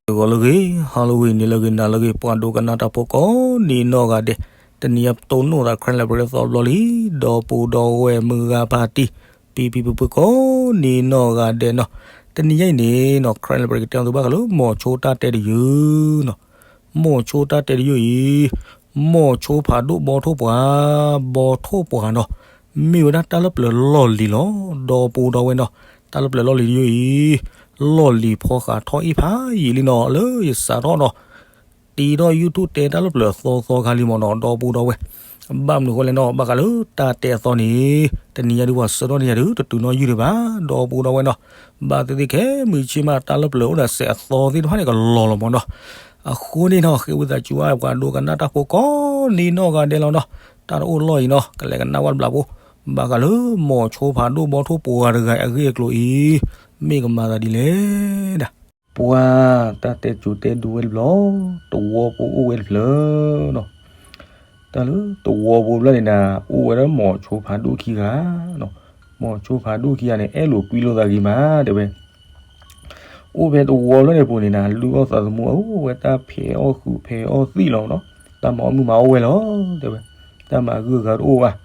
ဂီၤလၢအဂ့ၤ, ဟါလၢအဂ့ၤ, နံၤလၢအဂ့ၤ, နၤလၢအဂ့ၤ, ပှၤဒိကနၣ်တၢ်ဖိကိးနံၤနီၢ်ဂၤဒဲး, တနံၤအံၤပတိၢ်နီၣ်သး Karen Library အသီတဘျီလံ, ဒီပုၢ်ဒီဝဲၢ်မုၢ်ဂၤဖါတံၢ်, ပံပံပူပူကိးနံၤနီၢ်ဂၤဒဲးနီၤ, တနံၤအံၤန့ၣ်နီၤ Karen Library ကတဲသုဘၣ်ဃးလၢ မိၤဆိတၢ်တဲတယုၢ်နီၤ, မိၤဆိတၢ်တဲတယုၢ်အံၤ, မိၤဆိဖးဒိၣ်ဘီထိၣ်ပှၤ, ဘီထိၣ်ပှၤနီၤ, မ့ၢ်ဝဲဒၣ်တၢ်လၢပျၢၤလီၢ်လံၤလီၤ, ဒီပုၢ်ဒီဝဲၢ်နီၤ, တၢ်လၢပျၢၤလီၢ်လံၤတယုၢ်အံၤ, လီၢ်လံၤဖီဃးထီၣ်အ့ၣ်ဖးယံာ်လံနီၤ, လၢယစးထီၣ်နီၤ, တ့ထီၣ် YouTube တဲတၢ်လၢပျၢၤအသီသီခါလံမ့ၢ်နီၤ, ဒီပုၢ်ဒီဝဲၢ်, ဘၣ်မနုၤဃိလဲၣ်နီၤ, ဘၣ်ဃးလၢတၢ်တဲအသီန့ၣ်, တနံၤညါဒုးပှၤဆှၢထီၣ်န့ၢ်ယၤဒုး တတုၤနီၣ်ယုၢ်ဒံးဘၣ်, ဒီပုၢ်ဒီဝဲၢ်နီၤ, ဘၣ်သ့ၣ်သ့ၣ်ခဲမုၢ်ဆ့ၣ်မး တၢ်လၢပျၢၤအိၣ်ဒီးစဲးအသီသ့ၣ်တဖၣ်န့ၣ် ကလီၤလီၤမ့ၢ်နီၤ, အဃိန့ၣ်နီၤ ဃ့ဝံသးစူၤဘၣ်ပှၤဒိကနၣ်တၢ်ဖိကိးနံၤနီၢ်ဂၤဒဲးလီၤနီၤ, တၢ်တအိၣ်လီၢ်အံၤနီၤ ကလဲၤကနၣ်ဝဲတဘျီဖိ, ဘၣ်ဃးလၢမိၤဆိဖးဒိၣ်ဘီထိၣ်ပှၤတဂၤအဂ့ၢ်အကျိၤအံၤ, မ့ၢ်ကမၤသးဒ်လဲၣ်ဒၣ် ပှၤ, တၢ်တဲစိၤတဲဒူဝဲတဘျီ, သဝီဖိအိၣ်ဝဲတဖျၢၣ်နီၤ, တၢ်လၢသဝီဖိတဖျၢၣ်န့ၣ်နၤ, အိၣ်ဝဲဒၣ်မိၤဆိဖးဒိၣ်ခံဂၤနီၤ, မိၤဆိဖးဒိၣ်ခံဂၤန့ၣ် အဲၣ်လိာ်ကွံလိာ်သးဂ့ၤမး တဲဝဲ အိၣ်ဖဲသဝီဖျၢၣ်န့ၣ်ပူၤန့ၣ်နၤ, လုၢ်အီၣ်သးသမူအအိၣ်ဝဲတၢ်ဖဲးအီၣ်ဃုာ်ဖဲးအီၣ်သံၣ်လီၤနီၤ, တၢ်မၤအီၣ်မုၢ်မၤအီၣ်ဝဲလီၤ တဲဝဲ, တၢ်မၤဂုာ်ဂၤတအိၣ်ဘၣ်,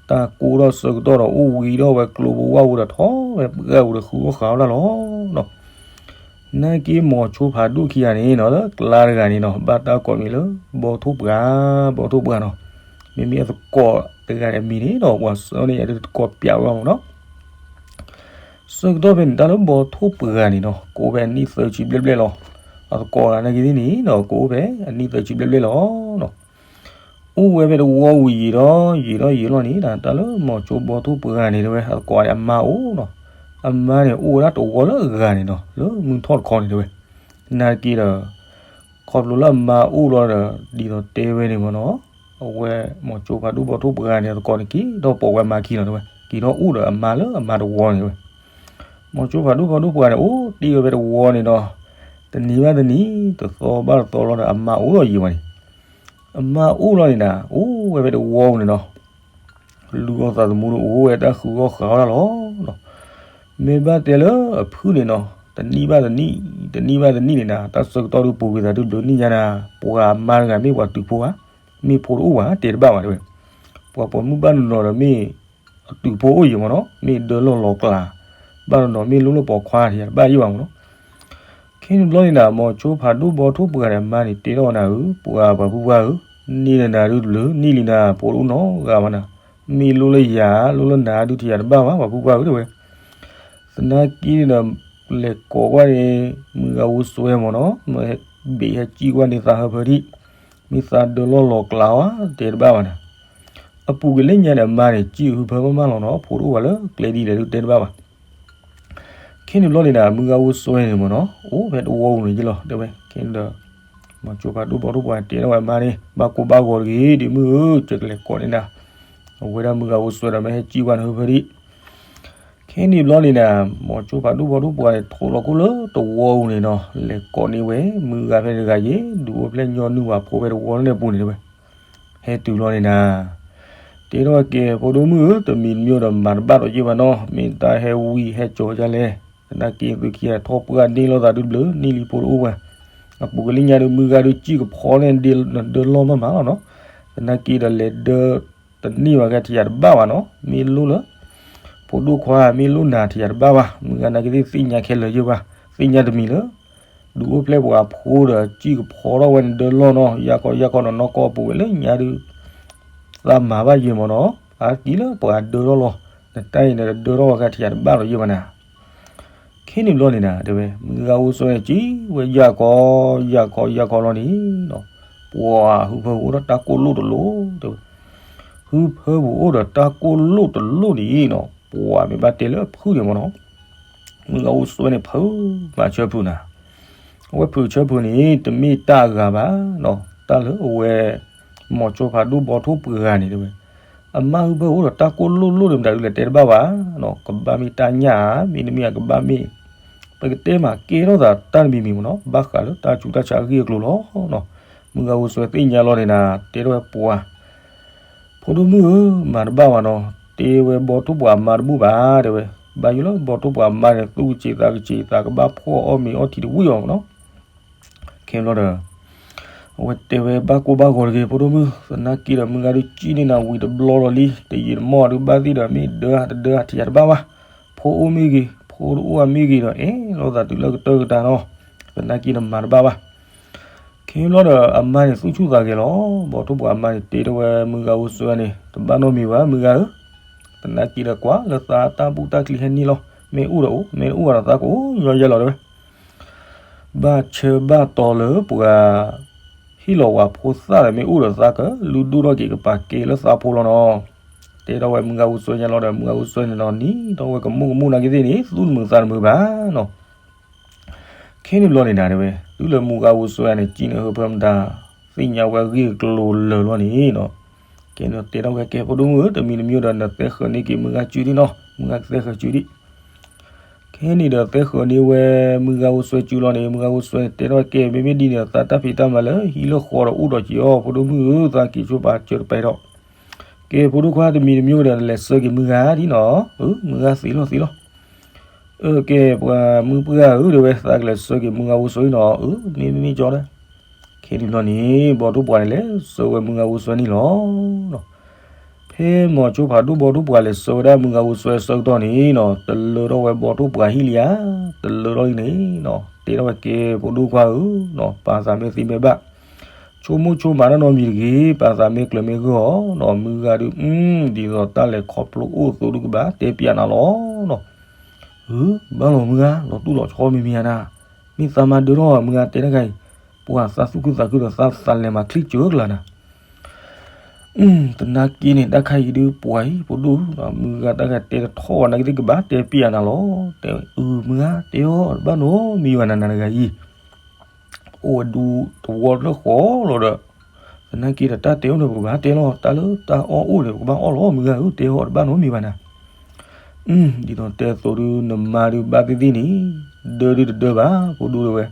တၢ်ကိၢ်ထီၣ်ဆၢကတီၢ်ဒီးအိၣ်ဝံၤဒီးဝဲကျိဖိဝၣ်ဖိဒီးထီၣ်ဝဲပှၢ်ပူၤဒီးဃုအီၣ်ဃုအီၣ်တၢ်လီၤနီၤ, နာ်က့မိၤဆိဖးဒိၣ်ခံဂၤန့ၣ်နီၤ လၢကျါတဂၤန့ၣ်နီၤ ဘၣ်တၢ်ကိးမံၤလၢ ဘီထိၣ်ပှၤ, ဘီထိၣ်ပှၤနီၤ, မ့မ့ၢ်အသကိးတဂၤန့ၣ်အမံၤန့ၣ်ဒီး ပှၤဆှၢန့ၢ်ယၤဒုးသကိးပျးဝဲမ့ၢ်နီၤ ဆၢကတီၢ်ဖဲန့ၣ် တၢ်လၢဘီထိၣ်ပှၤန့ၣ်နီၤ ကအိၣ်ဖဲအနံၣ်သၢဆံဘျဲၣ်ဘျဲၣ်လီၤ. အသကိးတဂၤနာ်က့သ့ၣ်န့ၣ်နီၤ ကအိၣ်ဖဲအနံၣ်သၢဆံဘျဲၣ်ဘျဲၣ်လီၤနီၤ. အိၣ်ဝဲဖဲသဝီဝံၤယံာ်ဒီးယံာ်ဒီးယံာ်လီၤန့ၣ် တၢ်လၢမိၤဆိဘီထိၣ်ပှၤန့ၣ်တဲဝဲ အသကိးန့ၣ်အမါအိၣ်နီၤ. အမါန့ၣ်အိၣ်ဝဲဒၣ်သဝီလၢအဂၤန့ၣ်နီၤ လၢမုၢ်ထီၣ်တခီန့ၣ်တဲဝဲ. နာ်က့ဒီး ခီဖျိလၢအမါအိၣ်လီၤဒီး ဒ်သိးတဲဝဲန့ၣ်မ့ၢ်နီၤ, အဝဲမိၤဆိဖးဒိၣ်ဘီထိၣ်ပှၤန့ၣ် အသကိးန့ၣ်က့ၤထီၣ်ပိာ်ဝဲအမါခံလီၤတဲဝဲ, က့ၤထီၣ်အိၣ်ဒီးအမါလၢအမါသဝီန့ၣ်တဲဝဲ. မိၤဆိဖးဒိၣ်ဘီထိၣ်ပှၤန့ၣ် အိၣ်တ့ၢ်ဝဲဖဲသဝီန့ၣ်ဒီး တနံၤဘၣ်တနံၤ တသီဘၣ်တသီလီၤဒီး အမါအိၣ်လီၤယံာ်ဝဲန့ၣ်. အမါအိၣ်လီၤန့ၣ်နၤ အိၣ်ဝဲဖဲသဝီန့ၣ်ဒီး လုၢ်အီၣ်သးသမူဒီးအိၣ်ဝဲတၢ်ဃုအီၣ်ဃုအီၣ်တၢ်လီၤ. မ့ၢ်ဘၣ်တဲလၢအဖုၣ်န့ၣ်နီၤ တနံၣ်ဘၣ်တနံၣ် တနံၣ်ဘၣ်တနံၣ်န့ၣ်နၤ တၢ်ဆၢကတီၢ်ဒုးပူၤကွံာ်သးဒုးဒိးန့ၢ်ညါနၤ ပှၤအမါတဂၤမ့ၢ်ပှၤတုၤဖိဧါ, မ့ၢ်ဖိတအိၣ်ဘၣ် တဲတဘၣ်ဘၣ်တဲဝဲ. ပှၤပိာ်မုၣ်ဘၣ်နီၤနီၤဒီးမ့ၢ်အတုၤဖိအိၣ်ယံာ်မ့ၢ်နီၤ မ့ၢ်ဒၢလီၢ်လီၤကျး ဘၣ်နီၤနီၤ မ့ၢ်လိၣ်လၢပိာ်ခွါတယၤတဘၣ်ယံာ်ဘၣ်မ့ၢ်နီၤ. ခဲန့ၣ်ဘျီန့ၣ်နၤ မိၤဆိဖးဒိၣ်ဘီထိၣ်ပှၤဒီးအမါန့ၣ် တဲထီၣ်နၤဧၢ ပှၤပှၤဖုပှၢ်ဧၢ, န့ၢ်လၢနၤဒုးတဘျုး န့ၢ်လံနၤ ဖိတအိၣ်နီတဂၤဘၣ်နၤ, မ့ၢ်လိၣ်လၢယၤ လိၣ်လၢနၤဒုးတယၤတဘၣ်ဘၣ် ပှၤဖုပှၢ်ဧၢ တဲဝဲ. သနာ်က့န့ၣ်ဒီး လဲၤကိးကွၢ်န့ၣ် မုၢ်ဂၤဝူၤစွဲမ့ၢ်နီၤ မ့ၢ်ဟဲဘ့ၣ်ဟဲစံၣ်ကွၢ်န့ၢ်သးဟၢဖၢဒံး, မ့ၢ်သးဒၢလီၢ်လီၤကျးဝဲ တဲတဘၣ်ဘၣ်နၤ. အပူၤကွံာ်လၢညါဒီးအမါန့ၣ် စံၣ်ဟုဖၢမးမးလီၤနီၤ ဖိတအိၣ်ဘၣ်လၢကျဲဒ်လဲၣ်ဒုးတဲတဘၣ်ဘၣ်. ခဲန့ၣ်ဘျီန့ၣ်နၤ မုၢ်ဂၤဝူၤစွဲန့ၣ်မ့ၢ်နီၤ အိၣ်ဖဲသဝီပူၤန့ၣ်ယ့လီၤ တဲဝဲ. ခဲန့ၣ်ဒီး မိၤဆိဖးဒိၣ်ဘီထိၣ်ပှၤတဲထီၣ်ဝဲအမါန့ၣ် ဘၣ်ကိၢ်ဘၣ်ဂီၤတဂ့ၤ ဒ်မုၢ်ဧၢ ကလဲၤကိးန့ၢ်နၤ အဝဲဒၣ်မုၢ်ဂၤဝူၤစွဲဒီးမ့ၢ်ဟဲစံၣ်ကွၢ်န့ၢ်ဟၢဖၢဒံး. ခဲန့ၣ်ဘျီန့ၣ်နၤ မိၤဆိဖးဒိၣ်ဘီထိၣ်ပှၤန့ၣ် ထိးလီၤခိၣ်လၢသဝီပူၤန့ၣ်နီၤ လဲၤကိးန့ၢ်ဝဲ မုၢ်ဂၤဖဲန့ၣ်တဂၤယ့ၣ် ဒုးအိၣ်ဖျဲၣ်ညီနုၢ်ပှၤဖိဖဲသဝီန့ၣ်ပူၤန့ၣ်တဲဝဲ. ဟဲတုၤလီၤန့ၣ်နၤ တဲထီၣ်ဝဲကဲ ဖိဒိၣ်မုၣ်ဧၢ တမံၤတမံၤဒီးမၤတဘၣ်ဒီးယ့ၢ်ဘၣ်နီၤ မ့ၢ်တၢ်ဟဲဝံၤဟဲစိာ်ဒ်လဲၣ်, သနာ်က့သုခံဂၤထီၣ်ပှၢ်န့ၢ်လိာ်သးဒုးတဘျုး န့ၢ်လံဖိတအိၣ်ဘၣ်. အပူၤကွံာ်လၢညါဒီး မုၢ်ဂၤဒုးစံၣ်ကဖီန့ၣ် ဒၢလီၢ်မးမးလီၤနီၤ. သနာ်က့ဒီးလဲၤဒၢ တန့ၢ်ဘၣ်ကဲထံၣ်ယၤတဘၣ်ဘၣ်နီၤ မ့ၢ်လိၣ်လၢ ဖိဒိၣ်ခွါ မ့ၢ်လိၣ်နၤထံၣ်ယၤတဘၣ်ဘၣ် မုၢ်ဂၤနာ်က့သ့ၣ်ညါခဲလၢာ်ယ့ၢ်ဘၣ် သ့ၣ်ညါတမံၤလၢ ဒုးအိၣ်ဖျဲၣ်ပှၤဖိဒီးစံၣ်ကဖီထီၣ်ဝဲန့ၣ်ဒၢလီၢ်နီၤ ယၢ်ကီယၢ်ကီနီၤ နီၢ်ကီၢ်ပူၤဝဲလၢညါဒုး သးမၤဘၣ်ယ့ၢ်မ့ၢ်နီၤ အါတက့ၢ်လၢပှၤဒၢထီၣ်လီၤ နတၢ်အံၤန့ၣ်ဒၢထီၣ်ဝဲကဲထံၣ်ယၤတဘၣ်ဒီးယ့ၢ်ဘၣ်နၤ ခဲန့ၣ်ဘျီန့ၣ်နၤ တဲဝဲ မုၢ်ဂၤအိၣ်စွဲန့ၣ် စံၣ်ဝဲယၢ်ကီ ယၢ်ကီ ယၢ်ကီလီၤန့ၣ်နီၤ ပှၤဟုဖၢပူၤအိၣ်ဒီးတၢ်ကိၢ်လိၣ်တလိၣ် တဲဝဲ ဟုဖၢပူၤအိၣ်ဒီးတၢ်ကိၢ်လိၣ်တလိၣ်န့ၣ်နီၤ ပှၤမ့ၢ်ဘၣ်တဲလၢအဖုၣ်န့ၣ်မ့ၢ်နီၤ မုၢ်ဂၤအိၣ်စွဲန့ၣ် ဖုးမၤဆၢဖုးနၤ အဝဲဖုးဆၢဖုးန့ၣ် တမ့ၢ်တၢ်အဂၤဘၣ်နီၤ တၢ်လၢအဝဲ မိၤဆိဖးဒိၣ်ဘီထိၣ်ပှၤဂၤန့ၣ်တဲဝဲ အမါဟုဖၢပူၤအိၣ်ဒီးတၢ်ကိၢ်လိၣ်လိၣ်န့ၣ် မတၤဒုးလဲၤတဲတဘၣ်ဘၣ်နီၤ ကဘၣ်မ့ၢ်တၢ်ညၣ်ဧါ မ့တမ့ၢ်ဧါ ကဘၣ်မ့ၢ် ပကတဲမၤကဲထီၣ်သးတၢ်တမံၤမံၤမ့ၢ်နီၤ ဘၣ်ဃးလၢတၢ်ဆူးတၢ်ဆါအဂ့ၢ်အကျိၤလီၤနီၤ မုၢ်ဂၤအိၣ်စွဲသ့ၣ်ညါလီၤန့ၣ်နၤ တဲထီၣ်ဝဲပှၤ ဖိဒိၣ်မုၣ်ဧၢ မၤတဘၣ်ဘၣ်နီၤ တဲဝဲဘီထိၣ်ပှၤမါတဘူၣ်ဘၣ် တဲဝဲ ဘၣ်ယိၣ်လၢဘီထိၣ်ပှၤမါန့ၣ် သူၣ်ကဆံးသးကဆံး သးကဘၣ်ဖှီၣ်အီၣ်မ့ၤအီထံတဝံၣ်အီၤမ့ၢ်နီၤ ခဲဘျီဒီး အဝဲတဲဝဲဘၣ်ကိၢ်ဘၣ်ဂီၤတဂ့ၤ ဖိဒိၣ်မုၣ်, သနာ်က့ဒီးမုၢ်ဂၤဒုးကံၣ်န့ၢ်နၤဝံၤတဘျီလီၤလံ, တယံာ်တမီၢ်ဒုးဘၣ်သ့ၣ်ဒီး မ့ၢ်ဒၢတဒၢထံၣ်ယၤတဘၣ်ဘၣ်, ဖိအိၣ်မ့ၢ်ဂ့ၤ ဖိတအိၣ်ဧါမ့ၢ်ဂ့ၤဒီး အဲၣ်လိာ်သးတုၤလၢကတၢၢ်ကတၢၢ်နီၤ, သနာ်က့နမၤတဘၣ်ဘၣ်. ခဲဘျီဒီးအမါန့ၣ်သူၣ်ဆူၣ်သးဂဲၤလီၤ, ဘီၣ်ထိၣ်ပှၢ်အမါန့ၣ်တဲထီၣ်ဝဲမုၢ်ဂၤအိၣ်စွဲန့ၣ် တဘၣ်နီတမံၤဘၣ် မုၢ်ဂၤဧၢ, သနာ်က့ဒီးကွၢ်လၢသးတၢ်ဘူၣ်တၢ်ချံဟဲန့ၢ်လီၤ, မ့ၢ်အိၣ်ဒီးအိၣ် မ့ၢ်တအိၣ်ဘၣ်ဒီးသးကအိၣ်ယီယဲလီၤတဲဝဲ ဘၣ်ဆၢဘၣ်တီၤလၢပှၤ ဟ့ၣ်လီၤဝဲဖိသၣ်ဒီးမ့ၢ်အိၣ်ဒီးသးကလူၢ်ဒိၣ်ထီၣ်က့ၤကပာ်ကဲလၢသးဖိလီၤနီၤ, တဲထီၣ်ဝဲမုၢ်ဂၤအိၣ်စွဲညါလီၤဒီး မုၢ်ဂၤအိၣ်စွဲန့ၣ်နီၤ နံၤထီၣ်ဝဲကမူၣ်ကမူၣ်နာ်က့သ့ၣ်န့ၣ် သူၣ်တမုာ်သးတမုာ်ဘၣ်နီၤ ခဲန့ၣ်ဘျီန့ၣ်ဒၣ်တဲဝဲ တုၤလၢမုၢ်ဂၤအိၣ်စွဲန့ၣ် ကံၣ်န့ၢ်ဟၢဖၢမတၤ သ့ၣ်ညါဝဲအဂ့ၢ်အကျိၤလၢာ်လီၤန့ၣ်နီၤ, ကဲန့ၣ်တဲထီၣ်ဝဲကဲဖိဒိၣ်မုၣ်ဧၢ တမံၤတမံၤဒီး နသဲဃၢၤန့ၢ်က့ၤမုၢ်ဂၤစုဒံးနီၤ မုၢ်ဂၤကသဲဃၢၤစုဒံး ခဲန့ၣ်ဒီးသဲဃၢၤန့ၢ်ဝဲမုၢ်ဂၤအိၣ်စွဲစုလီၤန့ၣ် မုၢ်ဂၤအိၣ်စွဲန့ၣ်တဲထီၣ်ကဲ မ့မ့ၢ်ဒ်န့ၣ်ဒီး သးတၢ်ဖံးတၢ်မၤလၢဟံၣ်လၢဃီဒီးအိၣ်ဒီးက့ၤအီၤ ဖိဒိၣ်မုၣ်ဧၢ သးက့ၤဆိပာ်စၢၤတပဲဒီး ကဲဖိဒိၣ်ခွါတမံၤတမံၤဒီး နလဲၤဆှၢက့ၤမုၢ်ဂၤဒံးနီၤ, မုၢ်ဂၤသ့လီၤသ့လီၤ အၢ ကဲပှၤမုၢ်ပှၢ်ဧၢ တဲဝဲ သးကလဲၤဆှၢက့ၤမုၢ်ဂၤအိၣ်စွဲအံၤနီၤ, အၢ မ့မ့ၢ်ကၠီဒီး ခဲန့ၣ်ဘျီန့ၣ် ဘီၣ်ထိၣ်ပှၢ်န့ၣ်လဲၤဆှၢဝဲမုၢ်ဂၤအိၣ်စွဲန့ၣ်လီၤ. ဖဲမိၤဆိဖးဒိၣ်ဘီၣ်ထိၣ်ပှၢ်လဲၤဆှၢဝဲဒၣ်မုၢ်ဂၤအိၣ်စွဲအဆၢကတီၢ်န့ၣ်နီၤ, တလၢထီၣ်ဝဲဘီၣ်ထိၣ်ပှၢ်ဟံၣ်လံဧါ, တလၢထီၣ်လံန့ၣ်နီၤ, တဲထီၣ်ဝဲကဲဖိဒိၣ်ခွါဧၢ, ပာ်သးမ့ၢ်သ့မ့ၢ်ဘၣ် ဆိကမိၣ်ဆိကမးတၢ်နီတမံၤတဂ့ၤ, ပာ်သးမ့ၢ်ကျၢၤမ့ၢ်ဂၢၢ်အီၤနီၤ, မုၢ်ဂၤဒုး ဒ်သိးတၢ်လဲၤခီဖျိအိၣ်အသိးဒုးကဘၣ်တဲပျးနၤလီၤနီၤ. အၢ ဘၣ်လီၤမုၢ်ဂၤ လီၤတူၢ်လီၤဆီမံၤမံၤဧါနၤ, မ့ၢ်သးမၤဒၢထီၣ်မုၢ်ဂၤတဲတၢ်ခါအံၤ, ပှၤသးသူၣ်ခုသးခုဒီးသးသးလဲၤမၤချံကၢကလၤနၤ တနာ်က့န့ၣ် တၢ်ခါအံၤဒုးပှၤအံၤ ဖိဒိၣ်ဧၢ, မုၢ်ဂၤတၢ်ဂၤတဲတထီၣ်ဘၣ် နာ်က့သ့ၣ်ကဘၣ်တဲပျးနၤလီၤ, တဲအၢ မုၢ်ဂၤတဲအီၤတဘၣ်နီတမံၤဘၣ်နၤ နၤတဂၤအံၤ အိၣ်ဝဲဒူသဝီလၢဃီလီၤဒီး, သနာ်က့ဒီးတၢ်တဲအိၣ်န့ၣ် ပကဘၣ်တဲလီၤ, တၢ်လၢတၢ်အီၣ်အိၣ်န့ၣ် ပကဘၣ်အီၣ်လီၤ, မုၢ်ဂၤဧၢ တဲအီၤတဘၣ်နီတမံၤဘၣ်နၤ ဒ်သိးတဲအသိးဒုး နမါဒုးဘၣ်သ့ၣ်သ့ၣ်န့ၣ်, ဒၢဒုးတဒၢဘၣ် ဖိဒိၣ်တဲဝဲ,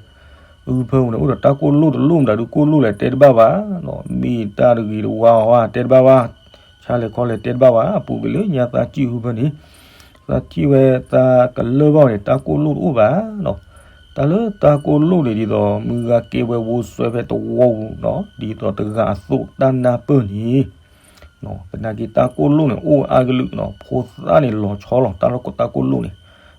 အုဖၢမုၢ်န့ၣ် အိၣ်ဒီးတၢ်ကိၢ်လိၣ်တလိၣ်မတၤဒုးကိၢ်လိၣ်လဲၣ်တဲတဘၣ်ဘၣ်, မ့ၢ်တၢ်တဂ့ၤတဝါအီၤတဲတဘၣ်ဘၣ်, ဆါလဲၤခီလဲၤတဲတဘၣ်ဘၣ်, အပူၤကွံာ်လၢညါသးစံၣ်အုဖၢန့ၣ်, သးထံၣ်ဝဲသးကလၢၢ်ဘၣ်န့ၣ် တၢ်ကိၢ်လိၣ်တအိၣ်ဘၣ် တၢ်လၢတၢ်ကိၢ်လိၣ်န့ၣ် ဒ်သိးမုၢ်ဂၤကဲဝဲဝိစွဲဖဲတဝီပူၤနီၤ, ဒ်သိးတဂၤအသိးတၢ်နၢ်ပၢၢ်န့ၣ်, သနာ်က့တၢ်ကိၢ်လိၣ်န့ၣ် အိၣ်အါကလုာ်နီၤ, ဖိသၣ်န့ၣ်လီၤဆီလီၤ, တၢ်လၢတၢ်ကိၢ်လိၣ်န့ၣ်,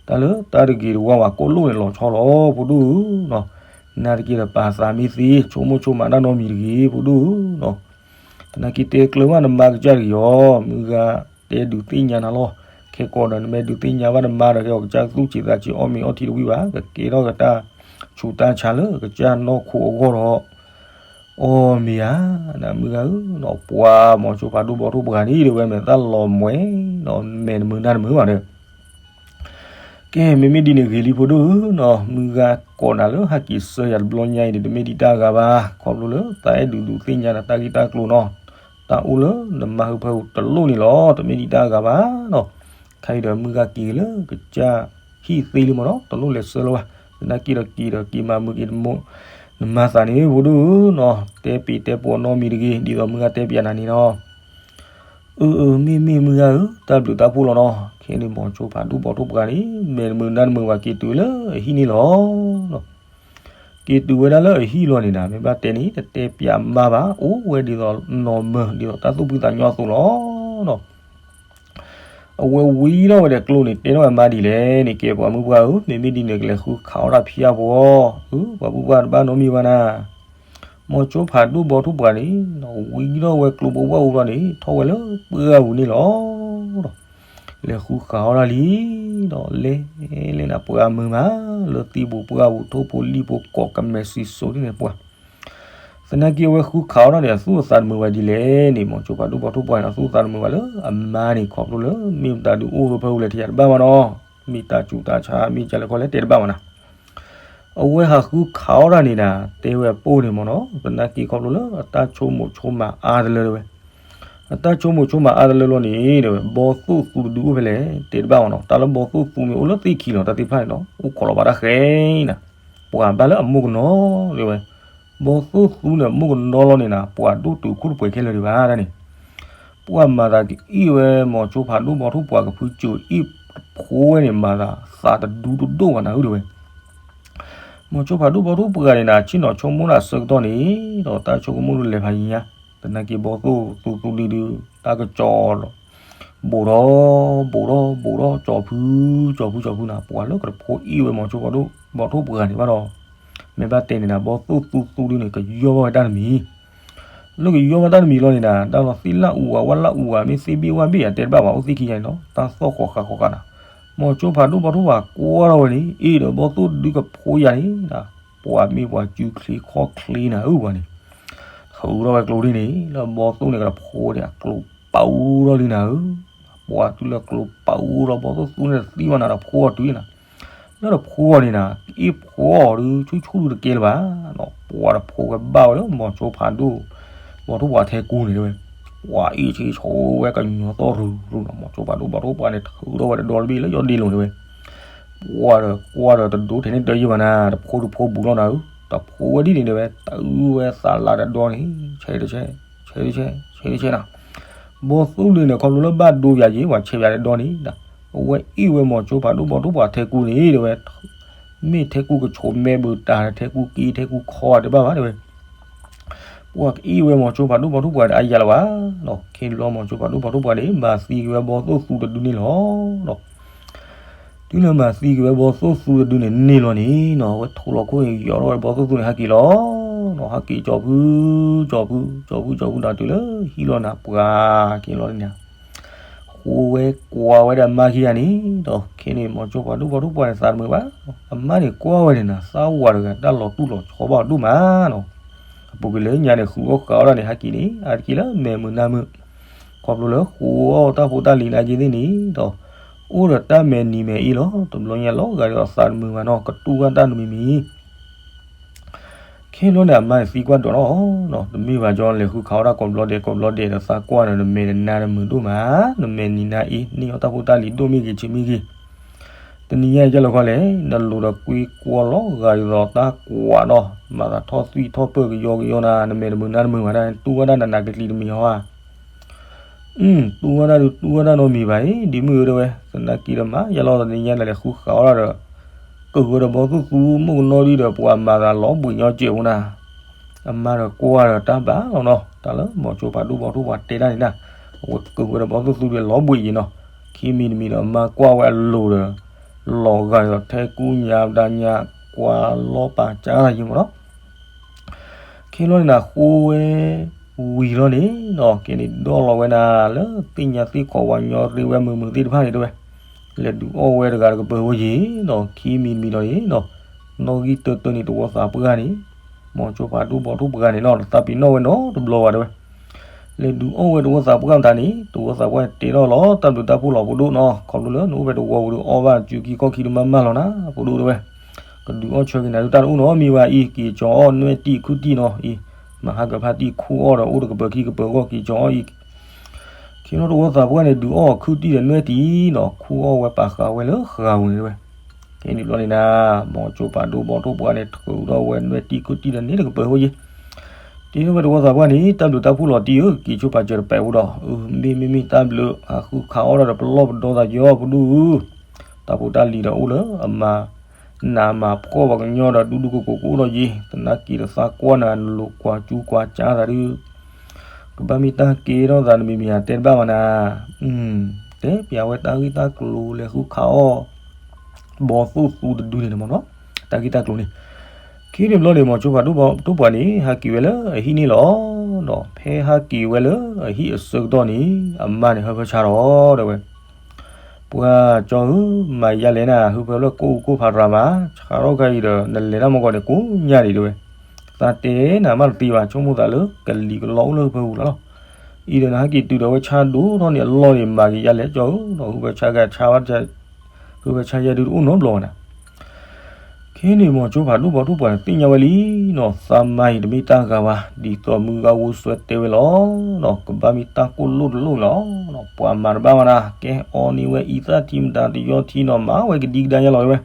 တၢ်လၢတၢ်တဂ့ၤတဝါဝဲကိၢ်လိၣ်န့ၣ်လီၤဆီလီၤ ဖိဒိၣ်ဧၢနီၤ, နာ်သက့ဒီးပာ်သးမ့ၢ်သ့ ဆိကမိၣ်ဆိကမးတၢ်နီတမံၤတဂ့ၤ ဖိဒိၣ်ဧၢနီၤ, သနာ်က့တဲကျၢၤဘၣ်နမါကစၢ်တဂ့ၤအီၤ, မုၢ်ဂၤတဲဒုးသ့ၣ်ညါနၤလီၤ, ခဲကိးဒီးနမ့ၢ်ဒုးသ့ၣ်ညါဘၣ်နမါဒီး ကဲအီၤကစၢ်သူၣ်ဆံးသးဆံးအီၣ်မ့ၤအီထံတဝံၣ်ဘၣ်, ကကဲထီၣ်ကတၢ်ဆူးတၢ်ဆါလၢကစၢ်နီၢ်ခိအဂီၢ်ဒီး အီၣ်မ့ၤဧါ, နမုၢ်ဂၤဧၢနီၤ, ပှၤမိၤဆိဖးဒိၣ်ဘီထိၣ်ပှၤန့ၣ် တဲဝဲမဲာ်သၣ်လီၤမှဲၤနီၤ, မဲာ်တမုာ်နါတမုာ်ဘၣ်ဒီး ကဲ မ့မ့ၢ်ဒ်န့ၣ်ဂ့ၤလံဖိဒိၣ်ဧၢနီၤ, မုၢ်ဂၤကိးနၤလၢဟဲက့ၤဆှၢယၤတဘျီညါအံၤန့ၣ် တမ့ၢ်ဒံးတၢ်အဂၤဘၣ်, ခီဖျိလၢသးအဲၣ်ဒုးဒုးသ့ၣ်ညါနၤတၢ်ဂ့ၢ်တၢ်ကျိၤနီၤ, တၢ်အိၣ်လၢနမါဟုဖၢပူၤတလိၣ်န့ၣ်လီၤ, တမ့ၢ်ဒံးတၢ်အဂၤဘၣ်နီၤ, ခဲအံၤဒီးမုၢ်ဂၤက့ၤက့ၤလၢကစၢ်ဟံၣ်သ့လံမ့ၢ်နီၤ, တလိၣ်လဲၤဆှၢလၢၤဘၣ်, သနာ်က့ဒီးက့ၤဒီးက့ၤမၤမုာ်က့ၤတမုာ် နမၤသးန့ၣ် ဖိဒိၣ်ဧၢနီၤ, တဲပ့ၤတဲပိာ်နီတမံၤတဂ့ၤ, ဒ်သိးမုၢ်ဂၤတဲပျးနၤန့ၣ်နီၤ. အၢ အၢ မ့ၢ်မ့ၢ်မုၢ်ဂၤဧၢ, တၢ်ဘျုးတၢ်ဖှိၣ်လီၤနီၤ. ခဲန့ၣ်မိၤဆိဖးဒိၣ်ဘီထိၣ်ပှၢ်န့ၣ် မဲာ်တမုာ်နါတမုာ်ဘၣ် က့ၤတုၤလၢအဟံၣ်န့ၣ်လီၤ. က့ၤတုၤဝဲဒၣ်လၢအဟံၣ်လီၤန့ၣ်ဒီး မ့ၢ်ဘၣ်တဲန့ၣ် တတဲပျးမါဘၣ်, အိၣ်ဝဲဒ်သိးနီၢ်မၢၢ် ဒ်သိးတၢ်သူၣ်ဖှံသးညီအသိးလီၤနီၤ. အဝဲဝံထီၣ်ဝဲဒီးကျိန့ၣ် တဲထီၣ်ဝဲမါဒ်လဲၣ်န့ၣ်, ကဲပှၤမုၢ်ပှၢ်ဧၢ, မ့မ့ၢ်ဒ်န့ၣ် ကလဲၤဃုခးအီၣ်တၢ်ဖံးအါဖိအီၤ, အၢ ပှၤမုၢ်ပှၢ်တဘၣ်နီတမံၤဘၣ်နၤ. မိၤဆိဖးဒိၣ်ဘီထိၣ်ပှၢ်န့ၣ် ဝံထီၣ်ဝဲကျိဖိဝၣ်အူလီၤန့ၣ် ထီၣ်ဝဲလၢပှၢ်ပူၤန့ၣ်လီၤ. လဲၤဃုခးအီၣ်တၢ်လံဒီး လဲၤလဲၤနၤပှၤမုာ်မး လၢသံပူၤပှၢ်ပူၤ ထိၣ်ဖိလံၣ်ဖိကိးကမဲာ်စံၣ်စိၤဒ်န့ၣ်ပှၤ သနာ်က့အဝဲဃုခးအီၣ်တၢ်န့ၣ် အသူၣ်အသးတမုာ်ဘၣ်ဒ်လဲၣ်န့ၣ်, မိၤဆိဖးဒိၣ်ဘီထိၣ်ပှၢ်န့ၣ် အသူၣ်အသးတမုာ်ဘၣ်လၢအမါန့ၣ် ခီဖျိလၢမ့ၢ်မတၤဒုးအိၣ်ဖၢဖၢပူၤလဲၣ် ထံၣ်ယၤတဘၣ်ဘၣ်နီၤ, မ့ၢ်တၢ်စူၤတၢ်ဆါ မ့ၢ်ကလဲၤခီလဲၣ်တဲတဘၣ်ဘၣ်နၤ. အဝဲဟးဃုခးအီၣ်တၢ်န့ၣ်ဒီး တဲဝဲအပိၢ်န့ၣ်မ့ၢ်နီၤ, သနာ်က့ခီဖျိလၢအတၢ်ဆိကမိၣ်ဆိကမးအါတလၢဝဲ အတၢ်ဆိကမိၣ်ဆိကမးအါတလၢလီၤန့ၣ် တဲဝဲ ဘီသိၣ်သူတဒုအိၣ်ဖဲလဲၣ် တဲတဘၣ်ဘၣ်နီၤ, တၢ်လၢဘီသိၣ်သူန့ၣ်အိၣ်လၢသ့ၣ်ခံလီၤ, တၢ်သ့ၣ်တဖၣ်န့ၣ်နီၤ အိၣ်ခိးလီၤဘၣ်တၢ်ဃဲအံၤနၤ, ပှၤဘၣ်လၢအမိၢ်ကနီၤ တဲဝဲ ဘီသိၣ်သူန့ၣ် အမိၢ်ကနီၤလီၤန့ၣ်နၤ ပှၤဒိၣ်တုာ်ခိၣ်တပှဲၤခဲလၢာ်ဒံးဘၣ်ဒၣ်န့ၣ်, ပှၤမၤသးကအံၣ်ဝဲ မိၤဆိဖးဒိၣ်ဘီထိၣ်ပှၢ်ကဖုစၢၤအံၣ်တဖိဝဲန့ၣ် မၤသးသးတဒူတဒိၣ်ဘၣ်နၤဧၢ တဲဝဲ တ မိၤစိဖးဒိၣ်ဘီထိၣ်ပှၤန့ၣ်နၤ ဆ့ၣ်နီၤဆိကမိၣ်တၢ်အဆၢကတီၢ်န့ၣ် ဒီးတၢ်ဆိကမိၣ်ဒ်လဲၣ်ဖးယံၤညါ, သနာ်က့ဘီသိၣ်သူသူဒုဒု တၢ်ကစီၣ်လီၤ, ဘူးဒီး ဘူးဒီး ဘူးဒီး ကၠီဖု ကၠီဖု ကၠီဖုနၤ ပှၤလၢကတဖိအ့ၣ်ဝဲမိၤစိဖးဒိၣ်ဘီထိၣ်ပှၤန့ၣ်ဘၣ်ဒီး မ့ၢ်ဘၣ်တဲန့ၣ်နၤ ဘီသိၣ်သူသူဒုန့ၣ် ကယီၢ်ဘၣ်ဝဲတၢ်တမံၤ လၢကယီၢ်ဘၣ်တၢ်တမံၤလီၤန့ၣ်နၤ တၢ်လီၤသ့ၣ်လၣ်အူဝဲ ဝၣ်လၣ်အူဝဲ မ့ၢ်သ့ၣ်ဘ့ၣ်ဝၣ်ဘ့ၣ် အတဲတဘၣ်ဘၣ် အိၣ်သ့ၣ်ခံယါန့ၣ်လီၤ တၢ်သီၣ်ဃီၤဃာ်ဃီၤဃာ်နၤ, မိၤစိဖးဒိၣ်ဘီထိၣ်ပှၤကွၢ်ထီၣ်ဝဲန့ၣ် အ့ၣ်ဒီးဘီသိၣ်ဒုကဖိယါန့ၣ်နၤ, ပှၤမ့ၢ်ပှၤစုချ့ခီၣ်ချ့နၤဧၢပှၤန့ၣ်, ထုးထီၣ်ဝဲကျိဒ်န့ၣ် လၢဘီသိၣ်န့ၣ်ကတဖိန့ၣ် အကျိပာ်အူထီၣ်လံနၤဧၢ, ပှၤတုၤလၢကျိပာ်အူထီၣ်ဘီသိၣ်သူန့ၣ်တသံဘၣ်နၤ တဖိအီၤတုၤနၤ လၢတဖိအီၤန့ၣ်နၤ ကအ့ၣ်ဖိအီၤဒု ဆူၣ်ဆူၣ်ဒုတကဲလၢၤဘၣ်, ပှၤတဖိဝဲဘၣ်ဝဲလၢမိၤစိဖးဒိၣ် ဘီထိၣ်ပှၤထဲကူန့ၣ်တဲဝဲ, ပှၤအ့ၣ်ဆ့ဆိဝဲကညီသီၣ်ရူၤရူၤနီၤ မိၤစိဖးဒိၣ်ဘီထိၣ်ပှၤန့ၣ် ထုးထီၣ်ဝဲတဒီတဘ့ၣ်လၢယီၢ်ဒ့လိၤတဲဝဲ, ပှၤဒီးကွၢ်ဒီးတဒိထဲန့ၣ်တယံာ်ဘၣ်နၤ တဖိတဖိဘူးလီၤနၤဧၢ, တဖိဝဲဒ်န့ၣ်တဲဝဲ တအုဝဲသးလးတဒီန့ၣ် ဆဲးတဆဲး ဆဲးတဆဲး ဆဲးတဆဲးနၤ ဘီသိၣ်ဒုန့ၣ် ခီဖျိလၢဘၣ်ဒိယၤယ့ၤ ပှၤဆဲးယၤတဒီန့ၣ်ဒီး အဝဲအ့ၣ်ဝဲမိၤစိဖးဒိၣ်ဘီထိၣ်ပှၤထဲကူန့ၣ်တဲဝဲ, မ့ၢ်ထဲကူကဆိးမဲဘုးတၢ် ထဲကူက့ ထဲကူခီတဲဘၣ်ဘၣ်တဲဝဲ, ပှၤကအ့ၣ်ဝဲမိၤစိဖးဒိၣ်ဘီထိၣ်ပှၤဒီးအယၤလၢၤဘၣ်, ခဲန့ၣ်ဘျီမိၤစိဖးဒိၣ်ဘီထိၣ်ပှၤန့ၣ် မၤသံက့ၤဝဲဘီသိၣ်သူတဒုန့ၣ်လီၤ. တုၤလၢမၤသံက့ၤဝဲဘီသိၣ်သူတဒုန့ၣ်န့ၣ်လီၤန့ၣ်နီၤ အဝဲထိၣ်လီၤခိၣ်န့ၣ် ယီၤထီၣ်ဝဲဘီသိၣ်သူန့ၣ် ဟးက့ၤလီၤနီၤ ဟးက့ၤကၠီဖု ကၠီဖု ကၠီဖု ကၠီဖုဒီးတုၤလၢဟံၣ်လီၤနၤ ပှၤက့ၤလီၤန့ၣ် ဃိဝဲကွၢ်ဝဲဒီးအမါခံဂၤန့ၣ်ဒီး ခဲန့ၣ်မိၤစိဖးဒိၣ်ဘီထိၣ်ပှၤန့ၣ်သးတမုာ်ဘၣ်, အမါန့ၣ်ကွၢ်ဝဲန့ၣ်နၤ သးဝးတဂၤ တၢ်လီၤတူၢ်လီၤဆီဘၣ်အီၤဒိၣ်မးနီၤ, အပူၤကွံာ်လၢညါန့ၣ် ဃုအီၣ်ဃးအီၣ်ဒၣ်န့ၣ် ဟဲက့ၤန့ၣ် အါတက့ၢ်လၢမဲာ်မုာ်နါမုာ်, ခီဖျိလၢဃိအီၣ်တၢ်ဖိတၢ်လံၤနာ်က့သ့ၣ်န့ၣ်ဒီး အိၣ်ဒီးတၢ်မဲာ်နံၤမဲာ်အ့လီၤ, တဘျီညါလီၤဂာ်ဒီးသးတမုာ်ဘၣ်နီၤ ကတူၢ်ဘၣ်တၢ်တမံၤမံၤ ခဲလီၤန့ၣ် အမါန့ၣ်သံကွၢ်ဒီးလီၤ, တမ့ၢ်ဘၣ်ကၠီလဲၤဃုခးအီၣ်တၢ်ကိးဘျီဒဲးကိးဘျီဒဲးဒီးသးကွၢ်န့ၣ် နမဲာ်နနါနမုာ်ဒိၣ်မး, နမဲာ်နံၤနါအ့ န့ၢ်အီၣ်တၢ်ဖိတၢ်လံၤဒိၣ်မ့ၢ်ဂ့ၤဆံးမ့ၢ်ဂ့ၤ, တနံၤညါအံၤကၢ်လီၤခီလဲၣ်, နလိၤဒီးကွ့ကွီလီၤဂာ်ဒ်သိးတၢ်ကွၢ်ဒီး မၤသးထီၣ်သွံၣ်ထီၣ်ပၢၢ်ကယီကယီနၤ, နမဲာ်တမုာ်နါတမုာ်ဘၣ်ဒၣ် တူၢ်ဝဲဒၣ်နးနးကျံၤကျံၤတမံၤဟီဧါ တူၢ်ဝဲဒၣ်ဒုးတူၢ်ဝဲဒၣ်နီတမံၤဘၣ်အံၤ ဒ်မုၢ်ဧၢတဲဝဲ, သနာ်က့ဒီးမၤယါလီၤတနံၤညါန့ၣ်လဲၤဃုဃာ်အီၣ်ဒၣ်ဒီး ကၢၢ်ဝဲဒီးဘီသိၣ်သူမုၣ်ကနီၣ်ဒုဒီးပှၤမၤသးလီၤဘှံးညီစဲးဖိနၤ, အမါဒီးကွၢ်ဒီးတၢ်ဘၣ်လီၤနီၤ တၢ်လၢမိၤစိဖးဒိၣ်ဘီထိၣ်ပှၤတဲဒၣ်န့ၣ်နၤ, အဝဲကၢၢ်ဝဲဒီးဘီသိၣ်သူဒီးလီၤဘှံးယံၤနီၤ, ခံမံၤတမံၤဒီးအမါကွၢ်ဝဲအလိၤဒီး လီၤဂာ်ဒီးထဲကူညါဒၣ်ညါ ကွၢ်လီၤပာ်ကၢ်ယံၤမးနီၤ ခဲလီၤန့ၣ်နၤ ဃိဝဲ ဝံၤလီၤန့ၣ်နီၤ ကဲန့ၣ်ဒီလီၤဝဲနၤ လၢသ့ၣ်ညါသ့ၣ်ခီဝါညီရ့ဝဲမုာ်မုာ်သ့ၣ်တဖၣ်န့ၣ်တဲဝဲ, လဲၤဒုးအီၣ်ဝဲတဂၤတကပၤဖိယံၤနီၤ ခံမံၤတမံၤဒီးန့ၣ်နီၤ နီၣ်ဂံၢ်တၢတၢန့ၣ် တဝီသးပှၢ်န့ၣ် မိၤစိဖးဒိၣ်ဘီထိၣ်ပှၤန့ၣ်နီၤ တသးပ့ၤနီၣ်ဝဲနီတဘျီဘၣ်တဲဝဲ လဲၤဒုးအီၣ်ဝဲတဝီသးပှၢ်မတၤန့ၣ် တဝီသးပှၢ်န့ၣ်တဲထီၣ်လီၤ တၢ်ဘျုးတၢ်ဖှိၣ်လီၤဖိဒိၣ်နီၤ ခီဖျိလၢနအိၣ်ဖဲတဝီပူၤဒီးအီၣ်ဘၣ်စုခံခီၣ်ခံတမၤမၤလီၤနၤ ဖိဒိၣ်တဲဝဲ ကဒုးအီၣ်ဆၢက့ၤနၤဒုးတၢ်တအိၣ်နီတမံၤဘၣ်အံၤ က့ၤကၠီအီၣ်နွဲၣ်တံၢ်ခုၣ်တံၢ်နီၤအံၤ မၤဟးကဖၣ်တံၢ်ခူၣ်အီၣ်ဒီးအိၣ်တကပၤခံကပၤဂီၢ်က့ၤကၠီအီၣ်အံၤ ခ့နီတဝီသးပှၢ်န့ၣ် ဒုးအီၣ်ခုၣ်တံၢ်ဒီးနွဲၣ်တံၢ်နီၤ ခူၣ်အီၣ်ဝဲပာ်ဃာ်ဝဲလၢဃာ်ပူၤန့ၣ်တဲဝဲ ကဲန့ၣ်ဘျီန့ၣ်နၤ မိၤစိဖးဒိၣ်ဘီထိၣ်ပှၤန့ၣ် ထုးထီၣ်ဝဲနွဲၣ်တံၢ်ခုၣ်တံၢ်ဒီးန့ၣ်တကပၤဖိယံၤ တ့ထီၣ်ဝဲတဝီသးပှၢ်န့ၣ် တၢ်ဘျုးတၢ်ဖှိၣ်လီၤတံၢ်ဧၢ က့ၤဆိပာ်စၢၤတပဲာ်ဖိဒီး အမ့ၢ်မ့ၢ်မ့ၢ်တၢ်ဘျုး ဟးဃုခးအီၣ်ဒၣ်ဒီးပလီၢ်ပဒီသးက့ၤအီၤပဒိၣ်ဧၢ တၢ်ဖိတၢ်လံၤဒီးအိၣ်လၢအမၤ နးမၤဖှီၣ်ပှၤကညီဒီးဒူဒူကိးကိးကအိၣ်ဒီးယံၤ သနာ်က့ဒီးသးကွၢ်နၤနလိၤကွၢ်ကၠူကွၢ်ကၠါသးဒုး ကဘၣ်မ့ၢ်တၢ်ကဲထီၣ်သးတမံၤမံၤဧါ တဲတဘၣ်ဘၣ်နၤ တဲပျးဝဲတၢ်ဂ့ၢ်တၢ်ကျိၤလဲၤဃုခးအီၣ် ဘီသိၣ်သူတဒုန့ၣ်မ့ၢ်နီၤ တၢ်ဂ့ၢ်တၢ်ကျိၤန့ၣ် ခံန့ၣ်ဘျီန့ၣ် မိၤစိဖးဒိၣ်ဘီထိၣ်ပှၤန့ၣ် ဟးက့ၤဝဲလၢအဟံၣ်န့ၣ်လီၤ. ဒီးဖဲဟးက့ၤဝဲလၢအဟံၣ်အဆၢကတီၢ်န့ၣ် အမါန့ၣ်ဟၢဖၢဆါဒီး တဲဝဲ ပှၤကၠီဧၢ, မၤယါလဲၣ်နၤ ဟၢဖၢလၢကိၣ်အူကိၣ်ဖးရၤမး, ဆါထီၣ်ခါအံၤဒီး နလဲၤတၢ်မီၢ်ကီးန့ၣ် ကိးညါဒံးတဲဝဲ, သးတဲနၤမးတသ့ဘၣ်, ဆိကမိၣ်သးလၢ ကလံၤကလီအိၣ်လၢဟၢဖၢပူၤလီၤ. အံၤဒီးနဟဲက့ၤတုၤဒီးဝဲဆါဒိၣ်ထီၣ်န့ၣ်အလီၢ်န့ၣ် မၤက့ၤယါလဲၣ်ကၠီဧၢ, ဒီးဟၢဖၢဆါဂၤဆါဝဲ, ဟၢဖၢဆါယဲဒုးတအိၣ်နီတဘျီဘၣ်နၤ ခဲန့ၣ်မိၤစိဖးဒိၣ်ဘီထိၣ်ပှၤန့ၣ်သ့ၣ်ညါဝဲလံနီၤ, သးမါအံၤတမ့ၢ်တၢ်ဂၤဘၣ်, ဒ်သိးမုၢ်ဂၤဝိစွဲတဲဝဲလီၤ. ဒီးကဘၣ်မ့ၢ်တၢ်ကိၢ်လိၣ်တလိၣ်လီၤ. ပှၤမၤတဘၣ်ဝဲဒၣ်, ကဲအီၤန့ၢ်ဝဲအံသၣ်ထံမတၤတယီထံနီၤ, မၤဝဲကဒံကဒါယါလီၤတဲဝဲ.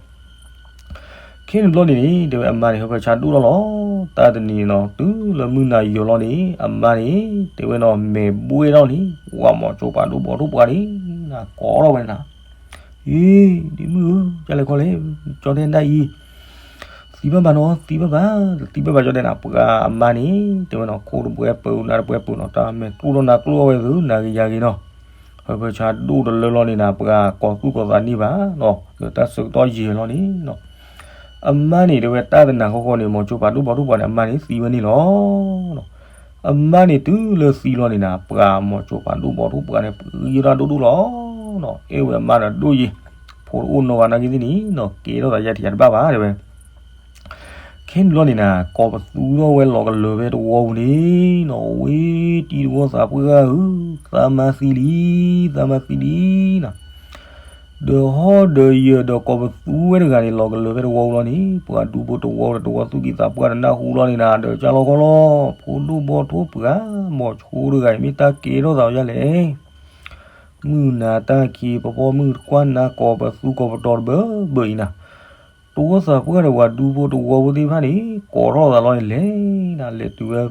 ခဲန့ၣ်ဘျီန့ၣ်န့ၣ် တဲဝဲအမါန့ၣ် ဟၢဖၢဆါဒိၣ်ထီၣ်လီၤ. တၢ်တနံၤန့ၣ်နီၤ တုၤလၢမုၢ်နၤယိာ်လီၤန့ၣ် အမါန့ၣ် တဲဝဲနီၤ မဲာ်ဘှ့ၣ်ထီၣ်န့ၣ် ဝဲမိၤစိဖးဒိၣ်ဘီထိၣ်ပှၤန့ၣ် ကိးထီၣ်ဝဲနၤ အ့ ဒ်မုၢ်ဧၢ, ကလဲၤခီလဲၣ်, ကၠီတဲဒၣ်အံၤ, သ သံဘၣ်ဘၣ်နီၤ, သံဘၣ်ဘၣ်, သံဘၣ်ဘၣ်ကၠီဒဲးနၤ ပှၤအမါန့ၣ် တဲဝဲနီၤ ခိၣ်တဘှဲပၢၤ နၢ်တဘှဲပၢၤနီၤ တၢ်မဲာ်ကျိၣ်ထီၣ်နၢ်ကျိၣ်ထီၣ်ဝဲသု နၤဂ့ၤယၤဂ့ၤနီၤ, ဖဲဖဲဆါဒိၣ်တလၢလီၤန့ၣ်နၤ ပှၤကိးသူၣ်ကိးသးန့ၢ်ဘၣ်နီၤ, ဒီးတၢ်ဆၢကတီၢ်ယံာ်လီၤန့ၣ်နီၤ အမါန့ၣ်တဲဝဲတၢ်တနၤဃီဃီန့ၣ် မိၤဆိဖးဒိၣ်ဘီထိၣ်ပှၤန့ၣ် အမါန့ၣ်သံဝဲန့ၣ်လီၤ. အမါန့ၣ်တုၤလၢသံလီၤန့ၣ်နၤ ပှၤမိၤဆိဖးဒိၣ်ဘီထိၣ်ပှၤန့ၣ် ပှ့ၤယိၣ်တၢ်ဒိၣ်ဒိၣ်လီၤနီၤ, အဲၣ်ဝဲအမါဒီးဒိၣ်ယံၤ, ဖိတအိၣ်နီတဂၤနာ်က့သ့ၣ်န့ၣ်နီၤ ကဲထီၣ်သးယါထံယါတဘၣ်ဘၣ်တဲဝဲ ခဲန့ၣ်ဘျီန့ၣ်နၤ ကိးပသူထီၣ်ဝဲလီၤကလၢၤဖဲတဝီပူၤန့ၣ်နီၤ, ဝ့ၢ်တံၤတဝီသးပှၢ်ဧၢ, သးမါသံလံ, သးမါသံလံနီၤ, ဒီးဟီၣ်ဒီးယၢၤဒီးကိးပသူဝဲတဂၤန့ၣ် လီၤကလၢၤဖဲတဝီပူၤလီၤန့ၣ် ပှၤဒူဖိတဝီဒီးတဝီသူၣ်ကံၢ်သးပှၢ်ဒီးနၢ်ဟူလီၤန့ၣ်နၤ ဒီးကၢ်လီၤကီလီၤ, ဖိဒိၣ်ဘီထိၣ်ပှၤ မိၤဆိတဂၤအံၤ မ့ၢ်တၢ်ကဲထီၣ်သးအီၤဒ်လဲၣ် မုၢ်နၤတၢ်ခံး ပဖီမုၢ်တကွၢ်နၤ ကိးပသူကိးပတီၤတဘၢဘၢအံၤနၤ, တဝီသးပှၢ်ဒီးပှၤဒူဖိတဝီဖိသ့ၣ်တဖၣ်န့ၣ် ကိးထီၣ်သးလီၤန့ၣ်လဲၣ်နၤ, လဲၤတုၤဝဲ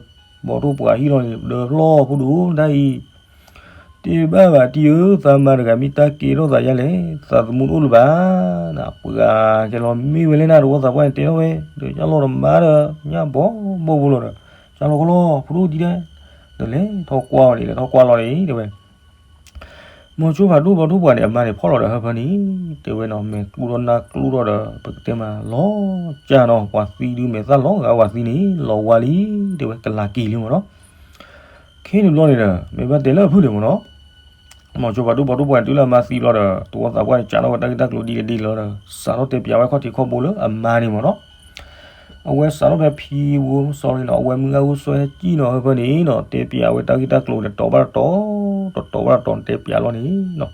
ဘီထိၣ်ပှၤဟံၣ်လီၤန့ၣ် ဒၢဖျီၣ်ဖိဒိၣ်တၢ်အံၤ, တဘၣ်ဘၣ်တံၤဧၢ, သးမါတဂၤမ့ၢ်တၢ်ကဲထီၣ်သးယါလဲၣ်, သးသမူတအိၣ်လၢၤဘၣ်နၤ, ပှၤကဲလီၤမ့ၢ်ဝဲလဲၣ်နၤ တဝီသးပှၢ်န့ၣ်တဲထီၣ်ဝဲ, ဒီးကၢ်လီၤတမါဒီး ညၣ်ဘီဘီဖိလီၤဒီး ကၢ်လီၤကီလီၤ ဖိဒိၣ်ဒ်လဲၣ်, ဒီးလဲၤထီၣ်ကွၢ်အီၤန့ၣ် လဲၤထီၣ်ကွၢ်လီၤန့ၣ် တဲဝဲ မိၤဆိဖးဒိၣ်ဘီထိၣ်ပှၤန့ၣ် အမါန့ၣ်ဖီၣ်လီၤဒီးဟၢဖၢန့ၣ် တဲဝဲနီၤ မဲာ်ကျိၣ်ထီၣ်နၢ်ကျိၣ်ထီၣ်ဒီး ပကတဲမးလီၤကၢ်နီၤ ပှၤသံဒုးမဲာ်သၣ်လီၤဂာ်ဝဲသံန့ၣ် လီၤဝါလံ တဲဝဲကလၤက့ၤလံမ့ၢ်နီၤ, ခဲန့ၣ်ဘျီန့ၣ်ဒီး မ့ၢ်ဘၣ်တဲလၢအဖုၣ်န့ၣ်မ့ၢ်နီၤ မိၤဆိဖးဒိၣ်ဘီထိၣ်ပှၤန့ၣ် တုၤလၢအမါသံဘျီဒီး တဝီသးပှၢ်န့ၣ် ကးထီၣ်ဝဲတၢ်ဂ့ၢ်တၢ်ကျိၤဒ်လဲၣ်ဒ်လဲၣ်ဒီး စးထီၣ်တဲပၠးဝဲခီၣ်ထံးခီၣ်ဘိလၢအမါန့ၣ်မ့ၢ်နီၤ အဝဲစးထီၣ်ဖဲဖံဝီ sorry နီၤ အဝဲမုၢ်ဂၤအိၣ်စွဲဟဲကံၣ်နီၤဟၢဖၢန့ၣ်နီၤ တဲပၠးဝဲတၢ်ဂ့ၢ်တၢ်ကျိၤန့ၣ် တီၤဘၣ်တတီၤ တတီၤဘၣ်တတီၤန့ၣ် တဲပၠးလီၤန့ၣ်နီၤ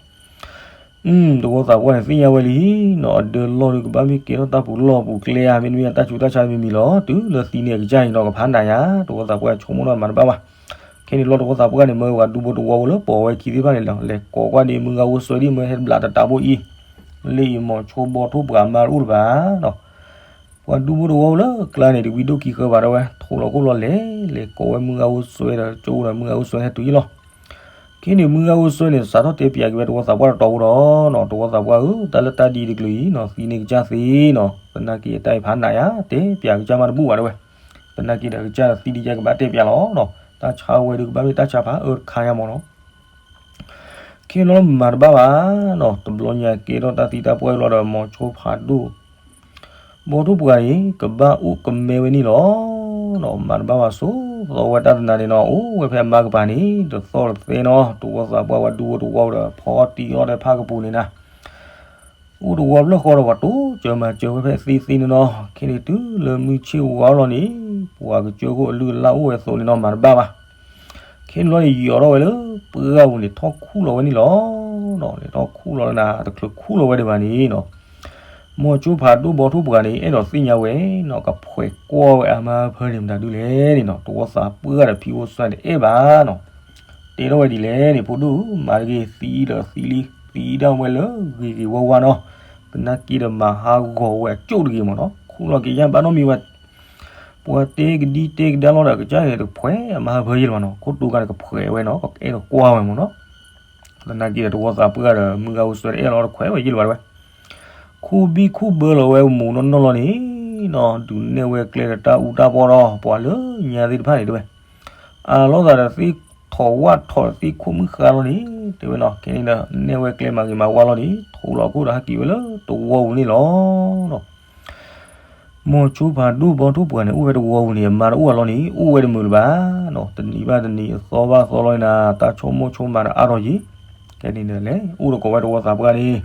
တဝီသးပှၢ်န့ၣ်သ့ၣ်ညါဝဲလံနီၤ အဒၢလီၢ်ဒုးကဘၣ်မ့ၢ်ကဲထီၣ်တၢ်ပူၤလီၢ်ပူၤကျဲဧါ မ့တမ့ၢ်တၢ်ဆူးတၢ်ဆါမံၤမံၤလီၤ တုၤလၢသံန့ၣ်အကစၢ်န့ၣ်နီၤ ကဖးနးယါ တဝီသးပှၢ်ဆိကမိၣ်နီၤမၤတဘၣ်ဘၣ် ခဲန့ၣ်လီၤတဝီသးပှၢ်န့ၣ် မၢဝဲဒူဖိတဝီဖိလၢပိာ်ဝဲခံသ့ၣ်တဖၣ်န့ၣ်လီၤ လဲၤကိးကွၢ်ဒ်မုၢ်ဂၤအိၣ်စွဲဒ်မၢဟဲတဘျးတတးဘိအံၤ လၢအံၤမိၤဆိဘီထိၣ်ပှၤမါတအိၣ်လၢၤဘၣ်နီၤ ပှၤဒူဖိတဝီဖိလၢကျါန့ၣ် တဝံဒိၣ်ခံဃၢၤဘၣ်ဒၣ်ဝဲ ထိးလီၤခိၣ်လီၤလဲၤ လဲၤကိးဝဲမုၢ်ဂၤအိၣ်စွဲဒီးကၠိဒီးမုၢ်ဂၤအိၣ်စွဲဟဲတုၤယံလီၤ ခဲန့ၣ်မုၢ်ဂၤအိၣ်စွဲန့ၣ် စးထီၣ်တဲပၠးက့ၤဝဲတဝီသးပှၢ်တတီၤဖိဒီးနီၤ တဝီသးပှၢ်ဧၢ တၢ်လၢတၢ်ဒ်တကလုာ်အံၤနီၤ သံန့ၢ်ကစၢ်သ့နီၤ သနာ်က့အတၢ်အံၤဖးနးယါ တဲပၠးကစၢ်မးတဘူၣ်ဘၣ်ဒၣ်ဝဲ သနာ်က့ဒီးကစၢ်ဒီးသံဒ်ယါကဘၣ်တဲပၠးလီၤနီၤ တၢ်ဆါဝဲဒုးကဘၣ်မ့ၢ်တၢ်ဆါဖးအၢတခါယါမ့ၢ်နီၤ ခဲလီၤမၤတဘၣ်ဘၣ်နီၤ တဘျီညါကဲထီၣ်တၢ်သံတၢ်ပှၢ်လီၤဒီးမိၤဆိဖးဒိၣ် ဘီထိၣ်ပှၤန့ၣ် ကဘၣ်အိၣ်ကမဲဝဲန့ၣ်လီၤနီၤ မၤတဘၣ်ဘၣ်ဆိ သီဝဲတၢ်တနၤန့ၣ်နီၤ အိၣ်ဝဲဖဲအမါကပၤန့ၣ် တသီၣ်တသဲနီၤ တဝီသးပှၢ်ဝဲဒူဖိတဝီဒီး ဖီတံၢ်အီၣ်ဒီးဖးကပူၤန့ၣ်နၤ အိၣ်တဝီဖျၢၣ်ဃီဒီးပှၤတိစၢၤမၤစၢၤဝဲဖဲသ့သ့န့ၣ်နီၤ ခဲန့ၣ်တုၤလၢမုၢ်ဆ့ၣ်ဝါလီၤန့ၣ် ပှၤကစၢၢ်ခိၣ်အလုၢ်အလၢ်အိၣ်ဝဲအသိးန့ၣ်နီၤ မၤတဘၣ်ဘၣ် ခဲန့ၣ်လီၤန့ၣ် ယီၤထီၣ်ဝဲလၢပှၢ်ပူၤန့ၣ် ထီၣ်ခူၣ်လီၤဝဲန့ၣ်လီၤ. လဲၤထီၣ်ခူၣ်လီၤလၢနၤ တချုးခူၣ်လီၤဝဲဒံးဘၣ်န့ၣ်နီၤ မိၤဆိဖးဒိၣ်ဘီထိၣ်ပှၤန့ၣ် အဲၣ်ဒိးသ့ၣ်ညါဝဲနီၤ ကဖှဲးကွၢ်ဝဲအမါဖၢန့ၣ်မတၤဒုလဲၣ်န့ၣ်နီၤ တဝီသးပှၢ်ဒီးဖံဖိစၢ်န့ၣ် တအဲၣ်ဘၣ်နီၤ တဲထီၣ်ဝဲဒ်လဲၣ်န့ၣ် ဖိဒိၣ်ဧၢ မၤတဂ့ၤ သံဒီးသံလံ သံဒၣ်ဝဲလၢဂ့ၤဂ့ၤဝါဝါနီၤ သနာ်က့ဒီးမၤဟးဂီၤဝဲအကၠိၣ်တဂ့ၤမ့ၢ်နီၤ ခူၣ်လီၤက့ၤယါဘၣ်နီတမံၤဘၣ် ပှၤတဲကဒံတဲကဒါလီၤဒီး ကစၢ်န့ၣ်တဖှဲးအမါဟၢဖၢယဲၢ်လၢၤဘၣ်နီၤ ခိၣ်တူာ်ဂၤန့ၣ်ကဖှဲးဝဲနီၤ ကအဲၣ်ဒိးကွၢ်ဝဲမ့ၢ်နီၤ သနာ်က့ဒီးတဝီသးပှၢ်ဒီး မုၢ်ဂၤအိၣ်စွဲတအဲၣ်လီၤတခွဲးဝဲယဲၢ်လၢၤဘၣ်တဲဝဲ ခူၣ်ဘံၣ်ခူၣ်ဘၢလီၤဝဲမူးနီၢ်နီၢ်လီၤန့ၣ်နီၤ ဒုးနဲၣ်ဝဲကျဲဒီးတၢ်အူတၢ်ပီၢ်ဒီး ပှၤလၢညါသ့ၣ်တဖၣ်န့ၣ်တဲဝဲ အးလီၤသးဒီးသ့ၣ်ထီၣ်ဝၣ်ထီၣ်ဒီးသ့ၣ်ခိၣ်မုၣ်ဃါလီၤန့ၣ် တဲဝဲနီၤ ခဲန့ၣ်ဒီး နဲၣ်ဝဲကျဲမၤဂ့ၤမၤဝါလီၤန့ၣ် ထိးလီၤခိၣ်ဒီးဟဲက့ၤဝဲလၢတဝီပူၤန့ၣ်လီၤနီၤ မိၤဆိဖးဒိၣ်ဘီထိၣ်ပှၤန့ၣ် အိၣ်ဝဲတဝီပူၤန့ၣ် အမါတအိၣ်အလီၢ်န့ၣ် အိၣ်ဝဲတမုာ်လၢၤဘၣ်နီၤ တနံၤဘၣ်တနံၤ အသီဘၣ်အသီလီၤန့ၣ် တၢ်ဆိကမိၣ်ဆိကမးဒီးအါထီၣ်ယံၤ ခဲန့ၣ်ဒီးလဲၤအိၣ်ဒီးကိးဝဲတဝီသးပှၢ်န့ၣ်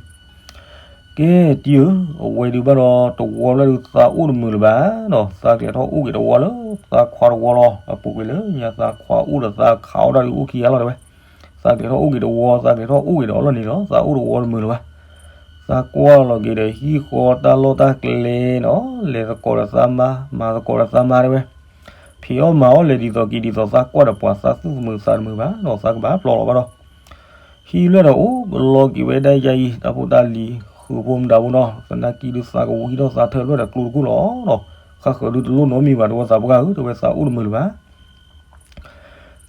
ကဲတံၤဧၢ အဝဲဒုးဘၣ်ဒီးတဝီလၢဒုးသးအိၣ်တမုာ်လၢၤဘၣ်နီၤ သးကျဲၤထီၣ်အိၣ်က့ၤတဝီလၢသးခွါတဝီလီၤ အပူၤကွံာ်လၢညါသးခွါအိၣ်ဒီးသးခးအီၣ်တၢ်ဒုးအိၣ်ခံဂၤလီၤတဲဝဲ သးကျဲၤထီၣ်အိၣ်က့ၤတဝီ သးကျဲၤထီၣ်အိၣ်က့ၤဒီးအီၤလီၤန့ၣ်လီၤ သးအိၣ်တဝီတမုာ်လၢၤဘၣ် သးကွၢ်လီၤက့ၤဒီးဟံၣ်ဃီတၢ်လီၢ်တၢ်ကျဲနီၤ လဲၤသကိးဒီးသးမါ မၤသကိးဒီးသးမါတဲဝဲ ဖံးအီၣ်မၤအီၣ်လဲၤဒ်သိးက့ၤဒ်သိးသးကွၢ်ဒီးပှၤသးသူၣ်သမုာ်သးတမုာ်ဘၣ်နီၤ သးကဘၣ်ပျီလီၤဘၣ်ဒီး ဟံးလွဲၢ်ဒီးအိၣ်ကလီက့ၤဝဲဒၣ်ယါအံၤ တၢ်ဖိတၢ်လံၤ ဃုာ်ဖိမတၤဖိနီၤ သနာ်က့ဒုးသးကဝံထီၣ်သးထၢၣ်လွဲၢ်ဒီးကျိတကူၣ်လီၤနီၤ ဃၣ်ဃၢၤဒုးတလိၣ်နီတမံၤဘၣ် တဝီသးပှၢ်ဧၢ တဲဝဲသးအိၣ်တမုာ်လၢၤဘၣ်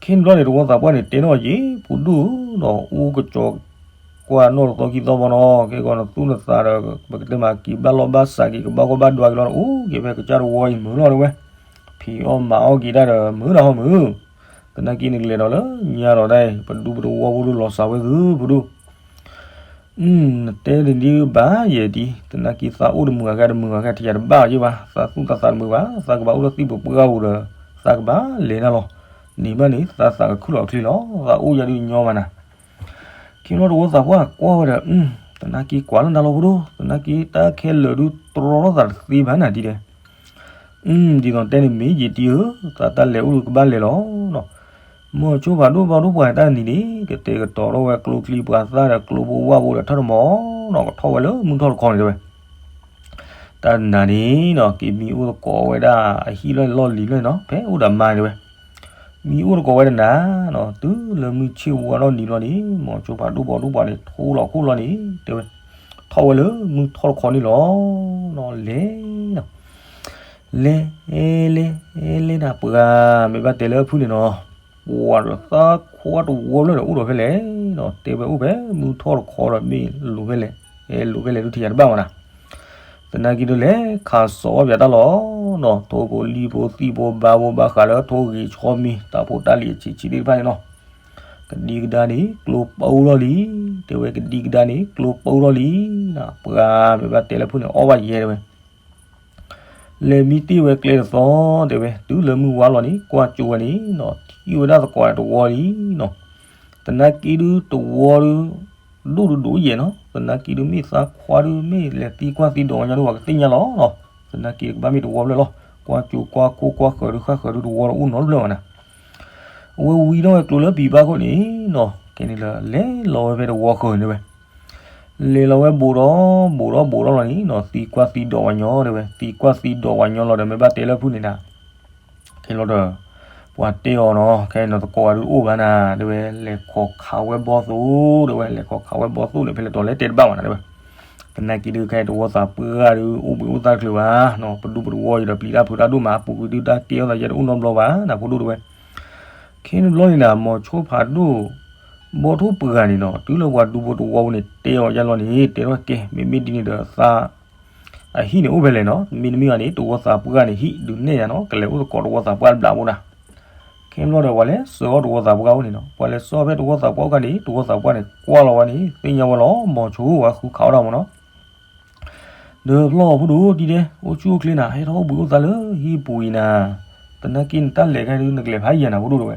ခဲန့ၣ်ဘျီန့ၣ် တဝီသးပှၢ်န့ၣ် တဲနီၣ်က့ၤ ဖိဒိၣ်ဧၢနီၤ အိၣ်ကစီၤ ကွၢ်နီၣ်တသီခံသီဘီနီၤ, ကဲကီးနသူၣ်နသးဒီး ပကတဲမးက့ၤဘၣ်လီၢ်ဘၣ်စးက့ၤ ကဘၣ်ဂီၢ်ဘၣ်ဒွးက့ၤလီၤ, အိၣ်က့ၤဖဲကစၢ်တဝီအံၤမုာ်လီၤတဲဝဲ, ဖံးအီၣ်မၤအီၣ်က့ၤတၢ်ဒီးမုာ်တၢ်ဟီမုာ်, သနာ်က့နကလဲၤဒီးလၢညါဒီးတၢ်အံၤ ပဒူပတဝီဖိဒုးလီၤစှၤဝဲသုဖိဒိၣ် နတဲတဒ်ဘၣ်ယဲၢ်ဒ်, သနာ်က့သးအိၣ်တမုာ်အဂၤတမုာ်အဂၤထံၣ်ယၤတဘၣ်အီၤယဲၢ်ဘၣ်, သးသူၣ်သးသးတမုာ်ဘၣ်, သးကဘၣ်အိၣ်လၢသံၣ်ပူၤပှၢ်ပူၤဒီး သးကဘၣ်လဲၤနၤလီၤ, န့ၣ်ဘၣ်န့ၣ် သးသးကခုၣ်လီၤချ့လီၤ, သးအိၣ်ယၤဒုးညီမးနၤ ခ့လီၤတဝီသးပှၢ်ကွၢ်ဝဲဒီး, သနာ်က့ကွၢ်လၢနၤလီၤဖိဒိၣ်, သနာ်က့တၢ်ခဲလၢာ်ဒုးတြီထီၣ်သးတသ့ဘၣ်နၤဒ်ဒီး, ဒ်သိးတဲန့ၣ်မ့ၢ်ယံာ်တံၢ်ဧၢ, သးတၢ်လဲၤအိၣ်ဒုးကဘၣ်လဲၤလီၤနီၤ, မိၤဆိဖးဒိၣ်ဘီဒိၣ်ပှၤတၢ်နံၤန့ၣ် ကတဲာ်ကတီၤထီၣ်ဝဲကျိချံပှၤသၣ်ဒီးကျိဖိဝၣ်ဖိဒီးထၢၣ်တမီၤနီၤ, ကထီၣ်ဝဲလၢမုၢ်ထီၣ်တခီန့ၣ်တဲဝဲ တၢ်နၤန့ၣ်နီၤ က့ၤမံအိၣ်သကိးဝဲဒၣ်အဟံၣ်လီၢ်လီၢ်လံၤလီၢ်နီၤ ဖဲအိၣ်ဒီးမါတဲဝဲ, မံအိၣ်သကိးဝဲတနၤနီၤ တုၤလၢမုၢ်ဆ့ၣ်ဝါထီၣ်နံၤဘျီန့ၣ် မိၤဆိဖးဒိၣ်ဘီဒိၣ်ပှၤန့ၣ် ထိလီၤခိၣ်လီၤန့ၣ် တဲဝဲ, ထီၣ်ဝဲလၢမုၢ်ထီၣ်တခီန့ၣ်လီၤနီၤ လဲၤနီၤ လဲၤ လဲၤ လဲၤနၤ ပှၤမ့ၢ်ဘၣ်တဲလၢအဖုၣ်န့ၣ်နီၤ, ပှၤဒီးသးခွါတဝီဖျၢၣ်ဒီးအိၣ်ဒီးဖဲလဲၣ်နီၤ တဲဝဲအိၣ်ဖဲမုၢ်ထီၣ်တခီဒီးမ့ၢ်လိၤဖဲလဲၣ်, အဲ လိၤဖဲလဲၣ်ဒုးထံၣ်ယၤတဘၣ်မးနၤ, သနာ်က့ဒုးလဲၤခးစီၤအီၣ်ပၠးတၢ်လီၤနီၤ ထိၣ်ဖိလံၣ်ဖိသံၣ်ဖိဘါဖိဘၣ်ဃးလၢထိၣ်ဂ့ၤဆီမံၤ တၢ်ဖိတၢ်လံၤအဆံးဆံးသ့ၣ်တဖၣ်န့ၣ်နီၤ, ကဒံကဒါန့ၣ် ကျိပူၤလီၤလံ, တဲဝဲကဒံကဒါန့ၣ် ကျိပူၤလီၤလံနီၤ ပှၤမ့ၢ်ဘၣ်တဲလၢဖုၣ်န့ၣ် အီၣ်ဘၣ်ယဲတဲဝဲ လဲၤမံတ့ၢ်ဝဲကျဲတသီ တဲဝဲ တုၤလၢမုၢ်ဝါလီၤန့ၣ် ကွၢ်ကၠိဝဲန့ၣ်နီၤ ထံၣ်ဝဲဒၣ်သကိးတဝီလံနီၤ, သနာ်က့ဒုးတဝီဒုး ဒိၣ်ဒိၣ်ဒိၣ်ယဲၢ်နီၤ သနာ်က့ဒုးမ့ၢ်သးခွါဒုး မ့ၢ်လဲၤသံကွၢ်သံဒိးဝဲညီဒုး ပှၤကသ့ၣ်ညါလီၤနီၤ, သနာ်က့ကဘၣ်မ့ၢ်တဝီဖျၢၣ်လီၤ ကွၢ်ကၠိကွၢ်ခိၣ်ကွၢ်ဃၢၤဒုးဃၣ်ဃၢၤဒုးတဝီဒီးအိၣ်နီတဖျၢၣ်ဘၣ်နၤ အဝဲဝံထီၣ်ဝဲကျိလၢပံၤဘၣ်ခိၣ်န့ၣ်နီၤ ခဲန့ၣ်လၢ လဲၤလီၤဝဲဖဲတဝီဃၢၤန့ၣ်တဲဝဲ, လဲၤလီၤဝဲဘူးဒီး ဘူးဒီးဘူးဒီးလီၤန့ၣ်နီၤ သံကွၢ်သံဒိးဝဲညီတဲဝဲ သံကွၢ်သံဒိးဝဲညီလီၤဒီး မ့ၢ်ဘၣ်တဲလၢဖုၣ်န့ၣ်နၤ ခဲလီၤဒီး ပှၤတဲအီၤနီၤ ခဲအံၤနီၤ သကိးဂၤဒုးတအိၣ်ဘၣ်နၤ တဲဝဲ လဲၤခိးခးဝဲဘီသိၣ် တဲဝဲ လဲၤခိးခးဝဲဘီသိၣ်န့ၣ် ဖဲလဲၣ်တီၤလဲၣ်တဲတဘၣ်ဘၣ်နၤ တဲဝဲ, သနာ်က့ဒုးခဲအံၤတဝီသးပှၢ်ဂၤဒုး အိၣ်ဘှံးအိၣ်သါတချုးဘၣ်နီၤ ပဒူပတဝီအံၤဒီးပျံၤတၢ်ဖုးတၢ်ဒိၣ်မး ပူၤကွံာ်ဒုးတၢ်ကဲထီၣ်သးယဲၢ်တအိၣ်နီတဘျီဘၣ်နၤ ဖိဒိၣ်တဲဝဲ, ခဲန့ၣ်ဘျီန့ၣ်နၤ မိၤဆိဖးဒိၣ် ဘီထိၣ်ပှၢ်ဂၤန့ၣ်နီၤ တုၤလၢပှၤဒူဖိတဝီဖိန့ၣ် တဲအီၤယဲၢ်လီၤန့ၣ် တဲထီၣ်ကဲ မ့မ့ၢ်ဒ်န့ၣ်ဒီးသး အဟံၣ်န့ၣ်အိၣ်ဖဲလဲၣ်နီၤ မ့တမ့ၢ်ဘၣ်န့ၣ် တဝီသးပှၢ်ဂၤန့ၣ် ဟံၣ်ဒုးနဲၣ်ယၤနီၤ ကလဲၤအိၣ်သကိးတဝီသးပှၢ်တဘျီဖိနၤ, ခဲဘျီဒီးပှၤလဲၤစၢၤအီၣ်တဝီသးပှၢ်အိၣ်န့ၣ်နီၤ ပှၤလဲၤစၢၤအီၣ်ဖဲတဝီသးပှၢ်အိၣ်ခါန့ၣ် တဝီသးပှၢ်န့ၣ် ကွၢ်လီၤဝဲန့ၣ် သ့ၣ်ညါဝဲလီၤ မိၤဆိဝဲဃုခးအီၣ်တၢ်မးနီၤ ဒီးဖျီၣ်အီၤဖိဒိၣ်ဒ်ဒဲ အိၣ်ဆူၣ်အိၣ်ချ့နၤ ဟဲထီၣ်အိၣ်ဘှံးအိၣ်သါလၢဟံၣ်ပူၤအံၤနၤ, သနာ်က့နတၢ်လဲၤခါဒုးနကလဲၤဖးယံာ်နၤ ဖိဒိၣ်တဲဝဲ,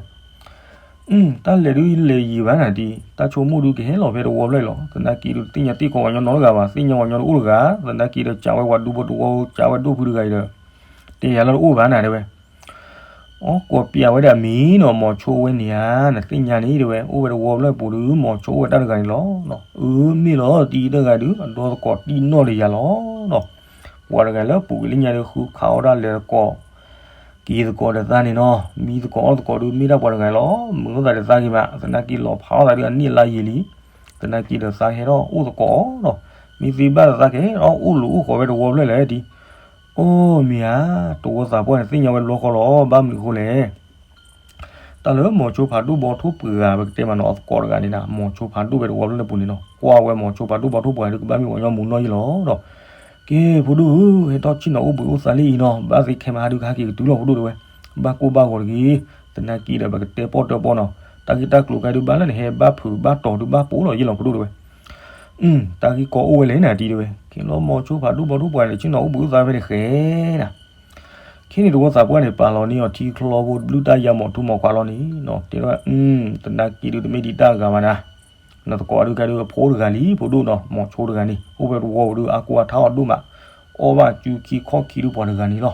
တၢ်လဲၤဒုးလဲၤယံာ်ဘၣ်နၤဒ် တၢ်ဆိကမိၣ်ဒုးကဟဲလီၤဖဲတဝီဖျၢၣ်အံၤလီၤ သနာ်က့ဒုးတသ့ၣ်ညါတ့ၢ်ကီးပှၤညီနီတဂၤဘၣ် သ့ၣ်ညါပှၤညီဒုးအိၣ်တဂၤ သနာ်က့ဒီးစံးဝဲပှၤဒူဖိတဝီ စံးဝဲဒိၣ်ဖုတဂၤအံၤဒီး တဲယၤလၢတအိၣ်ဘၣ်နၤတဲဝဲ အီၣ်ကိးပျးဝဲဒၣ်မံၤနီၤ မိၤဆိဝဲန့ၣ်ဧါ နသ့ၣ်ညါန့ၣ်တဲဝဲ အိၣ်ဝဲတဝီဖျၢၣ်ပူၤဒုး မိၤဆိအိၣ်ဝဲတၢ်တဂၤန့ၣ်လီၤ. အၢ မ့ၢ်လီၤ တံၤတဂၤဒုး အဒီသကိးတံၢ်နီၢ်ဒီးယၤလီၤ. ပှၤတဂၤလၢပူၤကွံာ်လၢညါဒုး ဃုခးအီၣ်တၢ်လဲၤသကိး က့ၤသကိးဒီးသးန့ၣ်နီၤ မံသကိးအီၣ်သကိးဒုး မ့ၢ်ဒၣ်ပှၤတဂၤလီၤ. မုာ်လိာ်သးဒီးသးဂ့ၤမး သနာ်က့လီၤဖးလိာ်သးဒုး အနံၣ်အလါယံာ်လံ. သနာ်က့ဒီးသးဟဲထီၣ်အိၣ်သကိးအီၤနီၤ မ့ၢ်သ့ဘၣ်ဒီးသးကဟဲထီၣ်အိၣ်လူၤအိၣ်ဃီၤဝဲတဝီဖျၢၣ်လဲၣ်ဒ် အိၣ်မ့ၢ်ဧါ တဝီသးပှၢ်န့ၣ် သ့ၣ်ညါဝဲတဘျီဃီလီၤ. ဘၣ်မနုၤအဃိလဲၣ် တၢ်လၢမိၤဆိဖးဒိၣ်ဘီထိၣ်ပှၢ်ဂၤ ပကတဲမးနီၤ အသကိးတဂၤန့ၣ်နၤ မိၤဆိဖးဒိၣ်ဝဲတဝီဖျၢၣ်လၢပူၤန့ၣ်နီၤ ကွၢ်ဝဲမိၤဆိဖးဒိၣ်ဘီထိၣ်ပှၢ်ဂၤဒုး ကဘၣ်မ့ၢ်ပှၤကညီမုၢ်နီၢ်ယံာ်လီၤဒီး ကဲ ဖိဒိၣ်ဧၢ ဟဲထီၣ်ဆ့ၣ်နီၤအိၣ်ဘှံးအိၣ်သါလံအံၤနီၤ ဘၣ်သ့ခဲမဟါဒုးကဟဲက့ၤကတုၤလီၤ ဖိဒိၣ်တဲဝဲ ဘၣ်ကိၢ်ဘၣ်ဂီၤတဂ့ၤ သနာ်က့ဒီး ပကတဲပီၣ်တၢၣ်ပီၣ်နီၤ တၢ်ဂ့ၢ်တၢ်ကျိၤခဲဒုး ဘၣ်လၢနဟဲဘၣ်ဖုးဘၣ်တီၤဒုး ဘၣ်ပိာ်လီၤယံာ်လီၤ ဖိဒိၣ်တဲဝဲ တၢ်ဂ့ၢ်ကီအိၣ်ဝဲလဲၣ်နၤ တံၤတဲဝဲ ခဲလီၤမိၤဆိဖးဒိၣ်ဘီထိၣ်ပှၢ်န့ၣ် ဆ့ၣ်နီၤအိၣ်ဘှံးအိၣ်သါဖဲန့ၣ်ဃဲနၤ ခဲန့ၣ်တဝီသးပှၢ်န့ၣ် ပာ်လီၤန့ၢ်အီၤထံချီဖိ ဘျုးတၢ်ယၤမီၤထူမီၤကွၢ်လီၤန့ၣ်နီၤ တဲဝဲ သနာ်က့ဒုး တမ့ၢ်ဒံးတၢ်ဂၤဘၣ်နၤ နသကိးဒုးကဲဒုး အဖိတဂၤလံ ဖိဒိၣ်နီၤ မိၤဆိတဂၤန့ၣ် အိၣ်ဖဲတဝီပူၤဒုး အါကိၢ်အါထါအီၤဒိၣ်မး အီၣ်ဘၣ်ကူခံခီၣ်ခံဒုးပှၤတဂၤန့ၣ်လီၤ.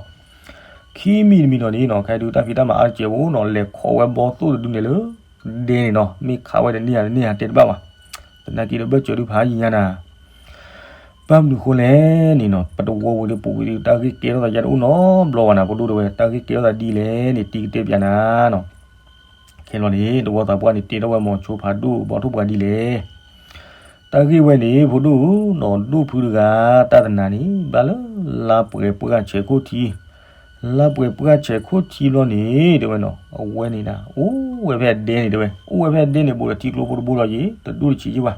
ခံမံၤတမံၤဒီးန့ၣ်နီၤ ခဲဒုးတၢ်ဖံးတၢ်မၤအါတစဲးဖိနီၤ လဲၤခိးဝဲဘီသိၣ်တဒုန့ၣ်လၢ ဒဲန့ၣ်နီၤ မ့ၢ်ခးဝဲတန့ၢ်ဧါတန့ၢ်ဧါတဲတဘၣ်ဘၣ် သနာ်က့ဒီးဘၢၣ်စၢၤဒုးဖးယံာ်ညါနၤ ဘၣ်မနုၤဃိလဲၣ်န့ၣ်နီၤ ပတဝီဝံၤဒီးပူၤဝံၤဒီး တၢ်ဂ့ၢ်ကဲထီၣ်သးယါတအိၣ်နီတဘျီဘၣ်နၤ ဖိဒိၣ်တဲဝဲ တၢ်ဂ့ၢ်ကဲထီၣ်သးဒ်လဲၣ်န့ၣ် တံၤကတဲပျးနၤနီၤ ခဲလီၤန့ၣ် တဝီသးပှၢ်န့ၣ် တဲထီၣ်ဝဲမိၤဆိဖးဒိၣ်ဘီထိၣ်ပှၢ်ဒ်လဲၣ် တၢ်ဂ့ၢ်ဝဲန့ၣ် ဖိဒိၣ်နီၤ ဒိၣ်ဖုတဂၤ တၢ်တနၤန့ၣ် ဘၣ်လၢ လါပှဲၤပှၢ်ဆဲးခိၣ်ထံ လါပှဲၤပှၢ်ဆဲးခိၣ်ထံဘျီန့ၣ် တဲဝဲနီၤ အဝဲန့ၣ်နၤ အိၣ်ဝဲဖဲအဒဲန့ၣ်တဲဝဲ အိၣ်ဝဲဖဲအဒဲန့ၣ် ဘူးဒီးထံကျိဖိတဘိလီၤယံၤ တဒိၣ်တဆံးယံၤဘၣ်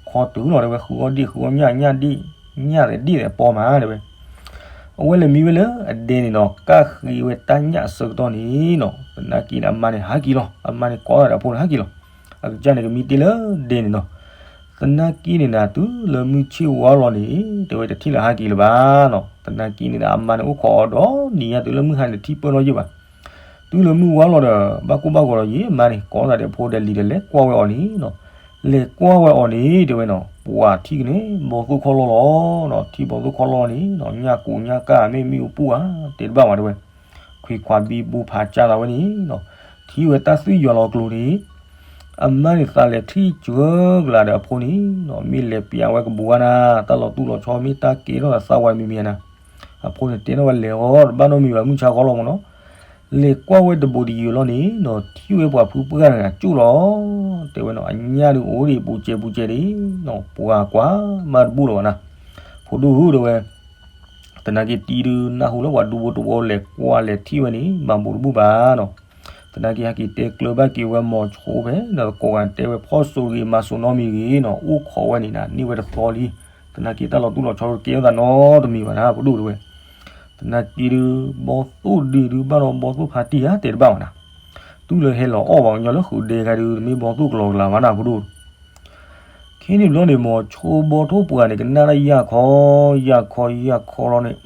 ခီတုၤလီၤ တဲဝဲ ဃုအီၣ်ဒ့ၣ်ဃုအီၣ်ညၣ် ညၣ်ဒ့ၣ် ညၣ်သဲးဒ့ၣ်သဲးပီမး တဲဝဲ. အဝဲလဲၤမံဝဲလၢအဒဲန့ၣ်နီၤ ကၣ်ဃ့ဝဲတၢ်ညၣ်အဆၢကတီၢ်န့ၣ်နီၤ သနာ်က့န့ၣ် အမါန့ၣ်ဟးက့ၤလီၤ. အမါန့ၣ်ကိးဒီးအဖိန့ၣ်ဟးက့ၤလီၤ. အကစၢ်န့ၣ်ကမံတ့ၢ်လၢဒဲန့ၣ်နီၤ. သနာ်က့န့ၣ်နၤ တုၤလၢမုၢ်ဆ့ၣ်ဝါလီၤန့ၣ် တဲဝဲတထံၣ်လၢဟးက့ၤလၢၤဘၣ်နီၤ. သနာ်က့န့ၣ်နၤ အမါန့ၣ်အိၣ်ခိးအီၤဒီးနံၤညါ တုၤလၢမုၢ်ဟါန့ၣ် တထံၣ်ပၢၢ်နီတဘျီဘၣ်. တုၤလၢမုၢ်ဝါလီၤဒီး ဘၣ်ကိၢ်ဘၣ်ဂီၤဒီးယံၤ အမါန့ၣ် ကိးသးဒီးအဖိဒီးလံၤဒီး လဲၤကွၢ်ဝဲအီၤန့ၣ်နီၤ. လဲၤကွၢ်ဝဲအီၤန့ၣ် တဲဝဲနီၤ ပှၤထံၣ်ကန့ၣ် ဘီသိၣ်ခီၣ်လီၢ်လီၤနီၤ. ထံၣ်ဘီသိၣ်ခီၣ်လီၢ်န့ၣ်နီၤ ညၣ်ကူးညၣ်ကၣ်မ့ၢ်မ့ၣ်အူပူၤဧါ တဲတဘၣ်ဘၣ် တဲဝဲ. ခွံခွါဘံဘူဖးကၢ်သးဝဲန့ၣ်နီၤ ထံၣ်ဝဲတၢ်သွံၣ်ယွၤလီၤကျိၤန့ၣ် အမါန့ၣ်သးလဲၤထံၣ်စှၤကလၤဒီးအဖိန့ၣ်နီၤ မ့ၢ်လဲၤပျးဝဲကဘိးဝါနၤ တၢ်လီၤတူၢ်လီၤဆီမ့ၢ်တၢ်ကဲထီၣ်သးဝဲမံၤမံၤနၤ. အဖိန့ၣ်တဲထီၣ်ဝဲလဲၤအီၤ တဘၣ်နီတမံၤဘၣ် မုၢ်ဆါခီလီၤမးနီၤ. လဲၤကွၢ်ဝဲတဘိးတယံၤလီၤန့ၣ်နီၤ ထံၣ်ဝဲပှၤဖုပှၢ်တဂၤကၠိၣ်လီၤ တဲဝဲနီၤ အညၣ်ဒုးအိၣ်ဒံးပူၤစဲးပူၤစဲးဒံးနီၤ ပှၤကွၢ်မးတဘူၣ်လၢၤဘၣ်နၤ. ဖိဒိၣ်ဧၢ တဲဝဲ သနာ်က့တံၤဒုး နၢ်ဟူလၢပှၤဒူဖိတဝီလဲၤကွၢ်လဲၤထံၣ်ဝဲန့ၣ် မၤဘူၣ်တဘူၣ်ဘၣ်နီၤ. သနာ်က့ဟဲက့ၤတဲကျၢၤဘၣ်က့ၤဝဲမိၤဆိဖဲ ဒီးသကိးဂၤတဲဝဲဖီၣ်စိၤဂ့ၤ မၤစိၤနီတမံၤဂ့ၤနီၤ အိၣ်ခိးဝဲန့ၣ်နၤ န့ၢ်ဝဲတသီလံ. သနာ်က့တၢ်လီၤတူၢ်လီၤဆီကဲထီၣ်သးနီတမံၤဘၣ်နၤ ဖိဒိၣ်တဲဝဲ. သနာ်က့ဒုး ဘီသိၣ်ဒုးဒုးဘၣ်ဒီးဘီသိၣ်ဖးတံၢ်ဧါ တဲတဘၣ်ဘၣ်နၤ. တုၤလၢဟဲလီၤအီၣ်ပှၤကညီလၢဃုာ်ဒဲခါဒုး တမ့ၢ်ဘီသိၣ်ကလီကလၤဘၣ်နၤ ဖိဒိၣ် ခဲန့ၣ်ဘျီန့ၣ် မိၤဆိဘီထိၣ်ပှၢ်န့ၣ် ကနၣ်တၢ်ယၢ်ခီ ယၢ်ခီ ယၢ်ခီလီၤန့ၣ်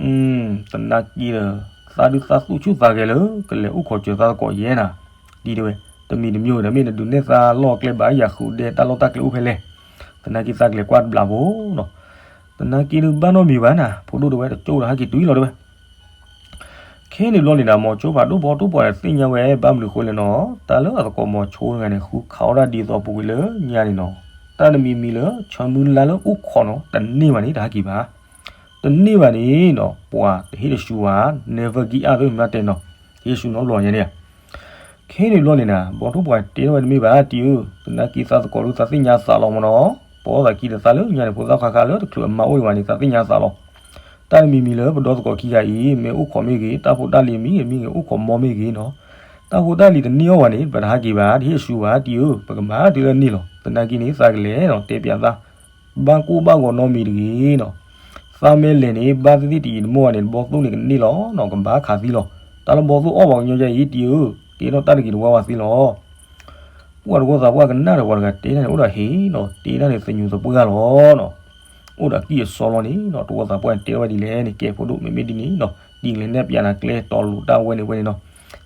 သနာ်က့ဒီး သးဒုးသးသူၣ်ဆူၣ်သးဂဲၤလၢ ကလဲၤအိၣ်ခိးစၢၤသးသကိးယဲနၤ ဒ်တဲဝဲ တမံၤတမံၤဒီး မ့ၢ်နဒုးနဲၣ်သးလီၢ်ကျဲဘၣ်ယၤဃုာ်ဒဲတၢ်လီၢ်တၢ်ကျဲအိၣ်ဖဲလဲၣ် သနာ်က့သးကလဲၤကွၢ်တဘျီဖိနီၤ သနာ်က့ဒုးဘၣ်နီတမံၤဘၣ်နၤ ဖိဒိၣ်တဲဝဲ တကၠိၣ်ဒီးဟဲက့ၤတုၤလီၤတဲဝဲ ခဲန့ၣ်ဘျီန့ၣ်နၤ မိၤဆိဖးဒိၣ်ဘီထိၣ်ပှၢ်န့ၣ် သ့ၣ်ညါဝဲဘၣ်မနုၤဃိလဲၣ်နီၤ တၢ်လၢအသကိးမိၤဆိတဂၤန့ၣ် ဃုခးအီၣ်တၢ်ဒ်သိးပူၤကွံာ်လၢညါန့ၣ်နီၤ တၢ်တမံၤမံၤလၢ ဆၢမုၢ်လါလၢအိၣ်ခိးနီၤ တန့ၢ်ဘၣ်န့ၣ် တဟဲက့ၤဘၣ် တန့ၢ်ဘၣ်န့ၣ်နီၤ ပှၤတဟ့ၣ်တဆူဘၣ် never give up သ့ၣ်မၤတဲနီၤ တဟ့ၣ်ဆူနီတဘျီညါန့ၣ် ခဲန့ၣ်ဘျီန့ၣ်နၤ ဘီထိၣ်ပှၢ်တဲထီၣ်ဝဲတမ့ၢ်ဘၣ် တံၤဧၢ သနာ်က့သးသကိးဒုးသးသ့ၣ်ညါသးလီၤမးနီၤ ပအီၣ်သးခံတသးလၢညါန့ၣ် ဖိသၣ်ခါခါလၢတချုးအမါအိၣ်ဒံးဘၣ်န့ၣ် သးသ့ၣ်ညါသးလီၤ တၢ်တမံၤမံၤလၢပဒီသကိးခံဂၤအံၤ မ့ၢ်အိၣ်ခိးမ့ၢ်ဂ့ၤ တၢ်ဖိတၢ်လံၤမ့ၢ်ဂ့ၤ မ့ၢ်ဂ့ၤအိၣ်ခိးမီမ့ၢ်ဂ့ၤနီၤ တၢ်ဖိတၢ်လံၤတန့ၢ်အီၣ်ဘၣ်န့ၣ် ပတဟဲက့ၤဘၣ် တဟ့ၣ်ဆူဘၣ် တံၤဧၢ ပကမၤတုၤလၢန့ၣ်လီၤ သနာ်က့န့ၣ် သးကလဲၤနီၤ တဲပျးသး ဘၣ်ကိၢ်ဘၣ်ဂီၤနီတမံၤတဂ့ၤနီၤ သးမ့ၢ်လဲၤန့ၣ် ဘၣ်သ့ၣ်သ့ၣ်တယံာ်တမီၢ်ဘၣ်န့ၣ် ဘီသိၣ်န့ၣ်ကန့ၢ်လီၤနီၤ ကဘၣ်ခးသံလီၤ တၢ်လၢဘီသိၣ်အီၣ်ပှၤကညီယါအံၤ တံၤဧၢ ကဲထီၣ်တၢ်တဂ့ၤတဝါဝါသ့လီၤ ပှၤတဝီသးပှၢ်ကနၣ်ဒီးပှၤတဂၤတဲတၢ်န့ၣ် အိၣ်ဒီးဟ့ၣ်နီၤ တဲတၢ်န့ၣ်သညူးသပှၢ်လီၤနီၤ အိၣ်ဒီးအကံၢ်အစီလီၤန့ၣ်နီၤ တဝီသးပှၢ်န့ၣ်တဲထီၣ်ဝဲဒ်လဲၣ်န့ၣ် ကဲဖိဒိၣ် မ့မ့ၢ်ဒ်န့ၣ်နီၤ တံၤကလဲၤနဲၣ်ပျးနၤကျဲတီၤလိာ်တၢ်ဝဲန့ၣ်ဝဲန့ၣ်နီၤ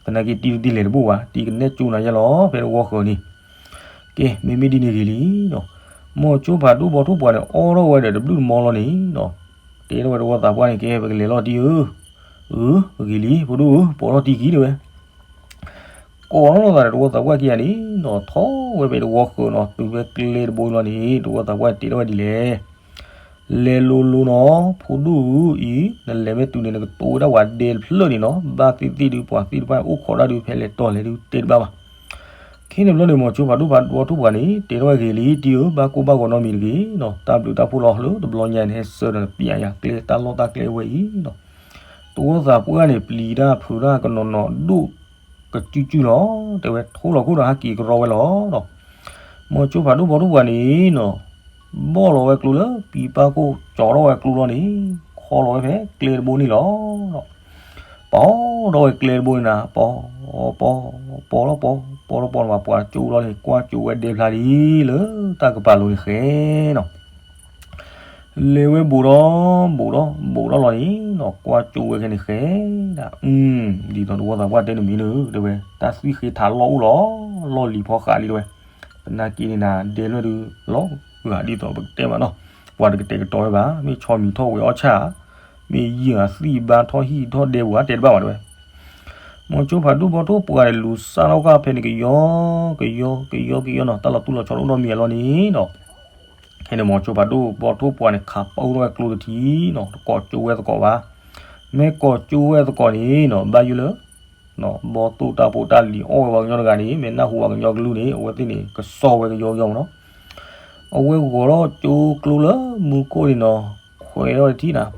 သနာ်က့တံၤတံၤလဲၤတဘူၣ်ဘၣ် တံၤကနဲၣ်ကၠိနၤယဲလီၤ ဖဲတဝီဃၢၤန့ၣ် ကဲ မ့မ့ၢ်ဒ်န့ၣ်ဂ့ၤလံနီၤ မိၤဆိဖးဒိၣ်ဘီထိၣ်ပှၢ်န့ၣ် အီၣ်ထီၣ်ဝဲဒီးတဘျုးတမီလီၤန့ၣ်နီၤ တဲထီၣ်ဝဲတဝီသးပှၢ်န့ၣ် ကဲ ပကလဲၤလီၤတံၤဧၢ အၢ ဂ့ၤလံ ဖိဒိၣ်ဧၢ ပိာ်ထီၣ်တံၤခံတဲဝဲ ကိးထီၣ်လိာ်သးဒီးတဝီသးပှၢ်ခံဂၤန့ၣ်နီၤ ထီၣ်ဝဲဖဲတဝီဃၢၤနီၤ တုၤဖဲကျဲတဘိလီၤန့ၣ် တဝီသးပှၢ်တဲထီၣ်ဝဲဒ်လဲၣ် လဲၤလိၤလိၤနီၤ ဖိဒိၣ်ဧၢအံၤ နလဲၤမ့ၢ်တုၤန့ၣ် နကတိၤဝဲဒၣ်ပှၤဒဲတဖျၢၣ်န့ၣ်နီၤ ဘၣ်သ့ၣ်သ့ၣ်ဒုး ပှၤသ့ၣ်တဖၣ်အိၣ်ခိးတၢ်ဒုး ဖဲလဲၤတီၤလဲၤဒုးတဲတဘၣ်ဘၣ် ခဲန့ၣ်ဘျီန့ၣ် မိၤဆိဖးဒိၣ်ဖးဒိၣ်ဘီထိၣ်ပှၢ်န့ၣ် တဲထီၣ်ဝဲဂ့ၤလံ တံၤဧၢ ဘၣ်ကိၢ်ဘၣ်ဂီၤနီတမံၤတဂ့ၤနီၤ တၢ်ဘျုးတၢ်ဖှိၣ်လီၤလၢတဘျီညါန့ၣ် ဟဲဆှၢဒီးပျးယၤကျဲတၢ်လီၢ်တၢ်ကျဲဝဲအံၤနီၤ တဝီသးပှၢ်န့ၣ် ပျံၤတၢ်ဖုးတၢ်ကနီၤနီၤဒိၣ်ကစုကစုလီၤ တဲဝဲထိလီၤခိၣ်ဒီးဟဲက့ၤကရီဝဲလီၤနီၤ မိၤဆိဖးဒိၣ်ဘီထိၣ်ပှၢ်န့ၣ်နီၤ ဘီၣ်လီၤဝဲကျိလၢပံၤပၢ်ခိၣ် ကၠီထီၣ်ဝဲကျိလီၤန့ၣ် ခီလီၤဝဲဖဲကျဲတဘိန့ၣ်လီၤ ပီထီၣ်ဝဲကျဲတဘိန့ၣ်နၤ ပီ ပီ ပီလီၤပီ ပီလီၤပီန့ၣ် ပှၤကၠိလီၤန့ၣ် ကွၢ်ကၠိဝဲဒဲဖျါလံ လၢတၢ်ကပၤလိၤန့ၣ်ဃဲနီၤ လဲၤဝဲဘူးဒီး ဘူးဒီး ဘူးဒီးလီၤန့ၣ်နီၤ ကွၢ်ကၠိဝဲခဲန့ၣ်ဃဲဒၣ် ဒ်သိးတဝီသးပှၢ်တဲန့ၣ်မ့ၢ်လၢ တဲဝဲ တၢ်သွံၣ်ဃ့ထးလီၢ်အိၣ်လီၤ လီၢ်လံၤဖီဃးလံတဲဝဲ သနာ်က့န့ၣ်နၤ ဒဲလွဲၢ်ဒုး လီၤဂာ်ဒ်သိးပကတဲဘၣ်နီၤ ပှၤတကတဲာ်ကတီၤဝဲဘၣ် မ့ၢ်ဆီမံၤထီၣ်ဝဲအီၣ်ဆၣ် မ့ၢ်ယံာ်အသံၣ်ဘါထီၣ်ဟံၣ်ထီၣ်ဒဲပူၤဧါ တဲတဘၣ်ဘၣ်တဲဝဲ မိၤဆိဖးဒိၣ်ဘီထိၣ်ပှၢ်န့ၣ် လူၤစၢ်ထီၣ်ဃာ်ဖဲန့ၣ်ကယီ ကယီ ကယီ ကယီနီၤ တၢ်လီၤတူၢ်လီၤဆီတအိၣ်နီတမံၤအလီၢ်န့ၣ်နီၤ ခဲန့ၣ်မိၤဆိဖးဒိၣ်ဘီထိၣ်ပှၢ်န့ၣ် ခးပူထီၣ်ဝဲကျိတထံၣ်နီၤ တကိးကၠိဝဲသကိးဘၣ် မ့ၢ်ကိးကၠိဝဲသကိးန့ၣ်နီၤ ဘၣ်ယိၣ်လၢ ဘီသိၣ်တၢ်ဖိတၢ်လံၤအီၣ်ဝဲပှၤကညီတဂၤန့ၣ် မ့ၢ်နၢ်ဟူပှၤကညီကလုၢ်န့ၣ် အဝဲသ့ၣ်န့ၣ် ကစီၣ်ဝဲကယီကယီမးနီၤ အဝဲဂီၤထီၣ်ကၠိကျိလၢမူခိၣ်န့ၣ်နီၤ ခွဲးထီၣ်ဝဲတထံၣ်နၤ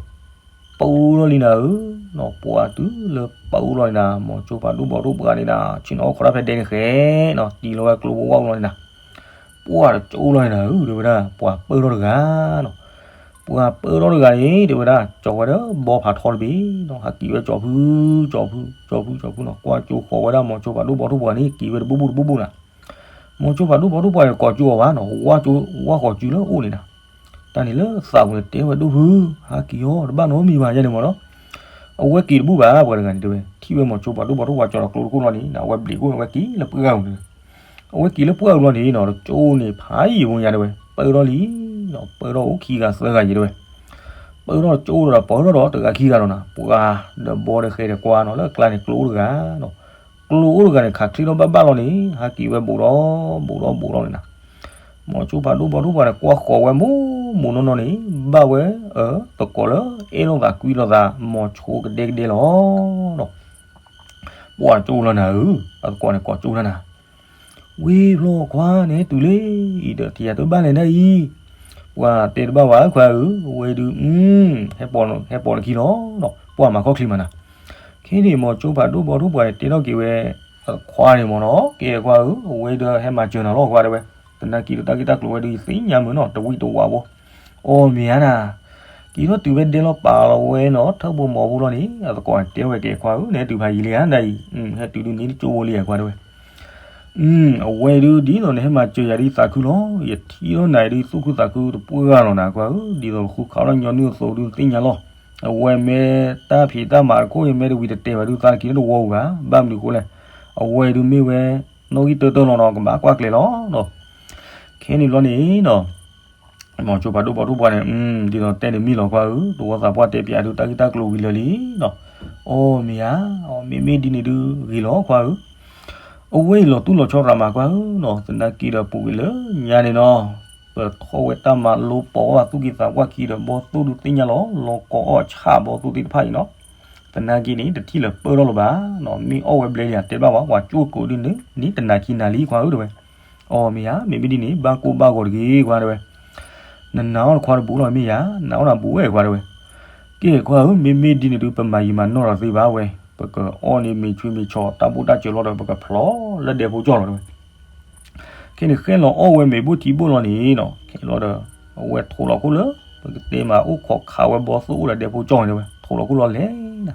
ပူထီၣ်လံနၤဧၢ, နီၤ ပှၤတုၤလၢပူထီၣ်န့ၣ်နၤ မိၤဆိဖးဒိၣ်ဘီဒိၣ်ပှၤန့ၣ်နၤ ဆ့ၣ်နီၤအိၣ်ခိးတၢ်ဖဲဒဲန့ၣ်ဃဲနီၤ တံၤလီၤဝဲကျိဖိဝၣ်ဖိလီၤန့ၣ်နၤ, ပ ပှၢ်တကၠိလီၤန့ၣ်နၤဧၢ တဲဝဲဒၣ် ပှၤပၢၢ်ထီၣ်တဂၤနီၤ. ပှၤပၢၢ်ထီၣ်တဂၤန့ၣ် တဲဝဲဒၣ် ကၠီၤဝဲဒီးဘီဖးထီတဘ့ၣ်နီၤ, ဟးက့ၤဝဲကၠီၤဖု ကၠီၤဖု ကၠီၤဖု ကၠီၤဖုနီၤ, ကွၢ်ကၠိဃီၤဝဲဒၣ် မိၤစိဖးဒိၣ်ဘီထိၣ်ပှၢ်န့ၣ် က့ၤဝဲတဘူၣ်ဘူၣ်တဘူၣ်ဘူၣ်နၤ. မိၤစိဖးဒိၣ်ဘီထိၣ်ပှၢ်န့ၣ် ကိးကၠိအီၤဘၣ်နီၤ, ဝၢ်ကၠိ ဝၢ်ဃီၤကၠိလၢအအိၣ်န့ၣ်နၤ. တၢ်န့ၣ်လၢသးပူၤန့ၣ် တဲဝဲဒိၣ်ဖု ဟးက့ၤအီၤ တဘၣ်နီတမံၤဘၣ်ယဲန့ၣ်မ့ၢ်နီၤ. အဝဲက့ၤတဘူၣ်ဘၣ် ပှၤတဂၤန့ၣ်တဲဝဲ, ထံၣ်ဝဲမိၤစိဖးဒိၣ်ဘီထိၣ်ပှၢ်ကၠီၤဒီးကျိတခိၣ်လီၤန့ၣ် အဝဲဘျံးခိၣ်န့ၣ် အဝဲက့ၤလၢပှၢ်အူၤန့ၣ် အဝဲက့ၤလၢပှၢ်အူၤလီၤန့ၣ်နီၤ, တကၠိန့ၣ်ဖးယံာ်ဖိညါတဲဝဲ, ပၢၢ်ထီၣ်လံနီၤ, ပၢၢ်ထီၣ်အိၣ်ခံဂၤသၢဂၤယံာ်တဲဝဲ. ပၢၢ်ထီၣ်တကၠိဒီးပၢၢ်ထီၣ်ဒီးတဂၤခံဂၤလီၤနၤ, ပှၤဒီးဘီဒီးဃဲဒီးကွၢ်နီၤ, လၢကျါန့ၣ်ကျိအိၣ်တဂၤနီၤ. ကျိအိၣ်တဂၤန့ၣ် ခးချ့ထီၣ်ဘၣ်ဘၣ်လီၤန့ၣ် ဟးက့ၤဝဲဘူးဒီး ဘူးဒီး ဘူးဒီးန့ၣ်နၤ. မိၤစိဖးဒိၣ်ဘီထိၣ်ပှၢ်န့ၣ် ကွၢ်ဃီၤဝဲမူမူနီၢ်နီၢ်န့ၣ် ဘၣ်ဝဲ အသကိးလၢအဲၣ်လိာ်သးကွံလိာ်သး မိၤစိကဒဲကဒဲလီၤနီၤ. ပှၢ်ကၠိလီၤနၤဧၢ, အသကိးန့ၣ်ကိးကၠိလီၤနၤ. ဝံၤဖျိခွါန့ၣ် ဟဲတုၤလံအံၤဒီး တယၤတဘၣ်လဲၣ်ဒၣ်အံၤ, ပှၤတဲတဘၣ်ဝဲခွါဧၢ, အဝဲဒုး ဟဲပိာ်နခံလီၤနီၤ, ပှၢ်မၤခီၣ်ချံမးနၤ. ခဲန့ၣ် မိၤစိဖးဒိၣ်ဘီထိၣ်ပှၢ်န့ၣ် တဲထီၣ်က့ၤဝဲ အခွါန့ၣ်မ့ၢ်နီၤ, ကဲခွါဧၢ, အဝဲဒုးဟဲမၤစၢၤနၤလီၤခွါတဲဝဲ, သနာ်က့ဒီးတၢ်ဂ့ၢ်တၢ်ကျိၤဝဲဒုး ယသ့ၣ်ညါမုာ်နီၤ, တဝံၣ်တဝါဖိ. အီၣ်မ့ၢ်ဧါနၤ, က့ၤထီၣ်တုၤဝဲဒဲလီၤပာ်လီၤဝဲနီၤ, ထၢၣ်ဖိမီၤဖိလီၤန့ၣ် အသကိးတဲဝဲ ကဲခွါဧၢ, နဟဲတုၤဖးယံာ်လံဧါဒၣ်အံၤ, ဟဲတုၤဒုးန့ၣ်တကၠိဖိလံဧါခွါတဲဝဲ. အဝဲဒုးဒ်သိးနဟဲမၤစၢၤယၤဒ်သးခုလီၤ, ယထံၣ်ထီၣ်နၤဒုးသူၣ်ခုသးခုတပှၢ်ဂၤလီၤနၤခွါဧၢ, ဒ်သိးဃုခးလီၤညီနုၢ်အသိးဒုးသ့ၣ်ညါလီၤ. အဝဲမ့ၢ်တၢ်ဖံးတၢ်မၤတခိၣ်အံၤ မ့ၢ်တဝံၤတတဲာ်ဘၣ်ဒုး သးတက့ၤလၢတဝီပူၤဘၣ်, ဘၣ်မနုၤအဃိလဲၣ်, အဝဲဒုးမ့ၢ်ဝဲ နီၣ်ဂံၢ်တၢတၢလီၤနီၤ, ကဘၣ်ကွၢ်ကျဲၤလီၤနီၤ. ခဲန့ၣ်ဘျီန့ၣ်နီၤ မိၤစိဖးဒိၣ်ဘီထိၣ်ပှၢ်န့ၣ် ဒ်သိးတဲန့ၣ်မ့ၢ်လီၤခွါဧၢ, တဝီသးပှၢ်တဲပၠးဒုး တၢ်ဂ့ၢ်တၢ်ကျိၤဝံၤလၢာ်လံနီၤ. အီၣ်မ့ၢ်ဧါ, အီၣ်မ့မ့ၢ်ဒ်န့ၣ်ဒုးဂ့ၤလီၤခွါဧၢ. အဝဲအံၤလီၤတူၢ်လီၤဆီရၤမးခွါဧၢနီၤ, သနာ်က့ဒီးပူၤကွံာ်လၢညါန့ၣ်နီၤ, ပထီၣ်ဝဲတၢ်မၤလိပီၤအီၣ်ဘၣ်သူၣ်ကံၢ်သးပှၢ်ခံဒီး ဘီသိၣ်ဒုးသ့ၣ်ညါလီၤ, လီၤကီအီၣ်ဆၣ်ဘီသိၣ်သ့ၣ်တဖၣ်အံၤနီၤ. သနာ်က့န့ၣ် တထံၣ်လၢၤပၢၢ်ထီၣ်လၢၤဘၣ်, မ့ၢ်အီၣ်ဝဲဘျဲလံဧါ တဲဘၣ်ဝဲ, ပှၤကၠိၣ်ကိးဒုးန့ၣ် န့ၣ်တနၤခံနၤလံခွါဧၢတဲဝဲ. အီၣ်မ့ၢ်ဧါ, မ့မ့ၢ်ဒ်န့ၣ် ဘၣ်ကိၢ်ဘၣ်ဂီၤတဂ့ၤခွါတဲဝဲ. နနာ်အီၣ်နခွါတဘူးလီၤမ့ၢ်ဧါ, နာ်အီၣ်နဘူးဝဲခွါတဲဝဲ. ကဲခွါဧၢ, မ့မ့ၢ်ဒ်န့ၣ်ဒုး ပမၤယံာ်မၤနီၢ်ဒီးသ့ဘၣ်ဝဲ, ပကအီၣ်န့ၢ်မ့ၤဆွံမ့ၤဆီ တၢ်ဘိၣ်တၢ်စၢၤလီၤဒီး ပကဖျီလၢဒဲဖိကၠီၣ်လီၤတဲဝဲ. ခဲန့ၣ်ဃဲလီၤအီၣ်ဝဲမ့ၤဘိၣ်ထံဘိၣ်လီၤန့ၣ်နီၤ, ခဲလီၤဒီး အဝဲထိးလီၤခိၣ်လၢ ပကတဲမးအိၣ်ခိးခးဝဲဘီသိၣ်အိၣ်ဒီးဒဲဖိကၠီၣ်န့ၣ်တဲဝဲ, ထိးလီၤခိၣ်လီၤလဲၤနၤ.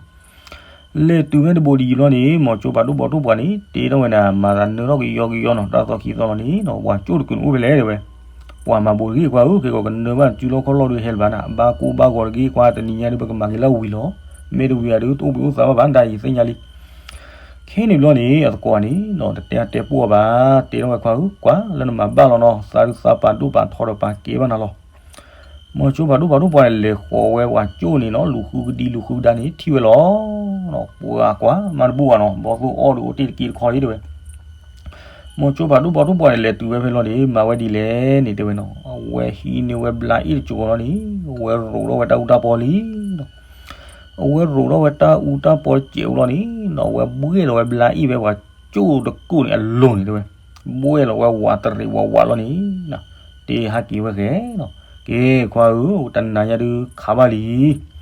လဲၤတုၤဖဲတဘိးဒံးယံၤလီၤန့ၣ် မိၤစိဖးဒိၣ်ဘီထိၣ်ပှၢ်န့ၣ် တ့ထီၣ်ဝဲဒၣ် မၤသးနၢထီၣ်ကယီကယီနီၤ, တၢ်သီခံသီလီၤန့ၣ်နီၤ, ပှၤကၠိၣ်တကုာ်န့ၣ်အိၣ်ဖဲလဲၣ်တဲဝဲ. ပှၤမၤဘူးတဂ့ၤခွါဧၢ, ခဲကီးကနၢဘၣ်စုလီၢ်ခီၣ်လီၢ်ဒုးဟဲလၢၤဘၣ်နၤ, ဘၣ်ကိၢ်ဘၣ်ဂီၤတဂ့ၤခွါ, တနံၤညါဒုး ပကမၤက့ၤလၢဝံၤလီၤ. မ့ၢ်တဝံၤအဒုး တအိၣ်ဘှံးအိၣ်သါဘၣ်ဘၣ်ဒၣ်အံၤသ့ၣ်ညါလံ. ခဲန့ၣ်ဘျီန့ၣ် အသကိးန့ၣ်နီၤ တတဲအတဲပိာ်အီၤဘၣ်, တဲထီၣ်ဝဲခွါဧၢ, ကွၢ်လၢနမၤဘၣ်လီၤနီၤ, သးဒုးသးပာ်ဒိၣ်ပာ်ထီဒီးပာ်ကဲဘၣ်နၤလီၤ. မိၤစိဖးဒိၣ်ဖးဒိၣ်ပှၢ်န့ၣ် လဲၤဃီၤဝဲပှၤကၠိၣ်န့ၣ်နီၤ, လူၤဃုကဒံလူၤဃုကဒါန့ၣ် ထံၣ်ဝဲလီၤ. ပှၤကွၢ်မၤတဘူးဘၣ်နီၤ, ဘီသိၣ်အီၣ်ဒုးအိၣ်တ့ၢ်တက့ၢ်တခီလံတဲဝဲ. မိၤစိဖးဒိၣ်ဖးဒိၣ်ပှၢ်န့ၣ် လဲၤတုၤဝဲဖဲလီၤန့ၣ် မၤဝဲဒ်လဲၣ်န့ၣ်တဲဝဲနီၤ, အဝဲဟံးန့ၢ်ဝဲဘျါအ့ၣ်တစိၤလီၤန့ၣ်, အဝဲရိးထီၣ်ဝဲတၢ်အူတၢ်ပီလံနီၤ. အဝဲရိးထီၣ်ဝဲတၢ်အူတၢ်ပီတစဲးဖိလီၤန့ၣ်နီၤ, အဝဲဘှဲၣ်လီၤဝဲဘျါအ့ၣ်ဝဲပှၤကၠိၣ်တကိာ်န့ၣ်အလိၤန့ၣ်တဲဝဲ. ဘှဲၣ်လီၤဝဲဝးတရံးဝးဝးလီၤန့ၣ်နီၤ, တဲဟးက့ၤဝဲဃဲနီၤ, ကဲခွါဧၢ, တနၤညါဒုးခးဘၣ်လံ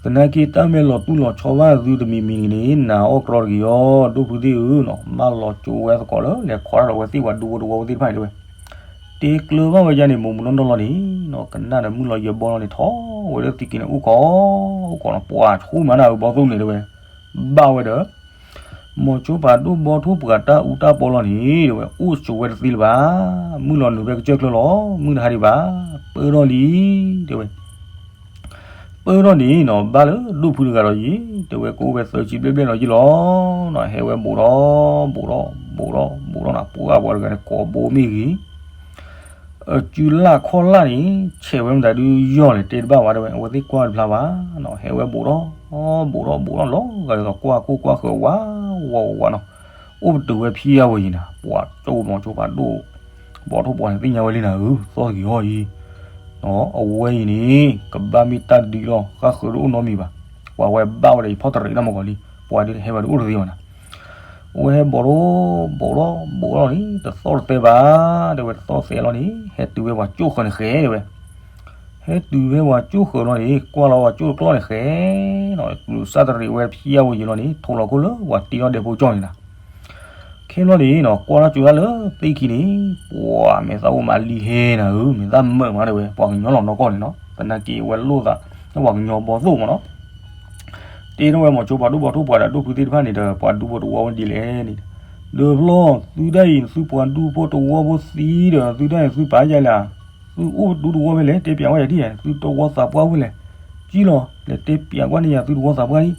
သနာ်က့တၢ်မ့ၢ်လီၤတူၢ်လီၤဆီဘၣ်သုတမံၤမံၤန့ၣ် နၤအီၣ်ကြီတဂ့ၤအီၤ, ဒိၣ်ဖုသ့ၣ်ဧၢနီၤ, မၢလီၤကၠိဝဲသကိးလၢ လဲၤခိးတၢ်ဒီးဝဲသ့ၣ်ပှၤဒူဖိတဝီဖိသ့ၣ်တဖၣ်န့ၣ်တဲဝဲ. တ့ကျၢၤဘၣ်ဝဲဒၣ်န့ၣ် မိၢ်မုၢ်နီၢ်နီၢ်လီၤန့ၣ်နီၤ, ကနၣ်ဒီးမုၢ်လီၤယဲၢ်ဘီလီၤန့ၣ် ထီၣ်ဝဲလၢသံက့ၤန့ၣ် အိၣ်ခိး အိၣ်ခိးနီၤ, ပှၤဆူၣ်မးနၤဧၢ ဘီသိၣ်န့ၣ်တဲဝဲ. ဘၣ်ဝဲဒီး မိၤစိဖးဒိၣ်ဘီထိၣ်ပှၢ်တၢ်အူတၢ်ပီလီၤန့ၣ်တဲဝဲ, အိၣ်ဆိးဝဲတသ့လၢၤဘၣ်, မုၢ်လီၤနုာ်ဖဲကစၢၢ်ချၢလီၤ, မုၢ်တဟါဒံးဘၣ်, ပၢၢ်ထီၣ်လံတဲဝဲ. ပၢၢ်ထီၣ်န့ၣ်နီၤ, ဘၣ်လၢဒိၣ်ဖုတဂၤဒီးယံၤ, တဲဝဲကအိၣ်ဝဲသၢဆံဘျဲၣ်ဘျဲၣ်ဒီးယံၤလီၤ. ဟဲဝဲဘူးထီၣ် ဘူးထီၣ် ဘူးထီၣ် ဘူးထီၣ်နီၤ, ပှၤပှၤတဂၤန့ၣ် ကိးဘိမ့ၢ်ဂ့ၤ အစုလၢ်ခီၣ်လၢ်န့ၣ် ဆဲးဝဲမတၤဒုးယီၢ်လဲၣ် တဲတဘၣ်ဝဲတဲဝဲ, အဝဲသ့ၣ်ကွၢ်တဖျါဘၣ်နီၤ, ဟဲဝဲဘူးထီၣ် ဘူးထီၣ် ဘူးထီၣ် လီၤဂာ်ဒ်သိးကွၢ်ကိၢ်ကွၢ်ဃၢၤဝး ဝး ဝး ဝးနီၤ, အိၣ်ပတုာ်ဝဲဖံးယါဝဲယံၤနၤ, ပှၤကၠိၣ်မိၤစိဖးဒိၣ် ဘီထိၣ်ပှၢ်န့ၣ် သ့ၣ်ညါဝဲလံနၤဧၢ, သီၣ်တဂ့ၤဟီၣ်အံၤ အဝဲအံၤန့ၣ် ကဘၣ်မ့ၢ်တၢ်ဒုးလီၤ, ဃၣ်ဃၢၤတအိၣ်နီတမံၤဘၣ်, ပှၤဝဲဘၣ်ဝဲဒီးယဖီၣ်တရံးနီၢ်မုၢ်ကီၤလံ, ပှၤဒုးတဟဲဘၣ်ဒုးအိၣ်တသ့ဘၣ်နၤ. အဝဲဟဲဘူးထီၣ် ဘူးထီၣ် ဘူးထီၣ်လီၤန့ၣ် တသီၣ်တသဲဘၣ်, တဲဝဲတသီၣ်တသဲလီၤန့ၣ် ဟဲတုၤဝဲပှၤကၠိၣ်ဃၢၤန့ၣ်ဃဲတဲဝဲ, ဟဲတုၤဝဲပှၤကၠိၣ်ဃၢၤလီၤန့ၣ် ကွၢ်လီၤပှၤကၠိၣ်တကျီၢ်န့ၣ်ဃဲနီၤ, ကလူးစၢ်တရံးဝဲဖံးယါဝဲယံၤလီၤန့ၣ် ထိးလီၤခိၣ်လၢပှၤတ့ထီၣ်ဒဲဖိကၠီၣ်န့ၣ်နၤ. ခဲလီၤန့ၣ်နီၤ ကွၢ်ထီၣ်ကၠိတၢ်လၢသ့ၣ်ခံန့ၣ်, ပှၤမဲာ်သၣ်အိၣ်မးလံဟဲနၤဧၢ, မဲာ်သၣ်မုာ်မးတဲဝဲ, ပှၤကညီလီၤနီၢ်ကီၢ်န့ၣ်နီၤ, သနာ်က့ဝဲလိၣ်သး ပှၤကညီဘီသိၣ်မးနီၤ. တဲထီၣ်ဝဲမိၤစိဖးဒိၣ်ဘီထိၣ်ပှၢ်ဒီးဒိၣ်ဖုသ့ၣ်တဖၣ်န့ၣ်ဒီး ပှၤဒူဖိတဝီဖိဒ်လဲၣ်န့ၣ်, ဒီးဖျီ သုဒၣ်အံၤ သုပှၤဒူဖိတဝီဖိသံဒီး သုဒၣ်အံၤ သုပာ်ယၤလၢ သုအိၣ်ဒူတဝီဖဲလဲၣ်, တဲပျးဝဲယၤဒ်လဲၣ်, သုတဝီသးပှၢ်အိၣ်ဖဲလဲၣ်, ကံၣ်လီၤ လဲၤတဲပျးကွၢ်န့ၢ်ယၤသုတဝီသးပှၢ်ဒ်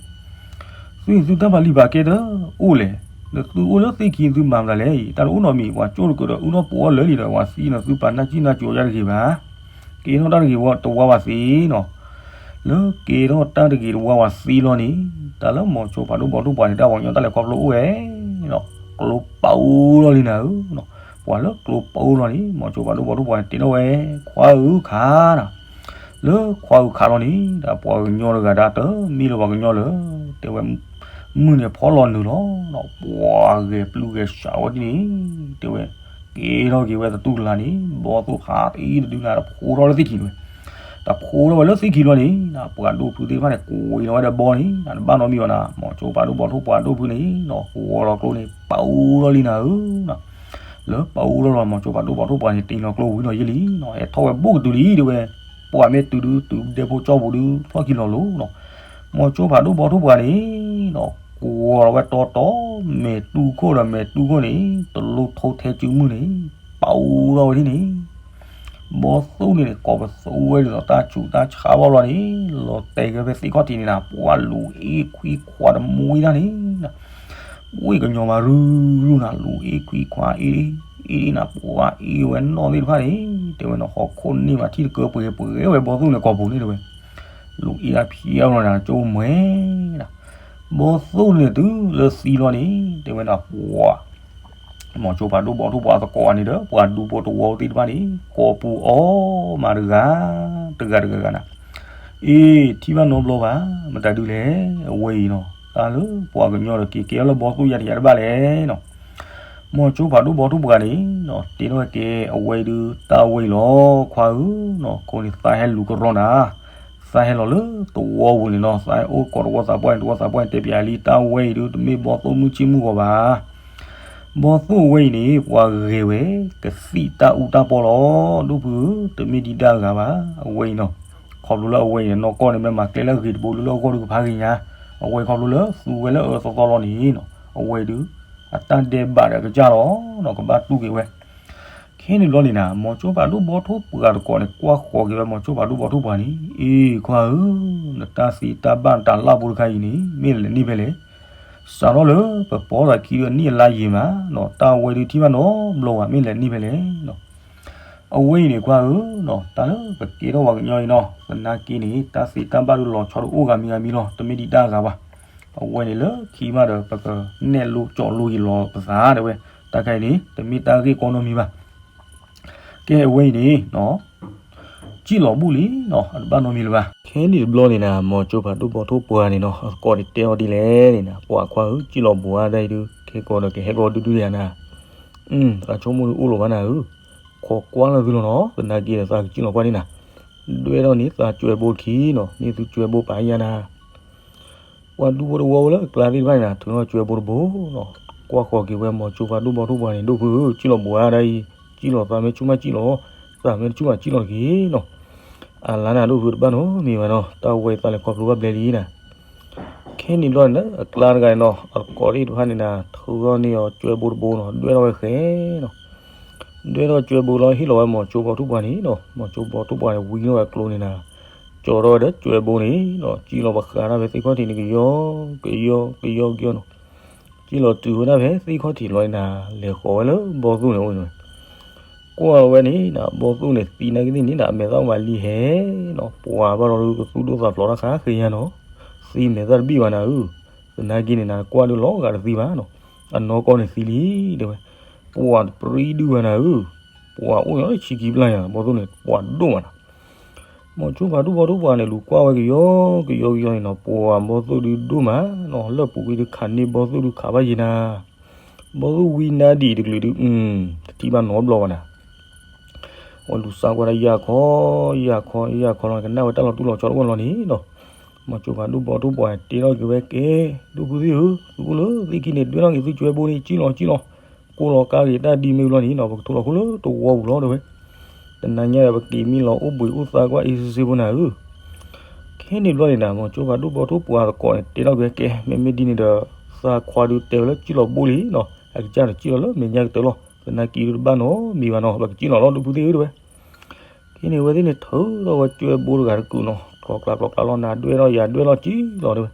သုအံၤသုတၢ်ပာ်လုၢ်ပာ်ကဲတအိၣ်လဲၣ်, ဒီးသုအိၣ်လၢသ့ၣ်ခံသုမၤမတၤလဲၣ်အံၤ, တၢ်တအိၣ်နီတမံၤ, ပှၤကၠိတကၢးဒီးအုၣ်ထီၣ်ပှီၤအီၣ်လၢာ်လံဒီး ပှၤသံဒီးသုပာ်နၢ်ကံၣ်နၢ်ကၠိယါတဂ့ၤဘၣ်. ကဲထီၣ်တၢ်တဂ့ၤဝဲတဝါဝဲသ့နီၤ, လၢကဲထီၣ်တၢ်တဂ့ၤတဝါဝဲသ့လီၤန့ၣ်, တၢ်လၢမိၤစိဖးဒိၣ်ဘီထိၣ်ပှၢ်န့ၣ် တၢ်ပှၤကညီတၢ်လဲၤခီဖျိအိၣ်ဝဲ ကျိပာ်အိၣ်လီၤလံနၤဧၢ, ပှၤလၢကျိပာ်အိၣ်လီၤန့ၣ် မိၤစိဖးဒိၣ်ဘီထိၣ်ပှၢ်န့ၣ် တဲထီၣ်ဝဲ ခွါဧၢခးနၤ, လၢခွါဧၢခးလီၤန့ၣ် ဒီးပှၤကညီတဂၤဒၣ်တမ့ၢ်လၢပှၤကညီလၢၤ, တဲဝဲ မုၢ်န့ၣ်ဖီလီၤနုာ်လီၤ, ပှၤဂဲၤပျုၢ်ဂဲၤစးဝဲဒ်န့ၣ်, တဲဝဲ ကဲထီၣ်က့ၤဝဲသတူၢ်ကလာ်န့ၣ် ဘီသိၣ်ဟးအံၤတဒုနၤ တဖိထီၣ်လၢသ့ၣ်ခံန့ၣ်ဝဲ, တဖိထီၣ်ဝဲလၢသ့ၣ်ခံလီၤန့ၣ် ပှၤဒိၣ်ဖုသ့ၣ်တဖၣ်န့ၣ် ကိးအံၤလီၤဝဲဒီးဘီန့ၣ် တဘၣ်နီတမံၤဘၣ်နၤ, မိၤစိဖးဒိၣ်ဘီထိၣ်ပှၢ်ဒိၣ်ဖုန့ၣ်နီၤ ဂီၤလီၤကျိန့ၣ် ပာ်အိၣ်လီၤလံနၤဧၢ, လၢပာ်အိၣ်လီၤလီၤ မိၤစိဖးဒိၣ်ဘီထိၣ်ပှၢ်န့ၣ် တ့လီၤကျိဝံၤနီၤယဲလံနီၤ ဟဲထီၣ်ဝဲဘိၣ်ကတုၤလံတဲဝဲ, ပှၤမ့ၢ်တုၤဒုတုၤဒဲဖိကၠီပူၤဒု ဖျီၣ်ခံလီၤလိၤနီၤ, မိၤစိဖးဒိၣ်ဘီထိၣ်ပှၢ်န့ၣ်နီၤ ကိးလီၤဝဲတီတီ မဲာ်တူၢ်ခိၣ်ဒီးမဲာ်တူၢ်ခိၣ်န့ၣ် တလိၣ်ထိထဲစုမုၢ်န့ၣ် ပာ်အိၣ်ထီၣ်ဝဲဒ်န့ၣ်, ဘီသိၣ်န့ၣ် ကိးပသူဝဲဒ်သိးတၢ်ဆူးတၢ်ဆါဘၣ်လီၤန့ၣ် လီၤတဲာ်က့ၤဖဲသ့ၣ်ခီၣ်ထံးန့ၣ်နၤ ပှၤလူၤအ့ၣ်ခွံခွါတမူဝံၤတၢ်န့ၣ် ဝ့ၢ်ကညီမးရုရုနၤ လူၤအ့ၣ်ခွံခွါအ့ၣ်, အ့ၣ်နၤ ပှၤအ့ၣ်ဝဲနီၢ်သ့ၣ်တဖၣ်န့ၣ် တဲဝဲနဟီၣ်ခိၣ်န့ၢ်မးထံၣ်တကၢပှဲၤပှဲၤဝဲဘီသိၣ်န့ၣ်ကိာ်ပူၤန့ၣ်တဲဝဲ, လူၤအ့ၣ်ဒၣ်ဖျဲးလီၤနၤ ကၠိမဲနၤ, ဘီသိၣ်န့ၣ်တုၤလၢသံလီၤန့ၣ် တဲဝဲနၤ ပှၤ မိၤစိဖးဒိၣ်ဘီထိၣ်ပှၢ်သကိးန့ၣ်ဒီး ပှၤဒူဖိတဝီသ့ၣ်တဖၣ်န့ၣ် ကိးပူၤအီၤမးတဂၤ တဂၤတဂၤဂၤနၤ, အ့ ထံၣ်ဘၣ်နီတဘျီဘၣ် မတၤဒုလဲၣ် အဝဲအံၤနီၤ တၢ်လၢပှၤကညီဒီးက့ၤကဲအီၤလၢဘီသိၣ်ယါတယါတဘၣ်လဲၣ်နီၤ, မိၤစိဖးဒိၣ်ဘီထိၣ်ပှၢ်န့ၣ်နီၤ တဲထီၣ်ကဲအဝဲအံၤဒု တၢ်ဝဲအံၤလီၤ ခွါဧၢနီၤ ခိၣ်န့ၣ်သးဟဲလူၤကရီနၤ, သးဟဲလီၤလၢတဝီပူၤန့ၣ်နီၤ သးဟဲအိၣ်ကိးတဝီသးပှၢ်န့ၣ် တဝီသးပှၢ်န့ၣ် တဲပျးလံ တၢ်ဝဲအံၤဒု တမ့ၢ်ဘီသိၣ်မုၢ်ဆ့ၣ်မုၢ်ဂီၤဘၣ် ဘီသိၣ်အဝဲအံၤန့ၣ် ပှၤဂဲၤဝဲ ကသံၣ်တၢ်အူတၢ်ပီလီၤ. ဒိၣ်ဖုဧၢ, တမ့ၢ်ဒံးဒၣ်အဂၤဘၣ်. အဝဲအံၤနီၤ, ခီဖျိလၢအဝဲအံၤန့ၣ် နီၢ်ကီၢ်န့ၣ် မ့ၢ်မၤကျဲလၢအဂ့ၤတဘိလၢလၢအဂီၢ်ဒုကဖးဂ့ၤညါ, အဝဲအံၤခီဖျိလၢသူဝဲလၢအအၢသီသီလီၤန့ၣ်နီၤ, အဝဲအံၤဒု အတၢ်ဒဲးဘးဒီးအကစၢ်လီၤ. ကဘၣ်တူၢ်က့ၤဝဲ ခဲန့ၣ်ဘျီန့ၣ်နၤ, မိၤစိဖးဒိၣ်ဘီထိၣ်ပှၢ်တကိးန့ၣ် ကွၢ်ဃီၤက့ၤဝဲမိၤစိဖးဒိၣ်ဘီထိၣ်ပှၢ်န့ၣ်, အ့ ခွါဧၢ, နတၢ်သံတၢ်ဘၣ်နတၢ်လၢ်ဖိတခါအံၤန့ၣ် မ့ၢ်လဲၤန့ၢ်ဖဲလဲၣ်. စးထီၣ်လၢပပိာ်သးခံဒီးနံၣ်အလါယံာ်မးနီၤ, တၢ်ဝဲဒုထံၣ်ဘၣ်နီတဘျီဘၣ်, မ့ၢ်လဲၤန့ၢ်ဖဲလဲၣ်နီၤ. အဝဲအံၤန့ၣ်ခွါဧၢနီၤ, တၢ်လၢပကဲထီၣ်ပှၤကညီအံၤနီၤ, သနာ်က့န့ၣ် တၢ်သံတၢ်ဘၣ်ဒုလီၤဆီဒုအိၣ်ဂၤမံၤဂၤမံၤလီၤ, တမ့ၢ်ဒံးတၢ်ဂၤဘၣ်. အဝဲန့ၣ်လၢခံမးဒီး ပကနဲၣ်လိကၠီလိက့ၤလီၤပသးဒၣ်ဝဲ, တၢ်ခါအံၤန့ၣ် တမ့ၢ်တၢ်ဂ့ၢ်ကီနီတမံၤဘၣ်. ကဲအဝဲအံၤန့ၣ် ကံၣ်လီၤဘူၣ်လံနီၤ, အတဘၣ်နီတမံၤလၢၤဘၣ်. ခဲန့ၣ်တဘျီန့ၣ်နၤ, မိၤစိဖးဒိၣ်ဘီထိၣ်ပှၢ်န့ၣ်နီၤ, အသကိးန့ၣ်တဲအီၤဒ်လဲၣ်န့ၣ်နၤ, ပှၤခွါဧၢ, ကံၣ်လီၤဘှါဒၣ်အံၤဒု ခဲကိာ်ဒီးကဟဲကီၤဒုဒုယၤနၤ, သးဆိကမိၣ်ဒုအိၣ်လီၤဘၣ်နၤဧၢ, ခိးကွၢ်လၢသုလီၤနီၤ, သနာ်က့ဒီးသးကစံၣ်လီၤကွၢ်န့ၣ်နၤ, ဒွဲၣ်ထီၣ်န့ၢ်သးကၠွဲဘိတခီနီၤ, န့ၢ်သုကၠွဲဘိပာ်ယၤနၤ ပှၤဒူဖိတဝီဖိလၢအကျါသ့ၣ်တဖၣ်န့ၣ်နၤ, ထုးထီၣ်ကၠွဲဘိတဘိနီၤ, ကွၢ်ဃီၤက့ၤဝဲမိၤစိဖးဒိၣ်ဘီထိၣ်ပှၢ်န့ၣ်, ဒိၣ်ဖုဧၢ, ကံၣ်လီၤဘှါဒၣ်အံၤ, ကံၣ်လီၤသးမ့ၢ်ဆူၣ်မးကံၣ်လီၤ, သးမ့ၢ်တဆူၣ်မးကံၣ်လီၤတက့ၢ်နီၤ. အလါနၤဒိၣ်ဖုတဘၣ်နီတမံၤဘၣ်နီၤ, တၢ်ဝဲအံၤသးလဲၤခီဖျိဘၣ်ဘျဲလံနၤ. ခဲန့ၣ်ဘျီန့ၣ် အကျါတဂၤန့ၣ်နီၤ, အသကိးသ့ၣ်တဖၣ်န့ၣ်နၤ, ထုးထီၣ်န့ၢ်အီၤကၠွဲဘိတဘိနီၤ, ဒွဲၣ်ထီၣ်ဝဲဃဲနီၤ. ဒွဲၣ်ထီၣ်ကၠွဲဘိလီၤ ဟ့ၣ်လီၤဝဲမိၤစိဖးဒိၣ်ထိၣ်ပှၢ်န့ၣ်နီၤ, မိၤစိဖးဒိၣ်ထိၣ်ပှၢ်န့ၣ် ဝံထီၣ်ဝဲကျိန့ၣ်နၤ, ကၠီထီၣ်ဝဲဒီးကၠွဲဘိန့ၣ်နီၤ, ကံၣ်လီၤပဃးတၢ်ဖဲသ့ၣ်ခီၣ်ထံးန့ၣ် ကယီကယီကယီကယီနီၤ. ကံၣ်လီၤတုၤဝဲဒၣ်ဖဲသ့ၣ်ခီၣ်ထံးလီၤန့ၣ်နၤ, လဲၤဃီၤဝဲလၢဘီသိၣ်န့ၣ်အိၣ်န့ၣ်, ကွၢ်လီၤဝဲန့ၣ်နၤ, ဘီသိၣ်န့ၣ်သံနာ်က့သ့ၣ်န့ၣ်နၤ, အမဲာ်သၣ်မၤလံဟဲနီၤ, ပှၤဘၣ်လီၤဒုကသူၣ်ဒိၣ်သးဖျိးတၢ်ဃါဃ့ညါနီၤ, သံမဲာ်သၣ်တဘံၣ်ဘၣ်နၤဧၢ, သနာ်က့န့ၣ်နၤ ကွၢ်ဒုလီၤဂာ်တသံဘၣ်နီၤ, အနီၢ်ကီၢ်န့ၣ်သံလံ တဲဝဲ, ပှၤတပြံဒုဘၣ်နၤဧၢ, ပှၤအိၣ်ညီလၢဆံခံပျၢ်ညါ, ဘီသိၣ်န့ၣ် ပှၤဒိၣ်မးနၤ. မိၤစိဖးဒိၣ်ဘီထိၣ်ပှၢ်န့ၣ် လူၤကွၢ်ဝဲကယီကယီကယီန့ၣ်နီၤ, ပှၤဘီသိၣ်ဒုဒိၣ်မးနီၤ, လၢပူၤကွံာ်ဒုခးန့ၢ်ဘီသိၣ်ဒုခးဘၣ်ယံၤနၤ, ဘီသိၣ်ဝံနါဒံးတကလုာ်ဒု တထံၣ်ဘၣ်နီတဘျီဘၣ်နၤ. အဝဲလူၤစါကွၢ်ဒၣ်ယၢ်ခီ, ယၢ်ခီ, ယၢ်ခီလီၤ, ကနၣ်ဝဲတၢ်လီၤတူၢ်လီၤဆီတအိၣ်လီၤန့ၣ်နီၤ, မိၤစိဖးဒိၣ်ဘီထိၣ်ပှၢ်တဲထီၣ်က့ၤဝဲကဲ, ဒိၣ်ဖုသ့ၣ်ဧၢ, သုအိၣ်လၢသ့ၣ်ခံန့ၣ် ဒွဲၣ်ထီၣ်က့ၤသုကၠွဲဘိန့ၣ် ကံၣ်လီၤကံၣ်လီၤ, အိၣ်လီၤကါဂ့ၤတၢ်ဒ်မ့ၢ်ဘျီန့ၣ်နီၤ ပကထိလီၤခိၣ်လၢတဝီပူၤလီၤတဲဝဲ. တနၤညါဒီးပက့ၤမံလီၤအိၣ်ဘှံးအိၣ်သါကွၢ်အ့စ့စ့ဖိနၤဧၢ. ခဲန့ၣ်ဘျီန့ၣ်နၤ မိၤစိဖးဒိၣ်ဘီထိၣ်ပှၤသကိးန့ၣ် တဲထီၣ်က့ၤဝဲကဲ မ့မ့ၢ်ဒ်န့ၣ်ဒီး သးခွါဒုးတဲဝဲလၢကံၣ်လီၤဘိလံနီၤ အကစၢ်ဒီးကံၣ်လီၤလၢမဲာ်ညါကတၢၢ်လီၤ သနာ်က့ဒုးတဘၣ်နီတမံၤဘၣ်နီၤ ပကကံၣ်လီၤလီၤဒိၣ်ဖုသ့ၣ်ဧၢတဲဝဲ. ခဲန့ၣ်အဝဲသ့ၣ်န့ၣ်ထုးထီၣ်ဝဲကွဲဘိတဂၤတကုာ်နီၤ ကျီကျါကျီကျါလီၤနၤဒွဲၣ်ထီၣ်ယၤဒွဲၣ်လီၤကံၣ်လီၤတဲဝဲ.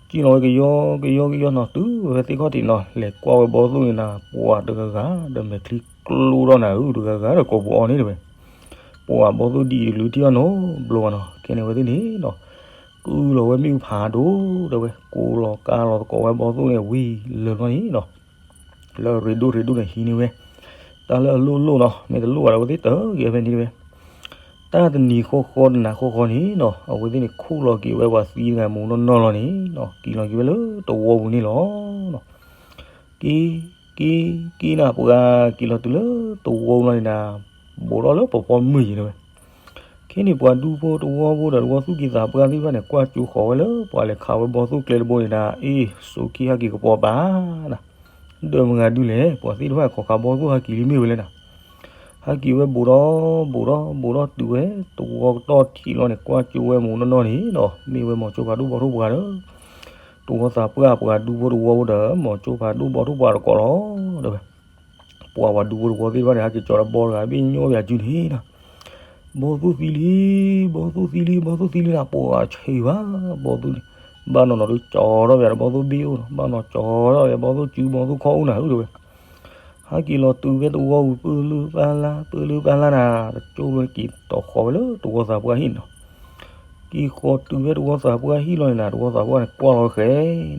ကံၣ်လီၤဝဲကယီကယီကယီနီၤ တုၤဝဲသ့ၣ်ခီၣ်ထံးနီၤ လဲၤကွၢ်ဝဲဘီသိၣ်န့ၣ်နၤ ပှၤတဂၤဂၤဒီးမဲာ်ချံကျိထီၣ်နၤဧၢ တဂၤဂၤဒီးကိာ်ပူၤအီၤန့ၣ်တဲဝဲ. ပှၤဘီသိၣ်ဒ်အံၤတကလုာ်ထံၣ်အီၤနီတဘျီဘၣ်နီၤ ခဲန့ၣ်အဝဲသ့ၣ်န့ၣ်နီၤ ကုၢ်လီၤဝဲမ့ၣ်အူဖးဒိၣ်တဲဝဲ ကိးလီၤကါလီၤသကိးဝဲဘီသိၣ်န့ၣ်ဝံၤလၢာ်လီၤန့ၣ်နီၤ လၢရ့ဒိၣ်ရ့ဒိၣ်န့ၣ်ဟံးန့ၢ်ဝဲ တၢ်လၢအလိၣ်လိၣ်နီၤ မ့ၢ်တလိၣ်ဘၣ်ဒီးအဝဲသ့ၣ်တဂ့ၤဖဲန့ၣ်တဲဝဲ. တၢ်တနံၤဃီဃီတနၤဃီဃီန့ၣ်နီၤ အဝဲသ့ၣ်န့ၣ်ခူၣ်လီၤက့ၤဝဲပှၤသံတဂၤမူးနီၢ်နီၢ်လီၤန့ၣ်နီၤ က့ၤလီၤက့ၤဝဲလၢတဝီပူၤန့ၣ်လီၤ. က့ၤ က့ၤ က့ၤနၤပှၤက့ၤလီၤတုၤလၢတဝီပူၤလီၤန့ၣ်နၤ ဘူးထီၣ်လၢပဖီမုၢ်ယံၤတဲဝဲ. ခဲန့ၣ်ပှၤဒူဖိတဝီဖိဒီးတဝီသူၣ်ကံၢ်သးပှၢ်သ့ၣ်တဖၣ်န့ၣ် ကွၢ်ကၠိဃီၤဝဲလၢပှၤလဲၤခးဝဲဘီသိၣ်ကျဲတဘိန့ၣ်နၤ အ့ၣ် စိခံဟဲက့ၤကပီၤပာ်နၤ ဒီးမုၢ်ဂၤဒုလဲၣ် ပှၤသ့ၣ်တဖၣ်ခိးခးဘီသိၣ်ဟဲက့ၤလံမ့ၢ်ဝဲလဲၣ်နၤ ဟဲက့ၤဝဲဘူးဒီး ဘူးဒီး ဘူးဒီးတုၤဝဲ တဝီကတီၢ်ထံးလီၤန့ၣ် ကွၢ်ကၠိဝဲမူးနီၢ်နီၢ်န့ၣ်နီၤ မ့ၢ်ဝဲမိၤစိဖးဒိၣ်ဘီထိၣ်ပှၤဒီး တဝီသးပှၢ်ပှၤဒူဖိတဝီဖိဒီး မိၤစိဖးဒိၣ်ဘီထိၣ်ပှၤတကိးလီၤ တဲဝဲ. ပှၤပှၤဒူဖိတဝီသ့ၣ်တဖၣ်န့ၣ် ဟဲက့ၤကၠီဒီးဘီတဂၤ ဘ့ၣ်ညီဘၣ်ယၤကုန့ၣ်နီၤ ဘီသိၣ်သံလံ ဘီသိၣ်သံလံ ဘီသိၣ်သံလံနၤ ပှၤဆံးဘၣ် ဘီသိၣ်န့ၣ် ဘၣ်နီၢ်နီၢ်ဒုးကၠီထီၣ်ဝဲဒီးဘီသိၣ်ဘ့ၣ်အိၣ်နီၤ ဘၣ်နီၢ်ကၠီထီၣ်ဝဲဘီသိၣ်စု ဘီသိၣ်ခီၣ်အိၣ်နၤဧၢတဲဝဲ. ဟဲက့ၤလီၤတုၤဖဲတဝီပူၤ ပၢလုၢ်ပၢ်လၢ် ပၢလုၢ်ပၢ်လၢ်နၤ တကၠိဖိန့ၣ်က့ၤတီၤဃီၤဝဲလၢတဝီသးပှၢ်ဟံၣ်နီၤ က့ၤဃီၤတုၤဖဲတဝီသးပှၢ်ဟံၣ်လီၤန့ၣ်နၤ တဝီသးပှၢ်န့ၣ်ကွၢ်လီၤဃဲ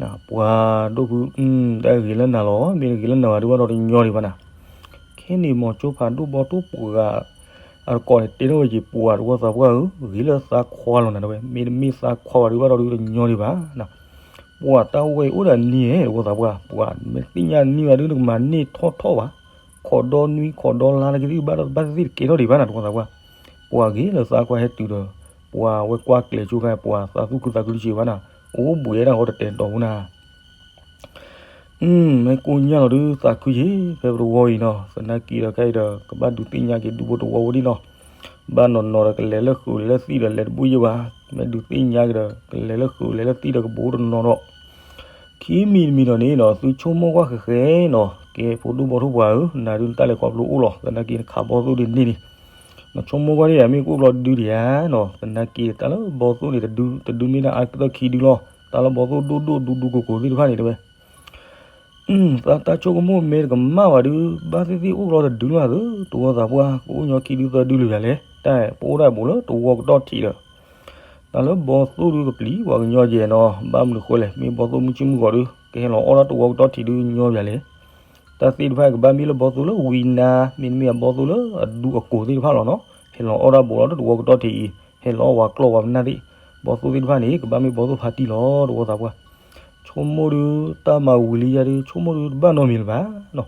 နၤ ပှၤဒိၣ်ဖု တၢ်ဂ့ၤလၢနၤလီၤ မ့ၢ်တဂ့ၤလၢနၤဘၣ်ဒုးဘၣ်ဒီးတညီဒံးဘၣ်နၤ ခဲန့ၣ်မိၤစိဖးဒိၣ်ဘီထိၣ်ပှၤ အတကိးန့ၣ် တဲထီၣ်ဝဲက့ၤပှၤတဝီသးပှၢ်ဧၢ ဂ့ၤလၢသးခွါလီၤနၤတဲဝဲ မ့တမ့ၢ်သးခွါဘၣ်ဒုးဘၣ်ဒီးတညီဒံးဘၣ်နၤ ပှၤတၢ်ဝဲအံၤအိၣ်ဒီးနံၤဧဲ တဝီသးပှၢ် ပှၤမ့ၢ်တသ့ၣ်ညါနံၤဘၣ်ဒုး နကမၤန့ၢ်ထီၣ်ထီၣ်ဘၣ် ခိးဒီနွံခိးဒီလါ နကသ့ၣ်ဘၣ်ဒီးဘၣ်သ့ၣ်သ့ၣ်တကဲထီၣ်ဒံးဘၣ်နၤ တဝီသးပှၢ် ပှၤဂ့ၤလၢသးခွါဟဲတုၤဒီး ပှၤဝဲကွၢ်ကျဲၤကၠိခါ ပှၤသးသူၣ်ခုသးခုတစဲးဘၣ်နၤ အိၣ်ဘှံးဝဲဒၣ်ဃီတတဲာ်တီၤပူၤနၤ မ့ၢ်ကိၣ်ညါလီၤဒုး သးခုယ့ၣ် ဖဲပတဝီအံၤနီၤ သနာ်က့ဒီးခဲအံၤဒီး ကဘၣ်ဒုးသ့ၣ်ညါက့ၤဒူဖိတဝီဖိဒံးနီၤ ဘၣ်နီၢ်နီၢ်ဒီးကလဲၤလၢဃုာ်လဲၤလၢသံၣ်ဒီးလဲၤတဘူၣ်ယဲၢ်ဘၣ် မ့ၢ်ဒုးသ့ၣ်ညါက့ၤဒီး ကလဲၤလၢဃုာ်လဲၤလၢသံၣ်ဒီးကဘူးတနီၤဒီး ခံမံၤတမံၤဒီးန့ၣ်နီၤ သုဆိကမိၣ်ကွၢ်ဃဲဃဲနီၤ ကဲဖိဒိၣ်ဘီထိၣ်ပှၤဧၢ နၤဒုးနတၢ်လဲၤခီဖျိအိၣ်လီၤ သနာ်က့နခးဘီသိၣ်ဒ်န့ၣ်န့ၣ် နဆိကမိၣ်ကွၢ်ဒ်ယၤမ့ၢ်ကအိၣ်ဘျီဒုဒံးဧါနီၤ သနာ်က့တၢ်လၢဘီသိၣ်န့ၣ် တဒုမ့ၢ်ဒၣ်အါကတၢၢ်ခံဒုလီၤ တၢ်လၢဘီသိၣ်ဒိၣ်ဒိၣ်ဒူဒူကိၢ်ကိၢ်သ့ၣ်တဖၣ်န့ၣ်တဲဝဲ သးတၢ်ဆိကမိၣ်မ့ၢ်တကမၣ်ဘၣ်ဒုး ဘၣ်သ့ၣ်သ့ၣ်အိၣ်ဘျီတဒုလီၤသၢ တဝီသးပှၢ် ကအိၣ်ညီခံဒုသၢဒုလၢယၤလဲၣ် တၢ်ပအိၣ်ဒၣ်ဘူးလၢတဝီကတီၢ်ထံးဒီး တၢ်လၢဘီသိၣ်ဒုကပျံၤပှၤကညီယဲၢ်နီၤ ဘၣ်မနုၤဃိလဲၣ် မ့ၢ်ဘီသိၣ်မုၢ်ဆ့ၣ်မုၢ်ဂီၤဒု ကဟဲလီၤအီၣ်ဒၣ်တဝီကတီၢ်ထံးဒုညီယၤလဲၣ် တၢ်သ့ၣ်တဖၣ်ကဘၣ်မ့ၢ်လၢဘီသိၣ်လၢဝံနါ မ့တမ့ၢ်အဘီသိၣ်လၢအဒူအကိၢ်သ့ၣ်တဖၣ်လီၤနီၤ ဟဲလီၤအီၣ်ဒၣ်ဘူးလီၤလၢတဝီကတီၢ်ထံးအံၤ ဟဲလီၤအီၣ်ဝဲကျီၢ်ဝဲပနၢ်သ့ၣ် ဘီသိၣ်သ့ၣ်တဖၣ်န့ၣ် ကဘၣ်မ့ၢ်ဘီသိၣ်ဖါတံၢ်လီၤ တဝီသးပှၢ် ဆိကမိၣ်ဒုး တၢ်မၤဝံၤလံယၤဒုး ဆိကမိၣ်ဒုးတဘၣ်နီတမံၤလၢၤဘၣ်နီၤ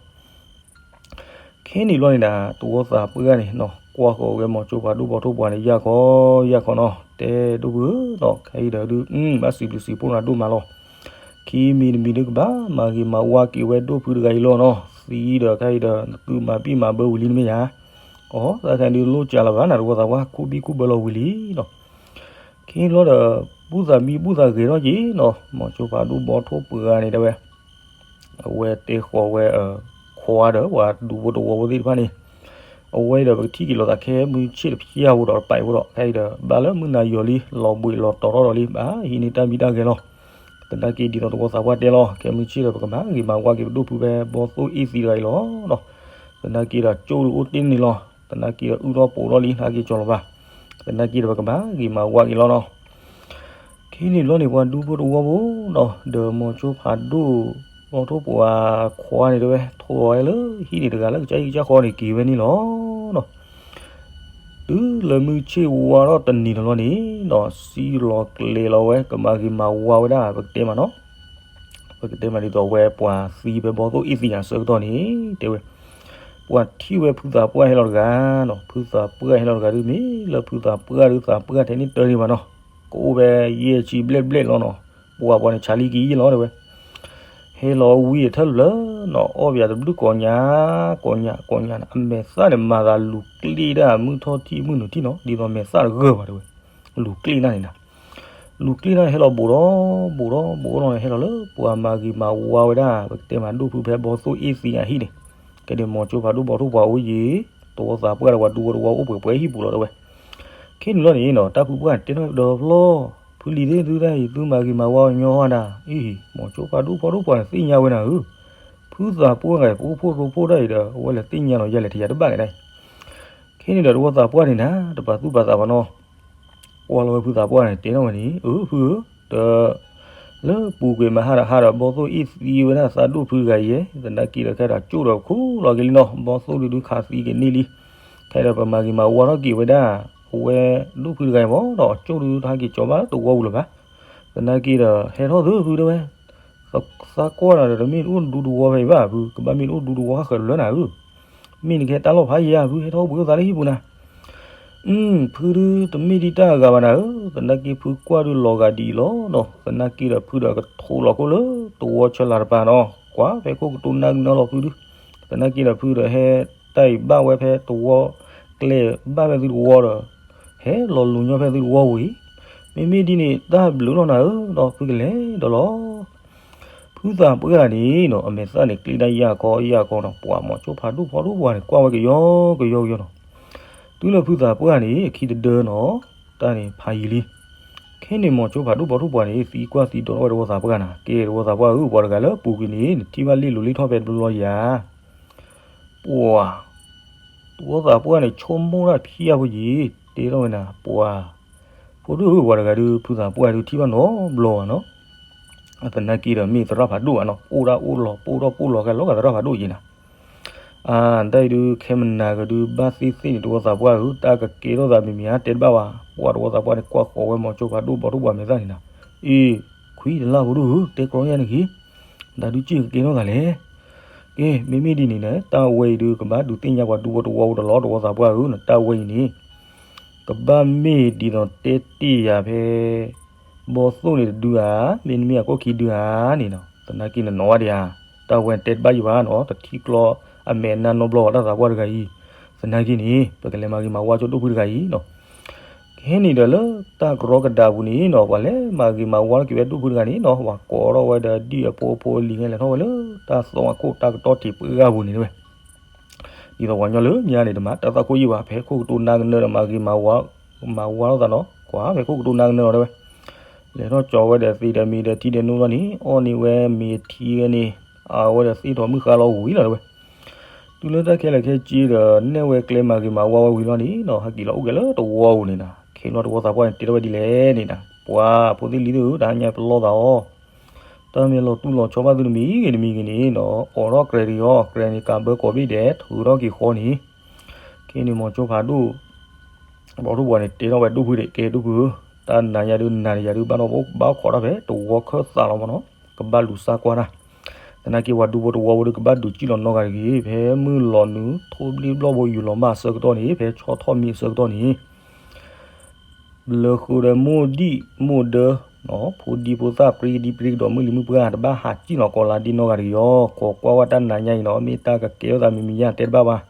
ခဲန့ၣ်ဘျီန့ၣ်ဒၣ် တဝီသးပှၢ်န့ၣ်နီၤ ကွၢ်ဃီၤဝဲမိၤစိဖးဒိၣ်ဘီထိၣ်ပှၤန့ၣ် ယၢ်ခီ ယၢ်ခီနီၤ တဲဒိၣ်ဖုဧၢနီၤ ခဲအံၤဒီးဒုး ဘၣ်စံးဘျုးစံးဖှိၣ်နၤဒိၣ်မးလီၤ ခံမံၤတမံၤဒုးကဘၣ်မၤဂ့ၤမၤဝါက့ၤဝဲဒိၣ်ဖုတဂၤအံၤလီၤနီၤ သံဒီးခဲအံၤဒီး နသုမၤဘံၣ်မၤဘၢဝံၤလံနမ့ၢ်ယၤ အီ သးခဲဒုးလိၣ်ကၢလၢၤဘၣ်နၤ တဝီသးပှၢ် ခူၣ်ဘံၣ်ခူၣ်ဘၢလီၤဝံၤလံနီၤ ခဲအံၤဘျီဒီး ဘူၣ်သးမံဘူၣ်သးဂဲၤထီၣ်က့ၤနီၤ မိၤစိဖးဒိၣ်ဘီထိၣ်ပှၤန့ၣ်တဲဝဲ အဝဲတဲဃီၤဝဲ ခွါဒီးပှၤဒူဖိတဝီဖိသ့ၣ်တဖၣ်န့ၣ် အဝဲဒီးပကထံၣ်က့ၤလိာ်သးခဲမုၢ်ဆ့ၣ်တဖျၢၣ်ဖိဒီးတပာ်ဖိဒီး ခဲအံၤဒီး ဘၣ်လၢမုၢ်နၤယီၤလံ လီၤဘှံးလီၤတီၤထီၣ်ဒီးလံ ဘၣ်ဟံးန့ၢ်တၢ်မံတၢ်ဂဲၤလီၤ သနာ်က့ဒ်သိးတဝီသးပှၢ်တဲလီၤ ခဲမုၢ်ဆ့ၣ်ဒီးပကမၤဂ့ၤမၤဝါက့ၤပဒိၣ်ဖုဖဲဘီသိၣ်အ့ၣ်သံတဂၤအံၤလီၤ သနာ်က့ဒီးကၠိဒုးအိၣ်တ့ၢ်န့ၣ်လီၤ သနာ်က့ဒီးအုၣ်ထီၣ်ပိာ်ထီၣ်လံ ဟဲက့ၤကၠီၤလီၤဘၣ် သနာ်က့ဒီးပကမၤဂ့ၤမၤဝါက့ၤလီၤနီၤ ခဲန့ၣ်ဘျီန့ၣ် ပှၤဒူဖိတဝီဖိနီၤ ဒီးမိၤစိဖးဒိၣ် ဘီထိၣ်ပှၤခွါန့ၣ်တဲဝဲ ထိၣ်လီၤဝဲလၢဟံၣ်န့ၣ်တဂၤလၢကစၢ်ဟံၣ်ကစၢ်ဃီန့ၣ်က့ၤဝဲန့ၣ်လီၤနီၤ တုၤလၢမုၢ်ဆ့ၣ်ဝါထီၣ်တနံၤတဘျီန့ၣ်နီၤ စံၣ်လီၤကျဲၤလီၤဝဲ ကမၤဂ့ၤမၤဝါဝဲဒၣ် ပကတဲမးနီၤ ပကတဲမးဒ်သိးဝဲပှၤသံဖဲဘီသိၣ်အ့ၣ်သံအဆၢကတီၢ်န့ၣ် တဲဝဲ ပှၤထံၣ်ဝဲဖုသးပှၢ်ဟဲလီၤတဂၤနီၤ ဖုသးပှၢ်ဟဲလီၤတဂၤဒုး မ့ၢ်လၢဖုသးပှၢ်ဒုး သးပှၢ်ထဲန့ၣ်တၢ်န့ၣ်ဘၣ်နီၤ ကအိၣ်ဖဲယဲၢ်ဆံဘျဲၣ်ဘျဲၣ်လီၤနီၤ ပှၤပှၤန့ၣ် ဆါလံက့ၤယဲၢ်လီၤတဲဝဲ ဟဲလီၤဝံၤအထၢၣ်ဖျၢၣ်နီၤ အီၣ်ပယၤတဘျုးကိးညါ, ကိးညါကိးညါန့ၣ် အမဲာ်သၣ်န့ၣ် မၤသးလူၤကျ့ဒၣ်မုၢ်ထီၣ်ထံၣ်မုၢ်နုာ်ထံၣ်နီၤ ဒ်သိးမဲာ်သၣ်တဂၢၢ်ဘၣ်တဲဝဲ, လူၤကျ့ဒၣ်န့ၣ်နၤ လူၤကျ့ဒၣ်န့ၣ် ဟဲလီၤဘူးဒီး ဘူးဒီး ဘူးဒီးန့ၣ် ဟဲလီၤလၢပှၤမၤဂ့ၤမၤဝါဝဲဒၣ် ပကတဲမးဒိၣ်ဖုဖဲဘီသိၣ်အ့ၣ်သံအဟံၣ်န့ၣ်, ကဲန့ၣ်မိၤစိဖးဒိၣ်ဘီထိၣ်ပှၤအိၣ်ယံၤ, တဝီသးပှၢ်ဒီးပှၤဒူဖိတဝီအိၣ်ပှဲၤပှဲၤဟံၣ်ပူၤလီၤတဲဝဲ. ခဲန့ၣ်လီၤန့ၣ်နီၤ တၢ်ဖုပှၢ်န့ၣ်တဲထီၣ်ဒီးဖျီ, ဖုလံၤသ့ၣ်သုတၢ်အံၤ သုမၤဂ့ၤမၤဝါညီဟီဒၣ်, အံၤ မိၤစိဖးဒိၣ်ဘီထိၣ်ပှၤန့ၣ်သ့ၣ်ညါဝဲနၤဧၢ, ဖုသးပှၢ်ဂၤ ပအိၣ်ဖှိၣ်ရိဖှိၣ်တၢ်အံၤဒီး အဝဲလဲၤသ့ၣ်ညါလီၤယဲလဲၣ် တယၤတဘၣ်ကဒၣ်အံၤ ခဲန့ၣ်ဒီးတဝီသးပှၢ်န့ၣ်နၤ တပာ်သူၣ်ပာ်သးဘၣ်နီၤ, ကွၢ်လီၤဝဲဖုသးပှၢ်န့ၣ် တဲထီၣ်ဝဲန့ၣ် အၢ ဖုဧၢ, ဒီး လၢပူၤကွံာ်မဟါဒီးဟါဒီး ဘီသိၣ်အ့ၣ်သံဝဲဒၣ်သးဒိၣ်ဖုတဂၤအံၤ, သနာ်က့ဒီးခဲဒီးကၠိၣ်ဒီးခူၣ်လီၤက့ၤလံနီၤ, ဘီသိၣ်ဒုးဒုးခးသံက့ၤန့ၢ်လံ, ခဲဒီးပမၤဂ့ၤမၤဝါထီၣ်က့ၤဝဲဒၣ် အဝဲဒိၣ်ဖုတဂၤအံၤမ့ၢ်ဒီး ကၠိၣ်ဒုးတဟးက့ၤကၠီၤဘၣ်တဝီပူၤလၢၤဘၣ်, သနာ်က့ဒီး ဟဲထီၣ်သုဖုတဲဝဲ သးကွၢ်နၤဒီး တမ့ၢ်တအိၣ်ဒူတဝီဖဲအံၤဘၣ်ဖု, ကဘၣ်မ့ၢ်တအိၣ်ဒူတဝီဃၣ်ဃၢၤတလၢနၤဧၢ, မ့ၢ်နကဟဲတၢ်လီၢ်ဖးယံၤဧါဖု, ဟဲထီၣ်အိၣ်ဘှံးအိၣ်သါလၢဟံၣ်ပူၤနၤ, အု ဖုဒုးတမ့ၢ်ဒ်တၢ်အဂၤဘၣ်နၤဧၢ, သနာ်က့ဖုကွၢ်ဒုးလီၤဂာ်ဒ်အံၤလီၤနီၤ, သနာ်က့ဒီးဖုဒီးကထိးလီၤခိၣ်လၢတဝီဆၢလၤတပၤနီၤ, ကွၢ်ဖဲခိၣ်ကတိၤနါကနၢလီၤဖုဒုး, သနာ်က့ဒီးဖုဒီးဟဲတၢ်အံၤဘၣ်ဝဲဖဲတဝီကျဲ ဘၣ်ဖဲသုတဝီဒီး ဟဲလီၤလူၤညီဖဲသုတဝီပူၤအံၤ, မ့မ့ၢ်ဒ်န့ၣ် တၢ်ဘျုးလီၤနၤဧၢ, ဒီးဖုကလဲၤဒီးလီၤ ဖုသးပှၢ်န့ၣ်နီၤ အမဲာ်သၣ်န့ၣ်ကျ့ဒၣ်ယၢ်ခီယၢ်ခီနီၤ, ပှၤမိၤစိဖးဒိၣ်ဘီထိၣ်ပှၤန့ၣ် ကွၢ်ဝဲကယီကယီကယီနီၤ, တုၤလၢဖုသးပှၢ်န့ၣ် အခံတဒၢနီၤ, တၢ်န့ၣ်ဖးယံၤလံ, ခဲန့ၣ်မိၤစိဖးဒိၣ်ဘီထိၣ်ပှၤန့ၣ် သံကွၢ်သံဒိးထီၣ်ဝဲတဝီသးပှၢ်နၤ, ကဲတဝီသးပှၢ်ဧၢ, ပှၤတဂၤလၢပူၤကွံာ်န့ၣ် နထံၣ်ဘၣ်လ့ၣ်လိၤလ့ၣ်ထီၣ်ဖဲတဘျီယၤ ပှၤ တဝီသးပှၢ်န့ၣ် ဆိကမိၣ်တၢ်ဖံးအါဖိယံၤ, တဲထီၣ်ဝဲနၤ ပှၤ ဖိဒိၣ်ဧၢ, ပှၤတဂၤဒုး ဖုသးပှၢ်ဒုးထံၣ်ဘၣ်နီတဘျီဘၣ်နီၤ, သနာ်က့ဒီးမ့ၢ်သရၣ်ဖးဒိၣ်ဘၣ်နီၤ, အိၣ်ဒၣ်အိၣ်လီၤ ပိၢ်ထီၣ်ပိၢ်လီၤ ကဲလီၤဂာ်သရၣ်ဖးဒိၣ်ယံၤနၤ, အၢ တၢ်အံၤဒုး ခဲမနၤကဒုး ဘၣ်သ့ၣ်သ့ၣ်န့ၣ် တဝီသးပှၢ်ဧၢ, တၢ်ကကဲထီၣ်သးမံၤမံၤဧါ တဲတဘၣ်ဘၣ်, ပှၤတဝီသးပှၢ်န့ၣ် ကွၢ်ဃီၤဝဲမိၤစိဖးဒိၣ်ဘီထိၣ်ပှၤမဲာ်သၣ်န့ၣ်နၤ, အ့ ခွံတလၢ်ဖိဒိၣ်ဧၢ, တဲကြီယါန့ၣ်ဂ့ၤ တၢ်ဒုးစ့ၢ်ကကဲထီၣ်သးလဲၣ်, ကဲ မ့မ့ၢ်ဒ်န့ၣ်ဒီး တၢ်ဝဲအံၤဒုး ကဘၣ်ဒုးသ့ၣ်ညါပှၤဒူဖိတဝီဖိဒီးလီၤ တဝီသးပှၢ်ဧၢ, နတၢ်ဝဲအံၤန့ၣ် ကဘၣ်မ့ၢ်ဒ်သိးတဲတ့ၢ်ယၤဖဲ ဘီသိၣ်န့ၣ်တဒုဧါ, မ့တမ့ၢ်အခိၣ်ခံဒုဧါန့ၣ်နီၤ, သနာ်က့နနီၢ်ဝဲဒံးဧါ, တၢ်ဝဲတဲတဘၣ်ယံၤဘၣ်နီၤ, တထံၣ်ကျီအမဲာ်နါနီတဘျီဘၣ် တၢ်သးပှၢ်တဂၤအံၤ, သနာ်က့န့ၣ် ပကလဲၤမၤဂ့ၤမၤဝါဆိဒိၣ်ဖုတဂၤအံၤနီၤ ခဲန့ၣ်ဒီးလၢတၢ်ကရီကဒါပူၤန့ၣ်နီၤ ပှၤလဲၤမၤဂ့ၤမၤဝါထီၣ်က့ၤဝဲဒိၣ်ဖုတဂၤန့ၣ်နီၤ, ပှၤကိးထီၣ်ဝဲဒီးဒ်အဖိအဖိအလံၤန့ၣ် လဲၤထီၣ်ဝဲလၢတၢ်သီအခိၣ်တၢ်ကတီၢ်ထံးပှၢ်ပူၤန့ၣ်တဲဝဲ, ဒ်သိးပှၤကညီလၢညါန့ၣ် တမၤတၢ်သီခိၣ်ယံၤဘၣ်, ဖဲခိၣ်ကတိၤနါကနၢဒီးမၤဂ့ၤမၤဝါထီၣ်သးနီၤ, ကွၢ်ဖဲခိၣ်ကတိၤနါကနၢလီၤတဲဝဲ, လဲၤထီၣ်ကၠီၤဝဲဒီးသ့ဒီးမ့ၤဒီးထံဒီးနိလီၤန့ၣ် အီၣ်န့ၢ်ဝဲမ့ၤထံဝဲန့ၣ် အဝဲဒီးသ့ထီၣ်မုၢ်ဃါလီၤဝံၤလီၤတဲဝဲ တုၤလၢတၢ်ခဲလၢာ်ခဲဆ့ဒီး နဲၣ်ဝဲကျဲမၤဂ့ၤမၤဝါဝဲဝံၤလီၤန့ၣ်နီၤ, ဟဲက့ၤလီၤအိၣ်က့ၤလၢတဝီပူၤန့ၣ်နီၤ, ခဲလီၤတဝီသးပှၢ်န့ၣ် တဲထီၣ်ဝဲဒ်လဲၣ်န့ၣ်နီၤ, ပှၤဖိသ့ၣ်လံၤသ့ၣ်ဧၢ, တဟါညါပလီၢ်သးအီၤ, တၢ်မ့ၢ်လီၤတူၢ်လီၤဆီဘၣ်သုတမံၤဂ့ၤတမံၤဂ့ၤန့ၣ်နီၤ, အိးထီၣ်ကြဲးတဂ့ၤအီၤ, ကြဲးန့ၣ်ကးဘၢကိးဘ့ၣ်ဒဲး ထုးထီၣ်က့ၤဃီန့ၣ် ခဲန့ၣ်မိၤစိဖးဒိၣ် ဘီထိၣ်ပှၤန့ၣ် တဲထီၣ်ဝဲဒိၣ်ဖုဒီး ကဲဒိၣ်ဖုဧၢ, တၢ်နၤညါဒုးနၤတယၤဒုး ဘၣ်နီၢ်ဘၣ်ခိးတၢ်ဖဲတဝီခၢၣ်သးလီၤမ့ၢ်နီၤ, ကဘၣ်လူၤစၢ်ကွၢ်တၢ်, သနာ်က့ပှၤဒူဖိတဝီဖိဒီး ကဘၣ်ဒုးစံၣ်လီၤနီၢ်ဂၤတဂ့ၤ, ဖဲမုၢ်လီၤနုာ် ထိၣ်ဘျ့ဘျီၣ်ဖိယူၤလီၤမၢ်အဆၢကတီၢ်န့ၣ် ဖဲဆီၣ်ထီၣ်မံအဆၢကတီၢ်န့ၣ် လၢဃုာ်ဒီးမိၢ်ဒံၣ်မိၢ်ဒၢ ဖိဒံဖိသၣ်ပြံကဒံပြံကဒီး မုၢ်လံၤမုၢ်ပှၢ် တဘၣ်ဟးစံၣ်လီၤကီးလၢဒ်နီၢ်ဂၤတဂ့ၤအီၤ, ခိးကွၢ်ဝဲတၢ်နၤညါအံၤနီၤ, မ့ၢ်တၢ်ကကဲထီၣ်သးမံၤမံၤယါ တဲတဘၣ်ဘၣ်,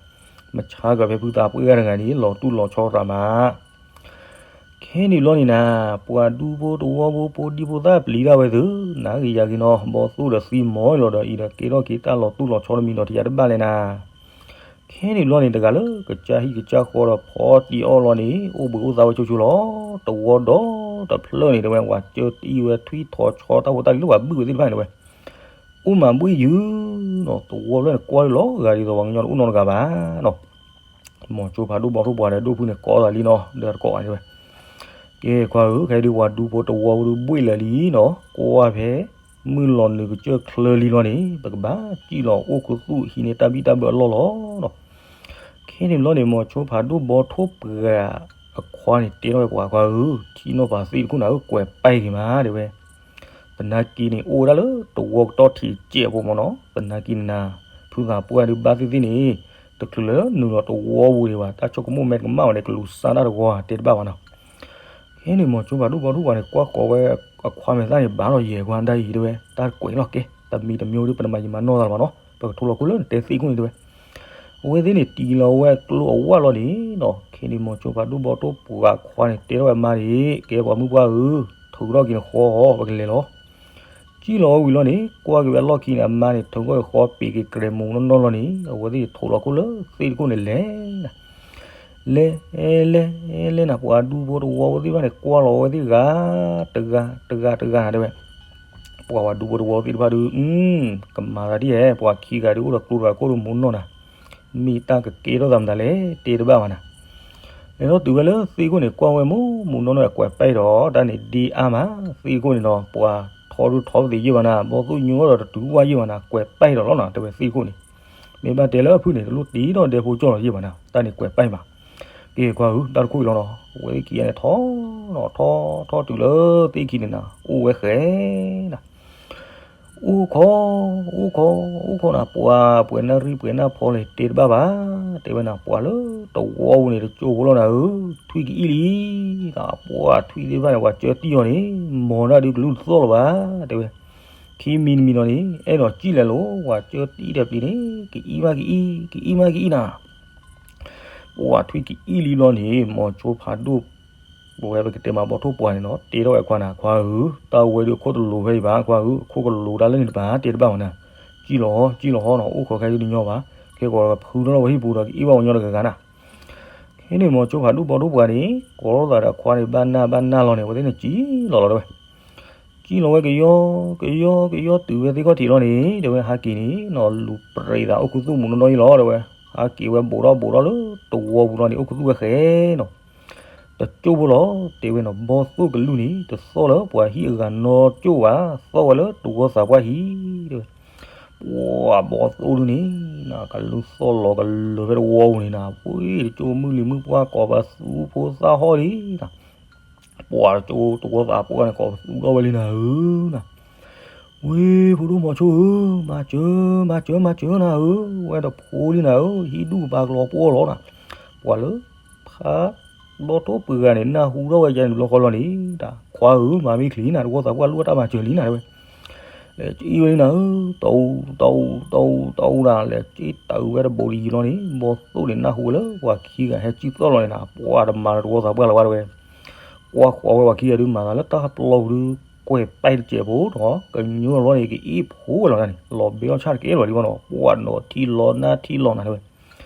မဆါကီးဖဲဖုသးပှၢ်တဂၤန့ၣ် လီၤတူၢ်လီၤဆီရးမး ခဲန့ၣ်ဘျီန့ၣ်နၤ, ပှၤဒူဖိတဝီဖိ ဖိဒံဖိသၣ်ပျံၤဒၣ်ဝဲသု, နၤဂ့ၤယၤဂ့ၤနီၤ, ဘီသိၣ်ဒီးသံမီၤလီၤဒီး အံၤဒီးကဲထီၣ်က့ၤတၢ်လီၤတူၢ်လီၤဆီတမံၤဒီး တယၤတဘၣ်လဲၣ်နၤ. ခဲန့ၣ်ဘျီန့ၣ် တဂၤလၢကစၢ်ဟံၣ်ကစၢ်ဃီဒီး ဖီတံၢ်အီၣ်လီၤန့ၣ် အိၣ်ဘှံးအိၣ်သါဝဲဆိဆိလီၤ. တဝီဒီတဖျၢၣ်န့ၣ် တဲဝဲ ပှၤကၢတံၢ်ဝဲ ထွံၣ်ထီဆီတၢ်ဖိတၢ်လံၤလၢပှၤဘုၣ်ဝဲသ့ၣ်တဖၣ်န့ၣ် တဲဝဲ အိၣ်မးဘှ့ၣ်ယုာ်နီၤ, တဝီဖျၢၣ်န့ၣ် ကွၢ်လၢလီၤဂာ်ဒ်သိးပှၤကညီတအိၣ်နီတဂၤဘၣ်နီၤ. မိၤစိဖးဒိၣ်ဘီထိၣ်ပှၤဒီးဒိၣ်ဖုန့ၣ် ကိးသးလံနီၤ, ဒီးတကိးဘၣ်န့ၣ်ဝဲ, ကဲ ခွါဧၢ, ခဲအံၤဒုးပှၤဒူဖိတဝီဖိဒုးဘှ့ၣ်လၢာ်လံနီၤ, ကွၢ်ဖဲ မုၢ်လီၤနုာ်ကစၢၢ်ချၢလံလီၤန့ၣ် ပကဘၣ်စံၣ်လီၤအိၣ်ခူသူၣ်ဟံးန့ၢ်တၢ်ဘံၣ်တၢ်ဘၢအလီၢ်လီၤနီၤ. ခဲန့ၣ်ဘျီန့ၣ် မိၤစိဖးဒိၣ်ဘီထိၣ်ပှၤအခွါန့ၣ် တဲထီၣ်ဝဲ ပှၤခွါဧၢ, ထံၣ်နီၢ်ပၤသ့ၣ်တခိၣ်နၤဧၢ, ကွဲးပာ်က့ၤမး တဲဝဲ သနာ်က့န့ၣ် အိၣ်ဝဲဒၣ်လၢတဝီကတီၢ်ထံးစဲးဖိမ့ၢ်နီၤ, သနာ်က့န့ၣ်နၤ, ဖုသးပှၢ်ဒုးဘၣ်သ့ၣ်သ့ၣ်န့ၣ် တချုးလၢနုာ်လီၤတဝီပူၤဒံးဘၣ်, တၢ်ဆိကမိၣ်မ့ၢ်တကမၣ်ဝဲန့ၣ် ကလူၤစၢ်တၢ်တဝီဧါ တဲတဘၣ်ဘၣ်နီၤ. ခဲန့ၣ် မိၤစိဖးဒိၣ်ဘီထိၣ်ပှၤန့ၣ် ကွၢ်ဃီၤဝဲအခွါမဲာ်သၣ်န့ၣ် ဘၣ်လီၤယဲၢ်ကွၢ်ဒၣ်အံၤ တဲဝဲ တၢ်ကွဲးလီၤကဲ, တၢ် တမံၤတမံၤဒီး ပတမၤယံာ်မၤနီၢ်သးလၢၤဘၣ်နီၤ, ပကထိလီၤခိၣ်လၢနတဲသ့ၣ်ခိၣ်န့ၣ်တဲဝဲ. အဝဲသ့ၣ်န့ၣ် တံၤလီၤဝဲကျိအဝၣ်လီၤန့ၣ်နီၤ, ခဲန့ၣ် မိၤစိဖးဒိၣ်ဘီထိၣ်ပှၢ်ခွါန့ၣ် တဲထီၣ်ဝဲအမါန့ၣ်, ကဲပှၤမုၣ်ပှၢ်ဧၢ, ထုးထီၣ်က့ၤနဃီအီၤ ပကလဲၤလီၤ. စံၣ်လီၤဝဲဝံၤလီၤန့ၣ် ကွၢ်က့ၤဝဲအလီၢ်ခံန့ၣ် အမါန့ၣ် ထုးထီၣ်က့ၤဃီ ပ့ၤက့ၤကြဲးမူးနီၢ်နီၢ်လီၤန့ၣ် အဝဲသ့ၣ်ထိးလီၤခိၣ်လၢသ့ၣ်တခိၣ်န့ၣ်လဲၤနၤ လဲၤ လဲၤ လဲၤနၤ, ပှၤဒူဖိတဝီဖိသ့ၣ်တဖၣ်န့ၣ် ကွၢ်လီၤဝဲသ့ၣ်တဂၤ တဂၤ တဂၤ တဂၤနၤတဲဝဲ. ပှၤပှၤဒူဖိတဝီသ့ၣ်တဖၣ်ဒုး ကမၤသးဒ်လဲၣ်, ပှၤခံဂၤဒုးအိၣ်ဒီးကျိတဂၤခိၣ်ဒီးမူးနီၢ်နၤ, မ့ၢ်တၢ်ကကဲထီၣ်သးမတၤလဲၣ် တဲတဘၣ်ဘၣ်နၤ. လဲၤထီၣ်တုၤဝဲလၢသ့ၣ်ခိၣ်န့ၣ် ကွၢ်ဝဲမူးမူးနီၢ်နီၢ် ကွဲးပာ်ဒီး တၢ်န့ၣ်ဒ့အါမး, သ့ၣ်ခိၣ်န့ၣ်ဒီး ပှၤထီဒုးထီပသ့ၣ်ယဲၢ်ဘၣ်နၤ, ဘီသိၣ်ညိထီၣ်ဒီးတတုၤဝၣ်ယဲၢ်ဘၣ်နၤ, ကွဲးပာ်ဒီးလီၤနၤ တဲဝဲသ့ၣ်ခိၣ်န့ၣ်. မ့ၢ်ဘၣ်တဲလၢအဖုၣ်န့ၣ် တလိၣ်တ့ထီၣ်ဒဲဖိကၠီၣ်လီၤယဲၢ်ဘၣ်နၤ, တၢ်န့ၣ်ကွဲးပာ်မး. ကဲကွၢ်ဧၢ တၢ်တခိၣ်အံၤလီၤနီၤ, ဝဲသ့ၣ်ခံဂၤန့ၣ်ထီၣ်နီၤ ထီၣ်ထီၣ်တုၤလၢသ့ၣ်ခံန့ၣ်နၤ အိၣ်ဝဲဃဲနၤ အိၣ်ခိး အိၣ်ခိး အိၣ်ခိးနၤ, ပှၤပှဲၤနၢ်ရံၣ်ပှဲၤနၢ်ဖီလဲၣ် တဲတဘၣ်ဘၣ်, တဲဝဲနၤ ပှၤလၢတဝီပူၤန့ၣ် တကၠိဖိလီၤနၤဧၢ, ထွံၣ်ကအံၣ်လံနၤ, ပှၤထွံၣ်သ့ၣ်တဖၣ်န့ၣ် ပှၤကၢတံၢ်အီၤန့ၣ် မ်ဒၣ်ဒုးကလူၢ်တသီၣ်လၢၤဘၣ်, တဲဝဲ. ခံမံၤတမံၤလီၤန့ၣ် အဲၣ်ဒိးကံၣ်လဲၤလိၤ ပှၤကၢတံၢ်ဒီးပျံၤန့ၣ် ကအံၣ်မးကအံၣ် ကအံၣ်မးကအံၣ်နၤ ပှၤထွံၣ်ကအံၣ်လံဘျီန့ၣ် မိၤစိဖးဒိၣ် ပဝဲပကတဲမးဘီထိၣ်ပှၢ်န့ၣ်နီၤ တဲထီၣ်ဝဲခွါနၤ ခွါဧၢ, တၢ်ဝဲဒုးအခိၣ်တလိၤဖဲအံၤဘၣ် ခွါဧၢ, အခိၣ်ကလိၤတၢ်လၢန့ၣ်တပၤ တဲတဘၣ်ဝဲနၤ, ကံၣ်လီၤ ကံၣ်လီၤဟီနီၤ အိၣ်ခိးခဲဒုးတညီဘၣ်, ခဲကိးဖုထီၣ်လီၤဝဲဟံၣ်ပူၤဒီးကအံၣ်ဘၣ်ဝဲညီတဂၤဂၤနၤ. ခဲန့ၣ် မိၤစိဖးဒိၣ်ဘီထိၣ်ပှၢ်န့ၣ် ကိးထီၣ်သးဒီးခွါန့ၣ် ဘၣ်နၢ်ဘၣ်နၢ်လီၤန့ၣ် အဝဲသ့ၣ်န့ၣ်ကံၣ်လီၤလီၤတဲဝဲ ကံၣ်လီၤဝဲကယီကယီကယီတုၤဝဲသ့ၣ်ခီၣ်ထံးလီၤန့ၣ် တဲဝဲ ဟးက့ၤန့ၣ်နီၤ လူၤပြဲးသးအိၣ်ခူသူၣ်မူးနီၢ်နီၢ်အံၤလီၤ တဲဝဲ, ဟးက့ၤဝဲဘူးထီၣ်ဘူးထီၣ်လၢတဝီပူၤလီၤန့ၣ် အိၣ်ခူသူၣ်ဝဲဃဲနီၤ, တကၠိဖိလီၤ တဲဝဲနီၤ, ဘီသိၣ်ကလုၢ်န့ၣ် တသီၣ်လၢပှၤဟံၣ်အဂၤနီတကၠိဘၣ်, သီၣ်ဝဲလၢတဝီသးပှၢ်ဟံၣ် တဲဝဲ. ပှၤဘီသိၣ်ဒုန့ၣ် ကလူၢ်သီၣ်လီၤကလၢၤဖဲတဝီပူၤန့ၣ်နၤ, ပှ့ၤတကၠိမုၢ်လံၤမုၢ်ပှၢ်ကိးပသူဖိသၣ်ဟီၣ်လံနၤ ပှၤတကၠိတဝီသးပှၢ်န့ၣ် ကိးပသူထီၣ်ဝဲလံနၤဧၢနၤ, ဝ့ၢ်ဖိဒိၣ်မိၤစိဧၢ, မၤစၢၤ မၤစၢၤ မၤစၢၤနၤဧၢ, ဝဲတဖိလံနၤဧၢ, ဟံၣ်ဒူၣ်ကပၤကလီၤပှီၢ်လီၤနၤ, ပှၤလၢ ဖး ဘီထိၣ်ပှၢ်ဂၤန့ၣ် နၢ်ဟူထီၣ်ဝဲယါန့ၣ် ဘျီဃီလီၤန့ၣ် တၢ်ခွါဧၢ မၤမ့ၢ်ချံနၤ တဝီသးပှၢ်လိၣ်တၢ်မၤစၢၤလံနၤ တဲဝဲ လဲၤကအံၣ်ဝဲလံနၤဧၢ, တအူ တအူ တအူ တအူနၤ လဲၤက့ၤတၢ်အုးဝဲတဘိးလံယံၤလီၤန့ၣ် ဘီသိၣ်န့ၣ် နၢ်ဟူဝဲလၢပှၤခံဂၤဟဲကံၣ်သီၣ်လီၤန့ၣ်နၤ ပှၤတမၤလၢတဝီသးပှၢ်လၢၤဘၣ်တဲဝဲ, ကွၢ်ဃီၤဝဲပှၤခံဂၤဒုးမၤသးလၢတၢ်ပျီပူၤဒုး ကွဲးပာ်တစဲးဖိဒီး ကညိလီၤန့ၣ် ကအ့ၣ်ဖိဝဲလီၤန့ၣ် လီၤဘဲအီၣ်ဆၣ်တကဲလီၤလံဘၣ်နီၤ ပှၤနီၤထံလီၤနၢ်ထံလီၤနၤတဲဝဲ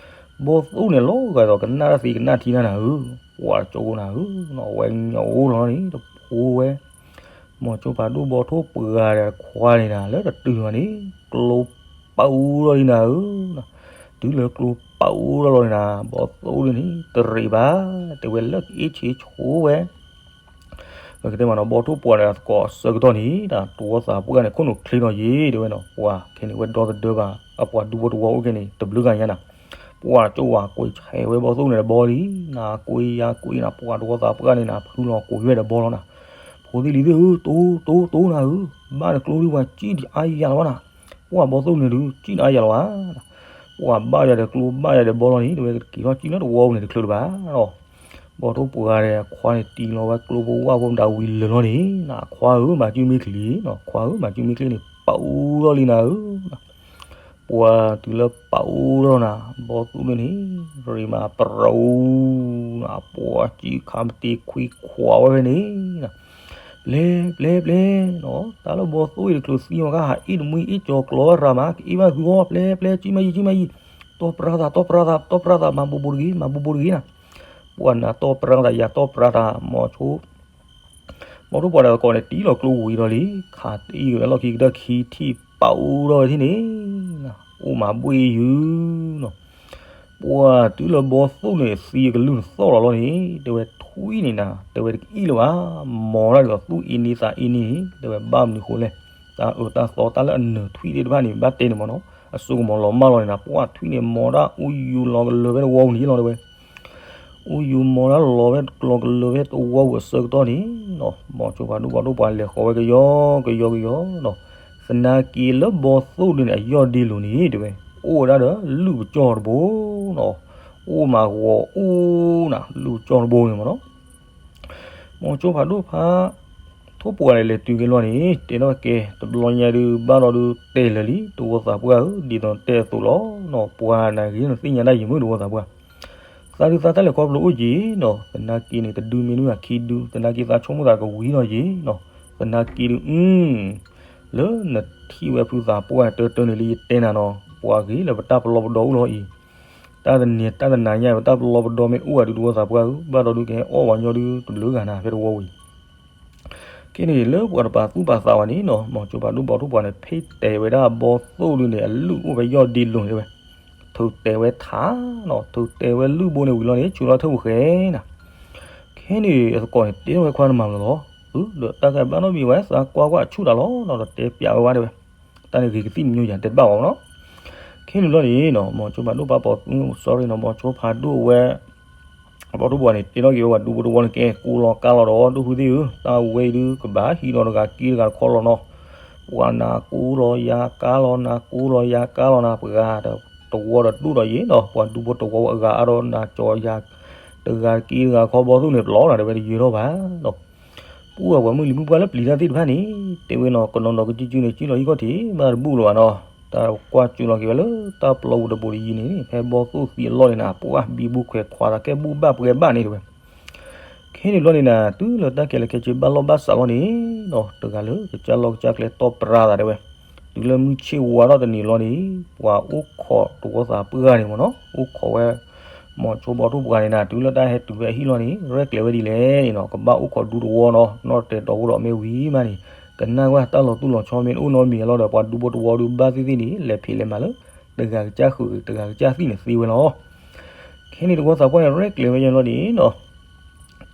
ဘီသိၣ်န့ၣ်လီၤဂာ်ဒီးကနၣ်တၢ်သ့ကနၣ်ထံနၤနၤဧၢ, ပှၤတကၠိနၤဧၢ, ဝဲညိလီၤန့ၣ် တဖိဝဲ မိၤစိဖးဒိၣ်ဘီထိၣ်ပှၢ်ဂၤဒီးခွါန့ၣ်နၤ လၢတတုၤလီၤန့ၣ် ကျိပာ်အူလီၤလံနၤဧၢ, တုၤလၢကျိပာ်အူလီၤလီၤန့ၣ်နၤ ဘီသိၣ်ဒုန့ၣ် တရံးဘၣ် တဲဝဲလၢကအ့ၣ်ဆ့ဆိဝဲ ပကတဲမးနီၤ ဘီထိၣ်ပှၢ်ဒီးသကိးအဆၢကတီၢ်န့ၣ် တၢ်တဝီသးပှၢ်န့ၣ် ခိၣ်နူာ်ချ့နီၤယ့ၣ် တဲဝဲနီၤ ပှၤခဲန့ၣ် ဝဲဒီသဒၢဘၣ် အပှၤဒူဖိတဝီအိၣ်ခဲန့ၣ် တဘျုးဂၤညါနၤ ပှၤကၠိဝၤကွံာ်ဆဲးဝဲဘီသိၣ်န့ၣ်တဘီလံ နၤကွံာ်ယၤကွံာ်နၤ ပှၤတဝီသးပှၢ်န့ၣ်နၤ ဖုလီၤကိးယွဲၢ်ဒီးဘီလီၤနၤ ဖိသ့ၣ်လံၤသ့ၣ်ဧၢ တိတိတိနၤဧၢ, ဘၣ်နကျိဒုးပှၤကံၣ်ဒံးအါယၤလီၤဘၣ်နၤ, ပှၤဘီသိၣ်န့ၣ်ဒုး ကံၣ်နၤအါယၤလီၤဘၣ် ပှၤဘၣ်ယၤဒီးကျိဘၣ်ယၤဒီးဘီလီၤန့ၣ် တဲဝဲက့ၤထီၣ်ကံၣ်လၢတဝီပူၤန့ၣ်တချုးလၢၤဘၣ်ဒီး ဘီထိၣ်ပှၢ်ဂၤဒီးခွါန့ၣ် တံၤလီၤဝဲကျိဖိဝၣ်ဖိမတၤဝံၤလၢာ်လီၤန့ၣ် နၤခွါဧၢ မၤစုမ့ၢ်ချံနီၤ ခွါဧၢ မၤစုမ့ၢ်ချံန့ၣ် ပာ်အူလီၤလံနၤဧၢ ပှၤတုၤလၢပာ်အူလီၤနၤ ဘီသိၣ်န့ၣ် ရံမၤပရူၤနၤ ပှၤကံၣ်ခါမတ့ခွံခွးဝဲဖဲန့ၣ် ပျဲ ပျဲ ပျဲ နီၤ တၢ်လၢဘီသိၣ်အံၤတချုးသံအီၤခါ ဟးအ့ၣ်တမှံအ့ၣ်ကၠီၤကျီၤဝဲရၤမး ကအ့ၣ်ဘၣ်ဃုအီၤ ပျဲ ပျဲ ကံၣ်မးယံၤ ကံၣ်မးယံၤ တီပရၤသး တီပရၤသး တီပရၤသး မၤဘူးဘူးတဂ့ၤ မၤဘူးဘူးတဂ့ၤနၤ ပှၤနၤတီပရၤသး ယၤတီပရၤသး မိၤဆိဘီထိၣ်ပှၢ်ဒီးသကိးန့ၣ် တံၤလီၤကျိဝံၤဒီးလံ ခးတံၤဝဲလီၢ်ခံကတၢၢ်ခံထံၣ်ပာ်အူထီၣ်ဝဲထံၣ်န့ၣ် အိၣ်မၤဘှ့ၣ်ယုၤနီၤ ပှၤတုၤလၢဘီသိၣ်န့ၣ် သံအကလုၢ်နသီၣ်လီၤလီၤန့ၣ် တဲဝဲထွံၣ်န့ၣ်နၤ တဲဝဲတကအံၣ်လၢၤဘၣ် မ်တၢ်ဒ်သိးသူၣ်အ့န့သးအ့န့ၣ် တဲဝဲဘၣ်မနုၤဃိလဲၣ် တၢ်အၢတၢ်သီတၢ်လၢအနၢၤထွံၣ်သ့ၣ်တဖၣ်န့ၣ် ဘၣ်တဲန့ၣ်မ့ၢ်နီၤ အစိကမီၤလီၤမၢ်လီၤန့ၣ်နၤ ပှၤထွံၣ်န့ၣ် မ်တၢ်အူယူၤလီၤကလၢၤဖဲတဝီပူၤန့ၣ်လီၤတဲဝဲ အူယူၤမီၤတၢ်လီၤဝဲကျီၤကလၢၤဖဲတဝီပူၤအဆၢကတီၢ်န့ၣ်နီၤ မိၤဆိဖးဒိၣ်ဘီထိၣ်ပှၢ်လဲၤဃီၤဝဲကယီကယီကယီနီၤ သနာ်က့လၢဘီသိၣ်ဒုန့ၣ် အယီၢ်ဒ့လိၤန့ၣ် တဲဝဲ အိၣ်ဝဲဒၣ်ဒီးလုၢ်ပကၠီၣ်တဘိနီၤ အိၣ်မးဂီၤအိၣ်နၤ လုၢ်ပကၠီၣ်တဘိန့ၣ်မ့ၢ်နီၤ မိၤဆိဖးဒိၣ်ဖး ထိၣ်ပှၢ်န့ၣ်လဲၤတုၤက့ၤလီၤန့ၣ် တဲထီၣ်ကဲ တဘျီညါဒုးဘၣ်ဒီးဒုးတဲလၢာ်လံ တဝီသးပှၢ်ဧၢ, ဒ်သိးတဲအသိးလီၤနီၤ, ပှၤနၤဂ့ၤနသ့ၣ်ညါဒၣ်ယံၤမုၣ်တဝီသးပှၢ်, သးဒုးသးတၢ်လဲၤခီဖျိအိၣ်က့ၤနီၤ, သနာ်က့န့ၣ် တဒုမ့ၢ်နုၢ်အခံဒု သနာ်က့သးဆိကမိၣ်သးကဝံၤနီၤယံၤနီၤ, သနာ်က့ဒုး အု လၢနထံၣ်ဝဲဖုသးပှၢ်န့ၣ် တၢတၢန့ၣ်လံယတဲနၤနီၤ, ပှၤဂ့ၤလၢပတၢ်ပလီၢ်ပဒီအိၣ်လီၤအံၤ, တၢ်တနံၤတၢ်တနၤညါ ပတၢ်ပလီၢ်ပဒီမ့ၢ်အိၣ်ဝဲဒုးတဝီသးပှၢ်ဧၢ, ဘၣ်ဒီးဒုးကဟဲအီၣ်ပှၤညီဒုးတဘျုးဂၤနၤ ဖဲတဝီဝံၤ ခဲန့ၣ် လၢပှၤတပာ်သူၣ်ပာ်သးဝဲန့ၣ်နီၤ, မ်ကၠိဖးဒိၣ်ဘီထိၣ်ပှၢ်န့ၣ် ဖ့ၣ်တဲာ်ဝဲဒၣ်ဘီသိၣ်ဒုန့ၣ် အလုၢ်အိၣ်ဖဲယီၢ်ဒ့လိၤန့ၣ်ဝဲ, ထုးတဲာ်ဝဲထါနီၤ, ထုးတဲာ်ဝဲလုၢ်ဘိန့ၣ်ဝံၤလီၤန့ၣ် ဆူလီၤထၢၣ်ပူၤဃဲနၤ, ခဲန့ၣ်အသကိးန့ၣ် တဲထီၣ်ဝဲခွါနမၤမလီၤလီၤ, အု ဒီးတၢ်ကဘၣ်နီတမံၤဝဲ သးကွၢ်ကွၢ်အဆူၣ်တၢ်လီၤနီၤ, ဒီးတဲပျးဝဲဝဲဒၣ်ဝဲ, တၢ်န့ၣ်ဂ့ၤကသံၣ်မညိယၤ တဲတဘၣ်အီၤနီၤ ခဲန့ၣ်ဘျီန့ၣ်နီၤ မ်ကၠိဖးဒိၣ်ပာ်ပိာ်သူ sorry နီၤ မ်ကၠိဖးဒိၣ်ဝဲ ဘီထိၣ်ပှၢ်န့ၣ် တဲထီၣ်က့ၤဝဲပှၤဒူဖိတဝီန့ၣ် ကဲကိးလီၤကါလီၤဒီး ဒိၣ်ဖုသ့ၣ်ဧၢ, တၢ်ဝဲအံၤဒုးကဘၣ်ဟံးဒီးတဂၤက့တဂၤတခီလီၤနီၤ, ပှၤနၤကိးလီၤယၤကါလီၤ နၤကိးလီၤယၤကါလီၤနၤ ပှၤတဝီဒီးဒိၣ်ဒီးယံၤနီၤ, ပှၤဒူဖိတဝီအဂၤအါဒီးနၤကၠီယၤ, တဂၤက့တဂၤခီဘီသိၣ်န့ၣ် ပျီနၤတဲဝဲတယၢၤထီၣ်ဘၣ်နီၤ ပှၤမုၢ်လံၤမုၢ်ပှၢ်လၢပျံၤတၢ်သ့ၣ်တဖၣ်န့ၣ် တဲဝဲနီၤ ကနီၤနီၤကစုကစုန့ၣ် စုလီၤဟံၣ်ခီၣ်ထံး ဘၣ်တဘူၣ်လၢၤဘၣ်နီၤ, တၢ်ကွၢ်စူၢ်လီၤက့ၤဝဲလၢတၢ်ပျီပူၤတဘိးတယံၤန့ၣ် ဖဲဘီသိၣ်သံအလီၢ်န့ၣ်နၤ ပှၤဘံဘူခွဲးခွးသးကဲဘူၣ်ဘၣ်ပှဲၤဘၣ်န့ၣ်တဲဝဲ, ခဲန့ၣ်ဘျီန့ၣ်နၤ တုၤလၢတၢ်ကဲလၢာ်ခဲဆ့ဘၣ်လီၢ်ဘၣ်စးလီၤန့ၣ်နီၤ တဂၤလၢကစၢ်လီၢ်ကစၢ်ကျဲတီၢ်ပြၤသးတဲဝဲ, တုၤလၢမုၢ်ဆ့ၣ်ဝါထီၣ်တနံၤလီၤန့ၣ် ပှၤအိၣ်ခိးတဝီသးပှၢ်န့ၣ်မ့ၢ်နီၤ အိၣ်ခိးဝဲ မ်ကၠိဖးဒိၣ်ပှၢ်န့ၣ်နၤ တုၤလၢတၢ်ဟဲတုၤဖဲအဟံၣ်လီၢ်န့ၣ် ရဲၣ်ကျဲၤဝဲဒ်လဲၣ်န့ၣ်နီၤ ကဘၣ်အိၣ်ခိးဒူတဝီနီၤ နီၢ်တဲာ်တီၤဖိဒီးမ့ၢ်ဝံၤမးန့ၣ် ကနၣ်ကွၢ်တၢ်လီၤတူၢ်လီၤဆီမ့ၢ်အိၣ်နီတမံၤအလီၢ်ဒီး ပှၤဒူဖိတဝီဒုးဘၣ်သ့ၣ်သ့ၣ်န့ၣ် လဲၤဖံးလဲၤမၤလၢ တဂၤကစၢ်ဃုာ်တဂၤကစၢ်သံၣ်န့ၣ်သ့ဝဲလီၤ. ခဲန့ၣ်တဝီသးပှၢ်န့ၣ် ရဲၣ်ကျဲၤဝဲယဲလီၤန့ၣ်နီၤ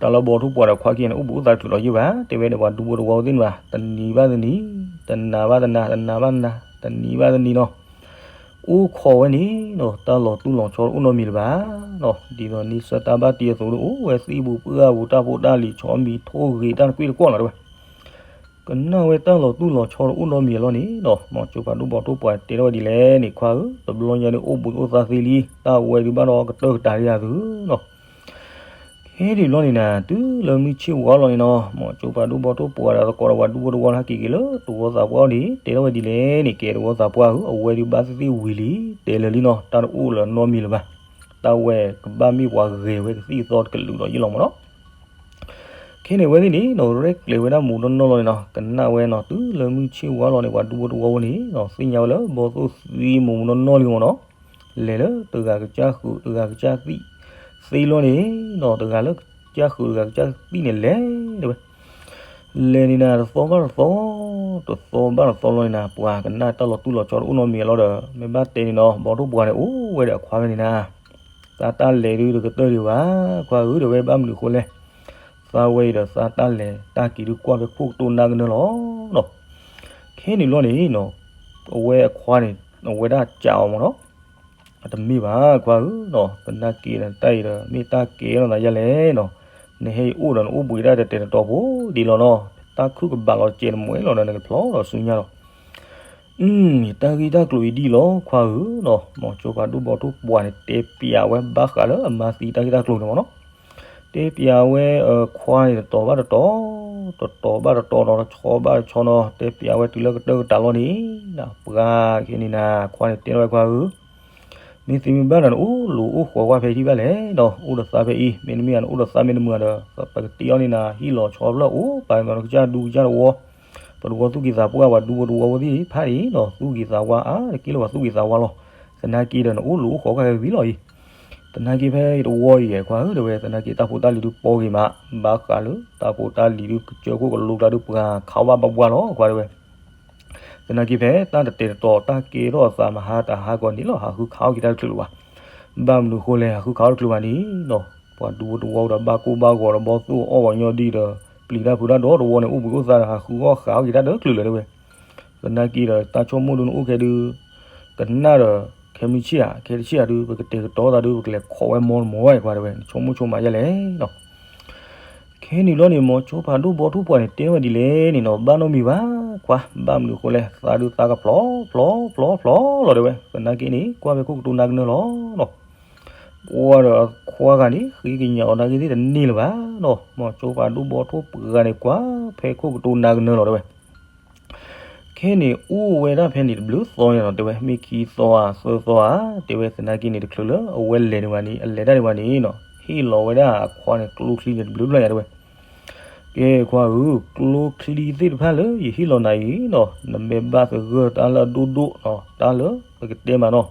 တၢ်လၢဘီထိၣ်ပှၢ်ဒီးခွါခံဂၤန့ၣ် အိၣ်ဘှံးအိၣ်သါတချုးလီၤယံၢ်ဘၣ် တဲဝဲဒီးပှၤဒူဖိတဝီသ့ၣ်န့ၣ်ဘၣ် တနံၤဘၣ်တနံၤ တနၤဘၣ်တနၤ တနၤဘၣ်နၤ တနံၤဘၣ်တနံၤနီၤ အိၣ်ခိးဝဲန့ၣ်နီၤ တၢ်လီၤတူၢ်လီၤဆီအိၣ်နီတမံၤလၢၤဘၣ်နီၤ ဒ်သိးန့ဆၢၣ်တၢ်ဘၣ်တံၤအသိးဒီး အိၣ်ဝဲသံၣ်ပူၤပှၢ်ပူၤ တၢ်ဖိတၢ်လံၤဆီမံၤထိၣ်ဂ့ၤ တၢ်တကွ့ၢ်တကွီၢ်လီၤတဲဝဲ ကနၣ်ဝဲတၢ်လီၤတူၢ်လီၤဆီတအိၣ်နီတမံၤအလီၢ်န့ၣ်နီၤ မ်ကၠိဖးဒိၣ်ဘီထိၣ်ပှၢ်တဲထီၣ်ဝဲဒ်လဲၣ်န့ၣ် ခွါဧၢ တဘျီညါဒုးအိၣ်ဘှံးအိၣ်သါသ့လံ တၢ်ဝဲဒုးဘၣ်ဒီးကတၢၢ်ကတၤဒံးယၤသုနီၤ ခဲဒုးဘျီန့ၣ်နၤ တုၤလၢမုၢ်ဆ့ၣ်ဝါလီၤန့ၣ်နီၤ မ်ကၠိဖးဒိၣ်ဘီထိၣ်ပှၢ်ဒီးသကိးဒီးပှၤဒူဖိတဝီဟဲက့ၤက့ၤလၢတဝီသးပှၢ်အအိၣ်န့ၣ် တဲထီၣ်ဝဲဒ်လဲၣ်န့ၣ် ကဲတဝီသးပှၢ်ဧၢ အဝဲဒုးဘၣ်သ့ၣ်သ့ၣ်ဝံၤလံ တဲလၢာ်လံနီၤ တၢ်တအိၣ်လၢၤနီတမံၤလၢၤဘၣ် တၢ်ဝဲကဘၣ်မ့ၢ်ပှၤဂဲၤဝဲကသံၣ်သီတကလုာ်ဒီးယံာ်လီၤမ့ၢ်နီၤ ခဲန့ၣ်အဝဲသ့ၣ်န့ၣ်နီၤ ရဲၣ်ကျဲၤဝဲဒၣ်မူးနီၢ်နီၢ်လီၤန့ၣ်နီၤ ကနၣ်ဝဲနီၤ တုၤလၢမုၢ်ဆ့ၣ်ဝါလီၤန့ၣ် ပှၤဒူဖိတဝီဖိန့ၣ်နီၤ သ့ၣ်ညါဝဲလၢဘီသိၣ်သံမူးမူးနီၢ်နီၢ်လံမ့ၢ်နီၤ လဲၤလၢတဂၤကစၢ်ဃုာ်တဂၤကစၢ်သံၣ် သ့လီၤန့ၣ်နီၤ တဂၤလၢကစၢ်ဃုာ်တဂၤကစၢ်သံၣ်န့ၣ်လဲၤတဲဝဲ လဲၤန့ၣ်နၤ တသီဘၣ်တသီ တသီဘၣ်တသီလီၤန့ၣ်နၤ ပှၤကနၣ်တၢ်လီၤတူၢ်လီၤဆီတအိၣ်နီတမံၤအလီၢ်ဒီး မ့ၢ်ဘၣ်တဲန့ၣ်နီၤ ဘီထိၣ်ပှၢ်န့ၣ် အိၣ်ဝဲဒီးအခွါဖဲန့ၣ်နၤ သးတၢ်လဲၤဒုးတကတၢၢ်ဒံးဘၣ် ခွါဧၢ တဲဝဲဘၣ်မနုၤအဃိလဲၣ် သးဝဲအံၤဒီးသးတၢ်လဲၤတၢ်က့ၤဒုးကွၢ်ဖဲခိၣ်ကတိၢ်နၢ်ကနၢလီၤနီၤ ခဲန့ၣ်ဘျီန့ၣ်နီၤ အဝဲအခွါန့ၣ် အဝဲဒၣ်စံးအီၤမ့ၢ်နီၤ တမ့ၢ်ဘၣ်ခွါဧၢနီၤ သနာ်က့ဒီးတၢ်အံၤဒီး မ့ၢ်တၢ်ကဲထီၣ်သးယဲလဲၣ်နီၤ နဟဲအံၤအိၣ်ဒီးနအိၣ်ဘှံးတၢ်တတဲာ်တတီၤဖိဒ်လီၤနီၤ တၢ်ခုၣ်ကဘၣ်လီၤတကဲးတမှဲလီၤဒီး နကဖျီဒီးဆူညါလီၤ အု တၢ်ဂ့ၢ်တၢ်ကျိၤအံၤဒ်လီၤခွါဧၢနီၤ မ်ကၠိဖးဒိၣ်ဘီထိၣ်ပှၢ်န့ၣ် တဲပျးဝဲဘၣ်ဃးလၢအမါသံတၢ်ဂ့ၢ်တၢ်ကျိၤန့ၣ်မ့ၢ်နီၤ တဲပျးဝဲခွါန့ၣ် တတီၤဘၣ်တတီၤ တတီၤဘၣ်တတီၤနီၤ တဆီဘၣ်တဆီနီၤ တဲပျးဝဲတုၤလၢကတၢၢ်ကတၤလီၤန့ၣ် ပှၤခဲန့ၣ်နၤ ခွါန့ၣ်တဲထီၣ်ဝဲခွါဧၢ မ့ၢ်သ့မ့ၢ်ဘၣ်ဒီး နအိၣ်လူၤအိၣ်ဃီၤကွၢ်ဖဲထံၣ်ဘၣ်လဲၣ်နီၤ အိၣ်ဒီးသးဖဲအံၤ မ့တမ့ၢ်နအိၣ်ဒီးသးမ့ၢ်တမုာ်ဒီး ပကတ့အီၣ်န့ၢ်နၤ ဟံၣ်လီၤဆီဖျၢၣ်အိၣ် ပာ်နီၤနကစၢ်ဒူကစၢ်တဝီ ပတဝီသူၣ်ကံၢ်သးပှၢ် ပှၤဒူဖိတဝီဖိသ့ၣ်တဖၣ်န့ၣ်နီၤ သူၣ်ကံၢ်သးဝါအါတက့ၢ်လၢပှၤသူၣ်ကံၢ်သးဝါလီၤ သနာ်က့ဒီး နအိၣ်လူၤအိၣ်ဃီၤကွၢ်ဖဲဝံၤလီၤအံၤ သနာ်က့ဖဲတဝီအံၤ ခွါဧၢ တဲဝဲ သနာ်က့တၢ်ဖိတၢ်လံၤဒုးပီဂ့ၤမး ဘၣ်ဃးလၢတၢ်ဖိတၢ်လံၤဒုး ကစၢၢ်ခိၣ်ကလိကျါဒုး ပှၤခးဘၣ်ဘၣ်ဘှါလီၤ ခွါတဲဝဲ သနာ်က့ဖဲတၢ်တတဲာ်တတီၤ တၢ်ကဲထီၣ်အသးမဟါတဟါကီးန့ၣ်လီၤ ဟးဃုခးအီၣ်က့ၤတၢ်တချုးလၢၤဘၣ် ဘၣ်မနုၤအဃိလဲၣ် ဟးဃုခးအီၣ်တချုးဘၣ်န့ၣ်နီၤ ပှၤဒူဖိတဝီဒီးဘၣ်ကိၢ်ဘၣ်ဂီၤဒီး ဘီသိၣ်အီၣ်ပှၤညီဒ်ဒီး ပျံၤတၢ်ဖုးတၢ်ဒီတဝီန့ၣ် အိၣ်ဘှံးအိၣ်သါဒီး ဟးဃုအီၣ်ဃာ်အီၣ်က့ၤတၢ်တချုးလၢၤတဲဝဲ သနာ်က့ဒီး တၢ်ဆိကမိၣ်ဒုးနအိၣ်ခဲဒုး ကနၣ်ဒီး ခဲမုၢ်ဆ့ၣ်ဧါ ခဲတဆ့ၣ်ဧါဒုး ပကတဲာ်ကတီၤသးဒုး ပကလဲၤခိးဝဲမီတမီၤဝဲ ခွါတဲဝဲ နဆိကမိၣ်ဆိကမးယဲလဲၣ်နီၤ ခဲန့ၣ်ဘျီန့ၣ် မ်ကၠိဖးဒိၣ်ဘီထိၣ်ပှၢ်န့ၣ် တဲထီၣ်ဝဲဒ်လဲၣ်န့ၣ်နီၤ ဘၣ်နီတမံၤဘၣ် ခွါ ဘၣ်မနုၤအဃိလဲၣ် သးဒုးသးကဖျီ ဖျီ ဖျီ ဖျီလီၤတဲဝဲ သနာ်က့န့ၣ် ကွၢ်ဖဲခိၣ်ကတိၢ်နၢ်ကနၢလီၤနီၤ ပှၤဒီးအခွါဂၤန့ၣ် ဃ့ကညးအီၤနာ်က့သ့ၣ်တန့ၢ်လၢၤဘၣ်နီၤ မ်ကၠိဖးဒိၣ်ဘီထိၣ်ပှၢ်န့ၣ် ကွၢ် ဖဲခိၣ်ကတိၤနၤကနၢလီၤ တဲဝဲ. ခဲန့ၣ်အိၣ်ဝဲဒၣ်ဖဲန့ၣ်တဘျုးသီန့ၣ်လီၤ တဲဝဲ, မ့ၢ်ခံသီဧါသၢသီဧါ တဲဝဲ. သနာ်က့န့ၣ် တချုးလၢအဝဲလဲၤန့ၣ်ဘၣ်န့ၣ် အလဲၤတၢ်န့ၣ်ဘၣ်န့ၣ်နီၤ ဟ့ၣ်လီၤဝဲဒၣ်အခွါန့ၣ် ကျိချံန့ၣ်တဘျုးဖျၢၣ်ညါ တဲဝဲ. ကဲခွါဧၢ, ကျိချံသ့ၣ်တဖၣ်လၢယဟ့ၣ်လီၤနၤအံၤနီၤ နမ့ၢ်ဘၣ်သဂၢၢ်တၢ်လၢအဒိၣ်ဒိၣ်နီၤ တၢ်လၢပကတဲမးနီၤ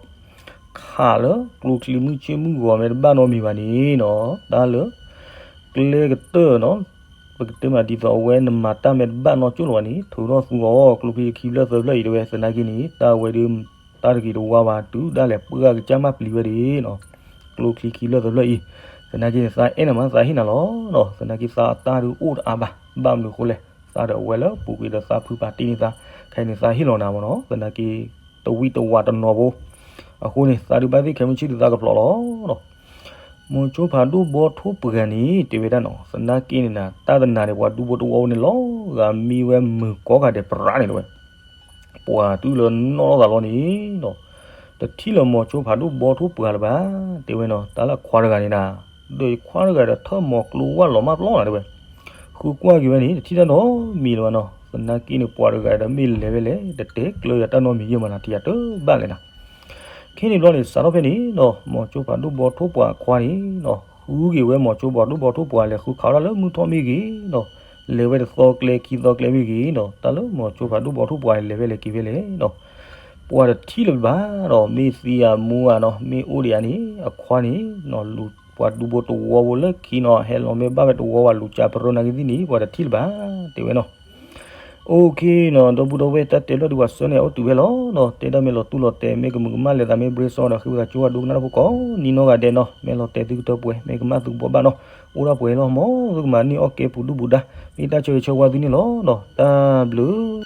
ခးလၢကျိချံမုၢ်ဆ့ၣ်မုၢ်ဂီၤမ့ၢ်တဘၣ်နီတမံၤဘၣ်န့ၣ်နီၤ တၢ်လၢ ကျဲကတၢၢ်နီၤ ပကတဲမးဒ်သိးအဝဲနမၤတၢ်မ့ၢ်တဘၣ်နီတကၠိၢ်လၢၤဘၣ်န့ၣ် ထုးထီၣ်သူအီၤ ကျိချံခံဖျၢၣ်သၢဖျၢၣ်အံၤ တဲဝဲ. သနာ်က့န့ၣ် တၢ်ဝဲဒၣ် တၢ်တဂ့ၤတဝါဘၣ် တုၤဒၣ်လဲာ်ပှၢ်ကစၢ်မၢ်ပျံၤဝဲဒၣ်နီၤ ကျိချံခံဖျၢၣ်သၢဖျၢၣ်အံၤ သနာ်က့န့ၣ် သးအဲၣ်နၤမး သးဟ့ၣ်နၤလီၤနီၤ. သနာ်က့သးအတၢ်ဒုးအိၣ်တအါဘၣ် ဘၣ်မနုၤအဃိလဲၣ် သးဒီးအဝဲလၢပူၤကွံာ်ဒီးသးဖုပာ်တ့ၢ်န့ၢ်သး ခဲအံၤန့ၣ် သးဟ့ၣ်လီၤနၤမးနီၤ. သနာ်က့ တဝံၣ်တဝါတနီၤဖိ အဃိန့ၣ် သးဒုးဘၣ်သ့ၣ်ခဲမုၢ်ဆ့ၣ်ဒုးသးကဖျိးလီၤနီၤ. မိၤစိဖးဒိၣ်ဘီထိပှၤန့ၣ် တဲဝဲဒၣ်နီၤ သနာ်က့န့ၣ်နၤ တၢ်တနၤန့ၣ် ပှၤဒူဖိတဝီဖိန့ၣ်လီၤ ဂၤမံဝဲမုၢ်ကိးဂၤဒဲးပြးန့ၣ် တဲဝဲ. ပှၤတုၤလၢနီၢ်လီၤသးလီၤန့ၣ်နီၤ တထံၣ်လၢၤမိၤစိဖးဒိၣ်ဘီထိပှၤလၢၤဘၣ် တဲဝဲနီၤ. တၢ်လၢအခွါတဂၤန့ၣ်နၤ ဒီးယခွါတဂၤဒီးထၢၣ်မီၤကျိဝၣ်လီၤမၢ်ပျီနၤ တဲဝဲ. ဃုကွၢ်က့ၤဝဲန့ၣ် တထံၣ်တၢ်နီတမံၤလၢၤဘၣ်နီၤ. သနာ်က့န့ၣ် ပှၤတဂၤဒီးမ့ၢ်လဲၤဝဲလဲၣ် တတဲကျၢၤယၤတၢ်နီတမံၤယဲၢ်မးနၤ ထံၣ်ယၤတဘၣ်လဲၣ်နၤ. ခဲန့ၣ်ဘျီန့ၣ် စးထီၣ်ဖဲန့ၣ်နီၤ မိၤစိဖးဒိၣ်ဘီထိပှၤအခွါန့ၣ်နီၤ ဃုက့ၤဝဲမိၤစိဖးဒိၣ်ဘီထိပှၤ လဲၤဃုခးဝဲဒၣ်လၢမုၢ်ထီၣ်မ့ၢ်ဂ့ၤနီၤ လဲၤဝဲတသီကျဲခံသီကျဲမ့ၢ်ဂ့ၤနီၤ တၢ်လၢမိၤစိဖးဒိၣ်ဘီထိပှၤန့ၣ် လဲၤဝဲလဲၤက့ၤဝဲလဲၣ်နီၤ ပှၤတထံၣ်လၢၤဘၣ်ဒီး မ့ၢ်သံအမူအနီၤ မ့ၢ်အိၣ်ဒံးဧါန့ၣ် အခွါန့ၣ်နီၤ လူၤပှၤဒူဖိတဝီဖိလၢခံနီၤ ဟဲလီၤမ့ၢ်ဘၣ်ဝဲတဝီဝဲ လူၤကၢ်ပရၢနာ်က့သ့ၣ်န့ၣ် ပှၤတထံၣ်လၢၤဘၣ် တဲဝဲနီၤ. OK နီၤ ဒီပုၢ်ဒီဝဲၢ် တၢ်တဲလၢဒုးပှၤဆၢန့ၣ် အိၣ်တုၤဝဲလီၤနီၤ. တဲဒၣ်မ့ၢ်လီၤတူၢ်လီၤတဲာ် မ့ၢ်ကမုာ်ကမၣ်လဲၤသး မ့ၢ်ဘြ့စီဒီး ဃ့ဝံသးစူၤ ဒိကနၣ်တၢ်ဖိကိးနံၤနီၢ်ဂၤဒဲးနီၤ. မ့ၢ်လီၤတဲာ်သုကတၢၢ်ပှဲၤ မ့ၢ်ကမၣ်သုကဘှီဘၣ်နီၤ. အိၣ်ဒၣ်ပှဲၤလီၤ မ်သုကမၤန့ၢ်အီၣ်ကဲပူၤဒူၣ်ပူၤဒါ မ့ၢ်တၢ်ဆၢဂ့ၤဆၢဝါသုန့ၣ်လီၤနီၤ. တၢ်ဘျုး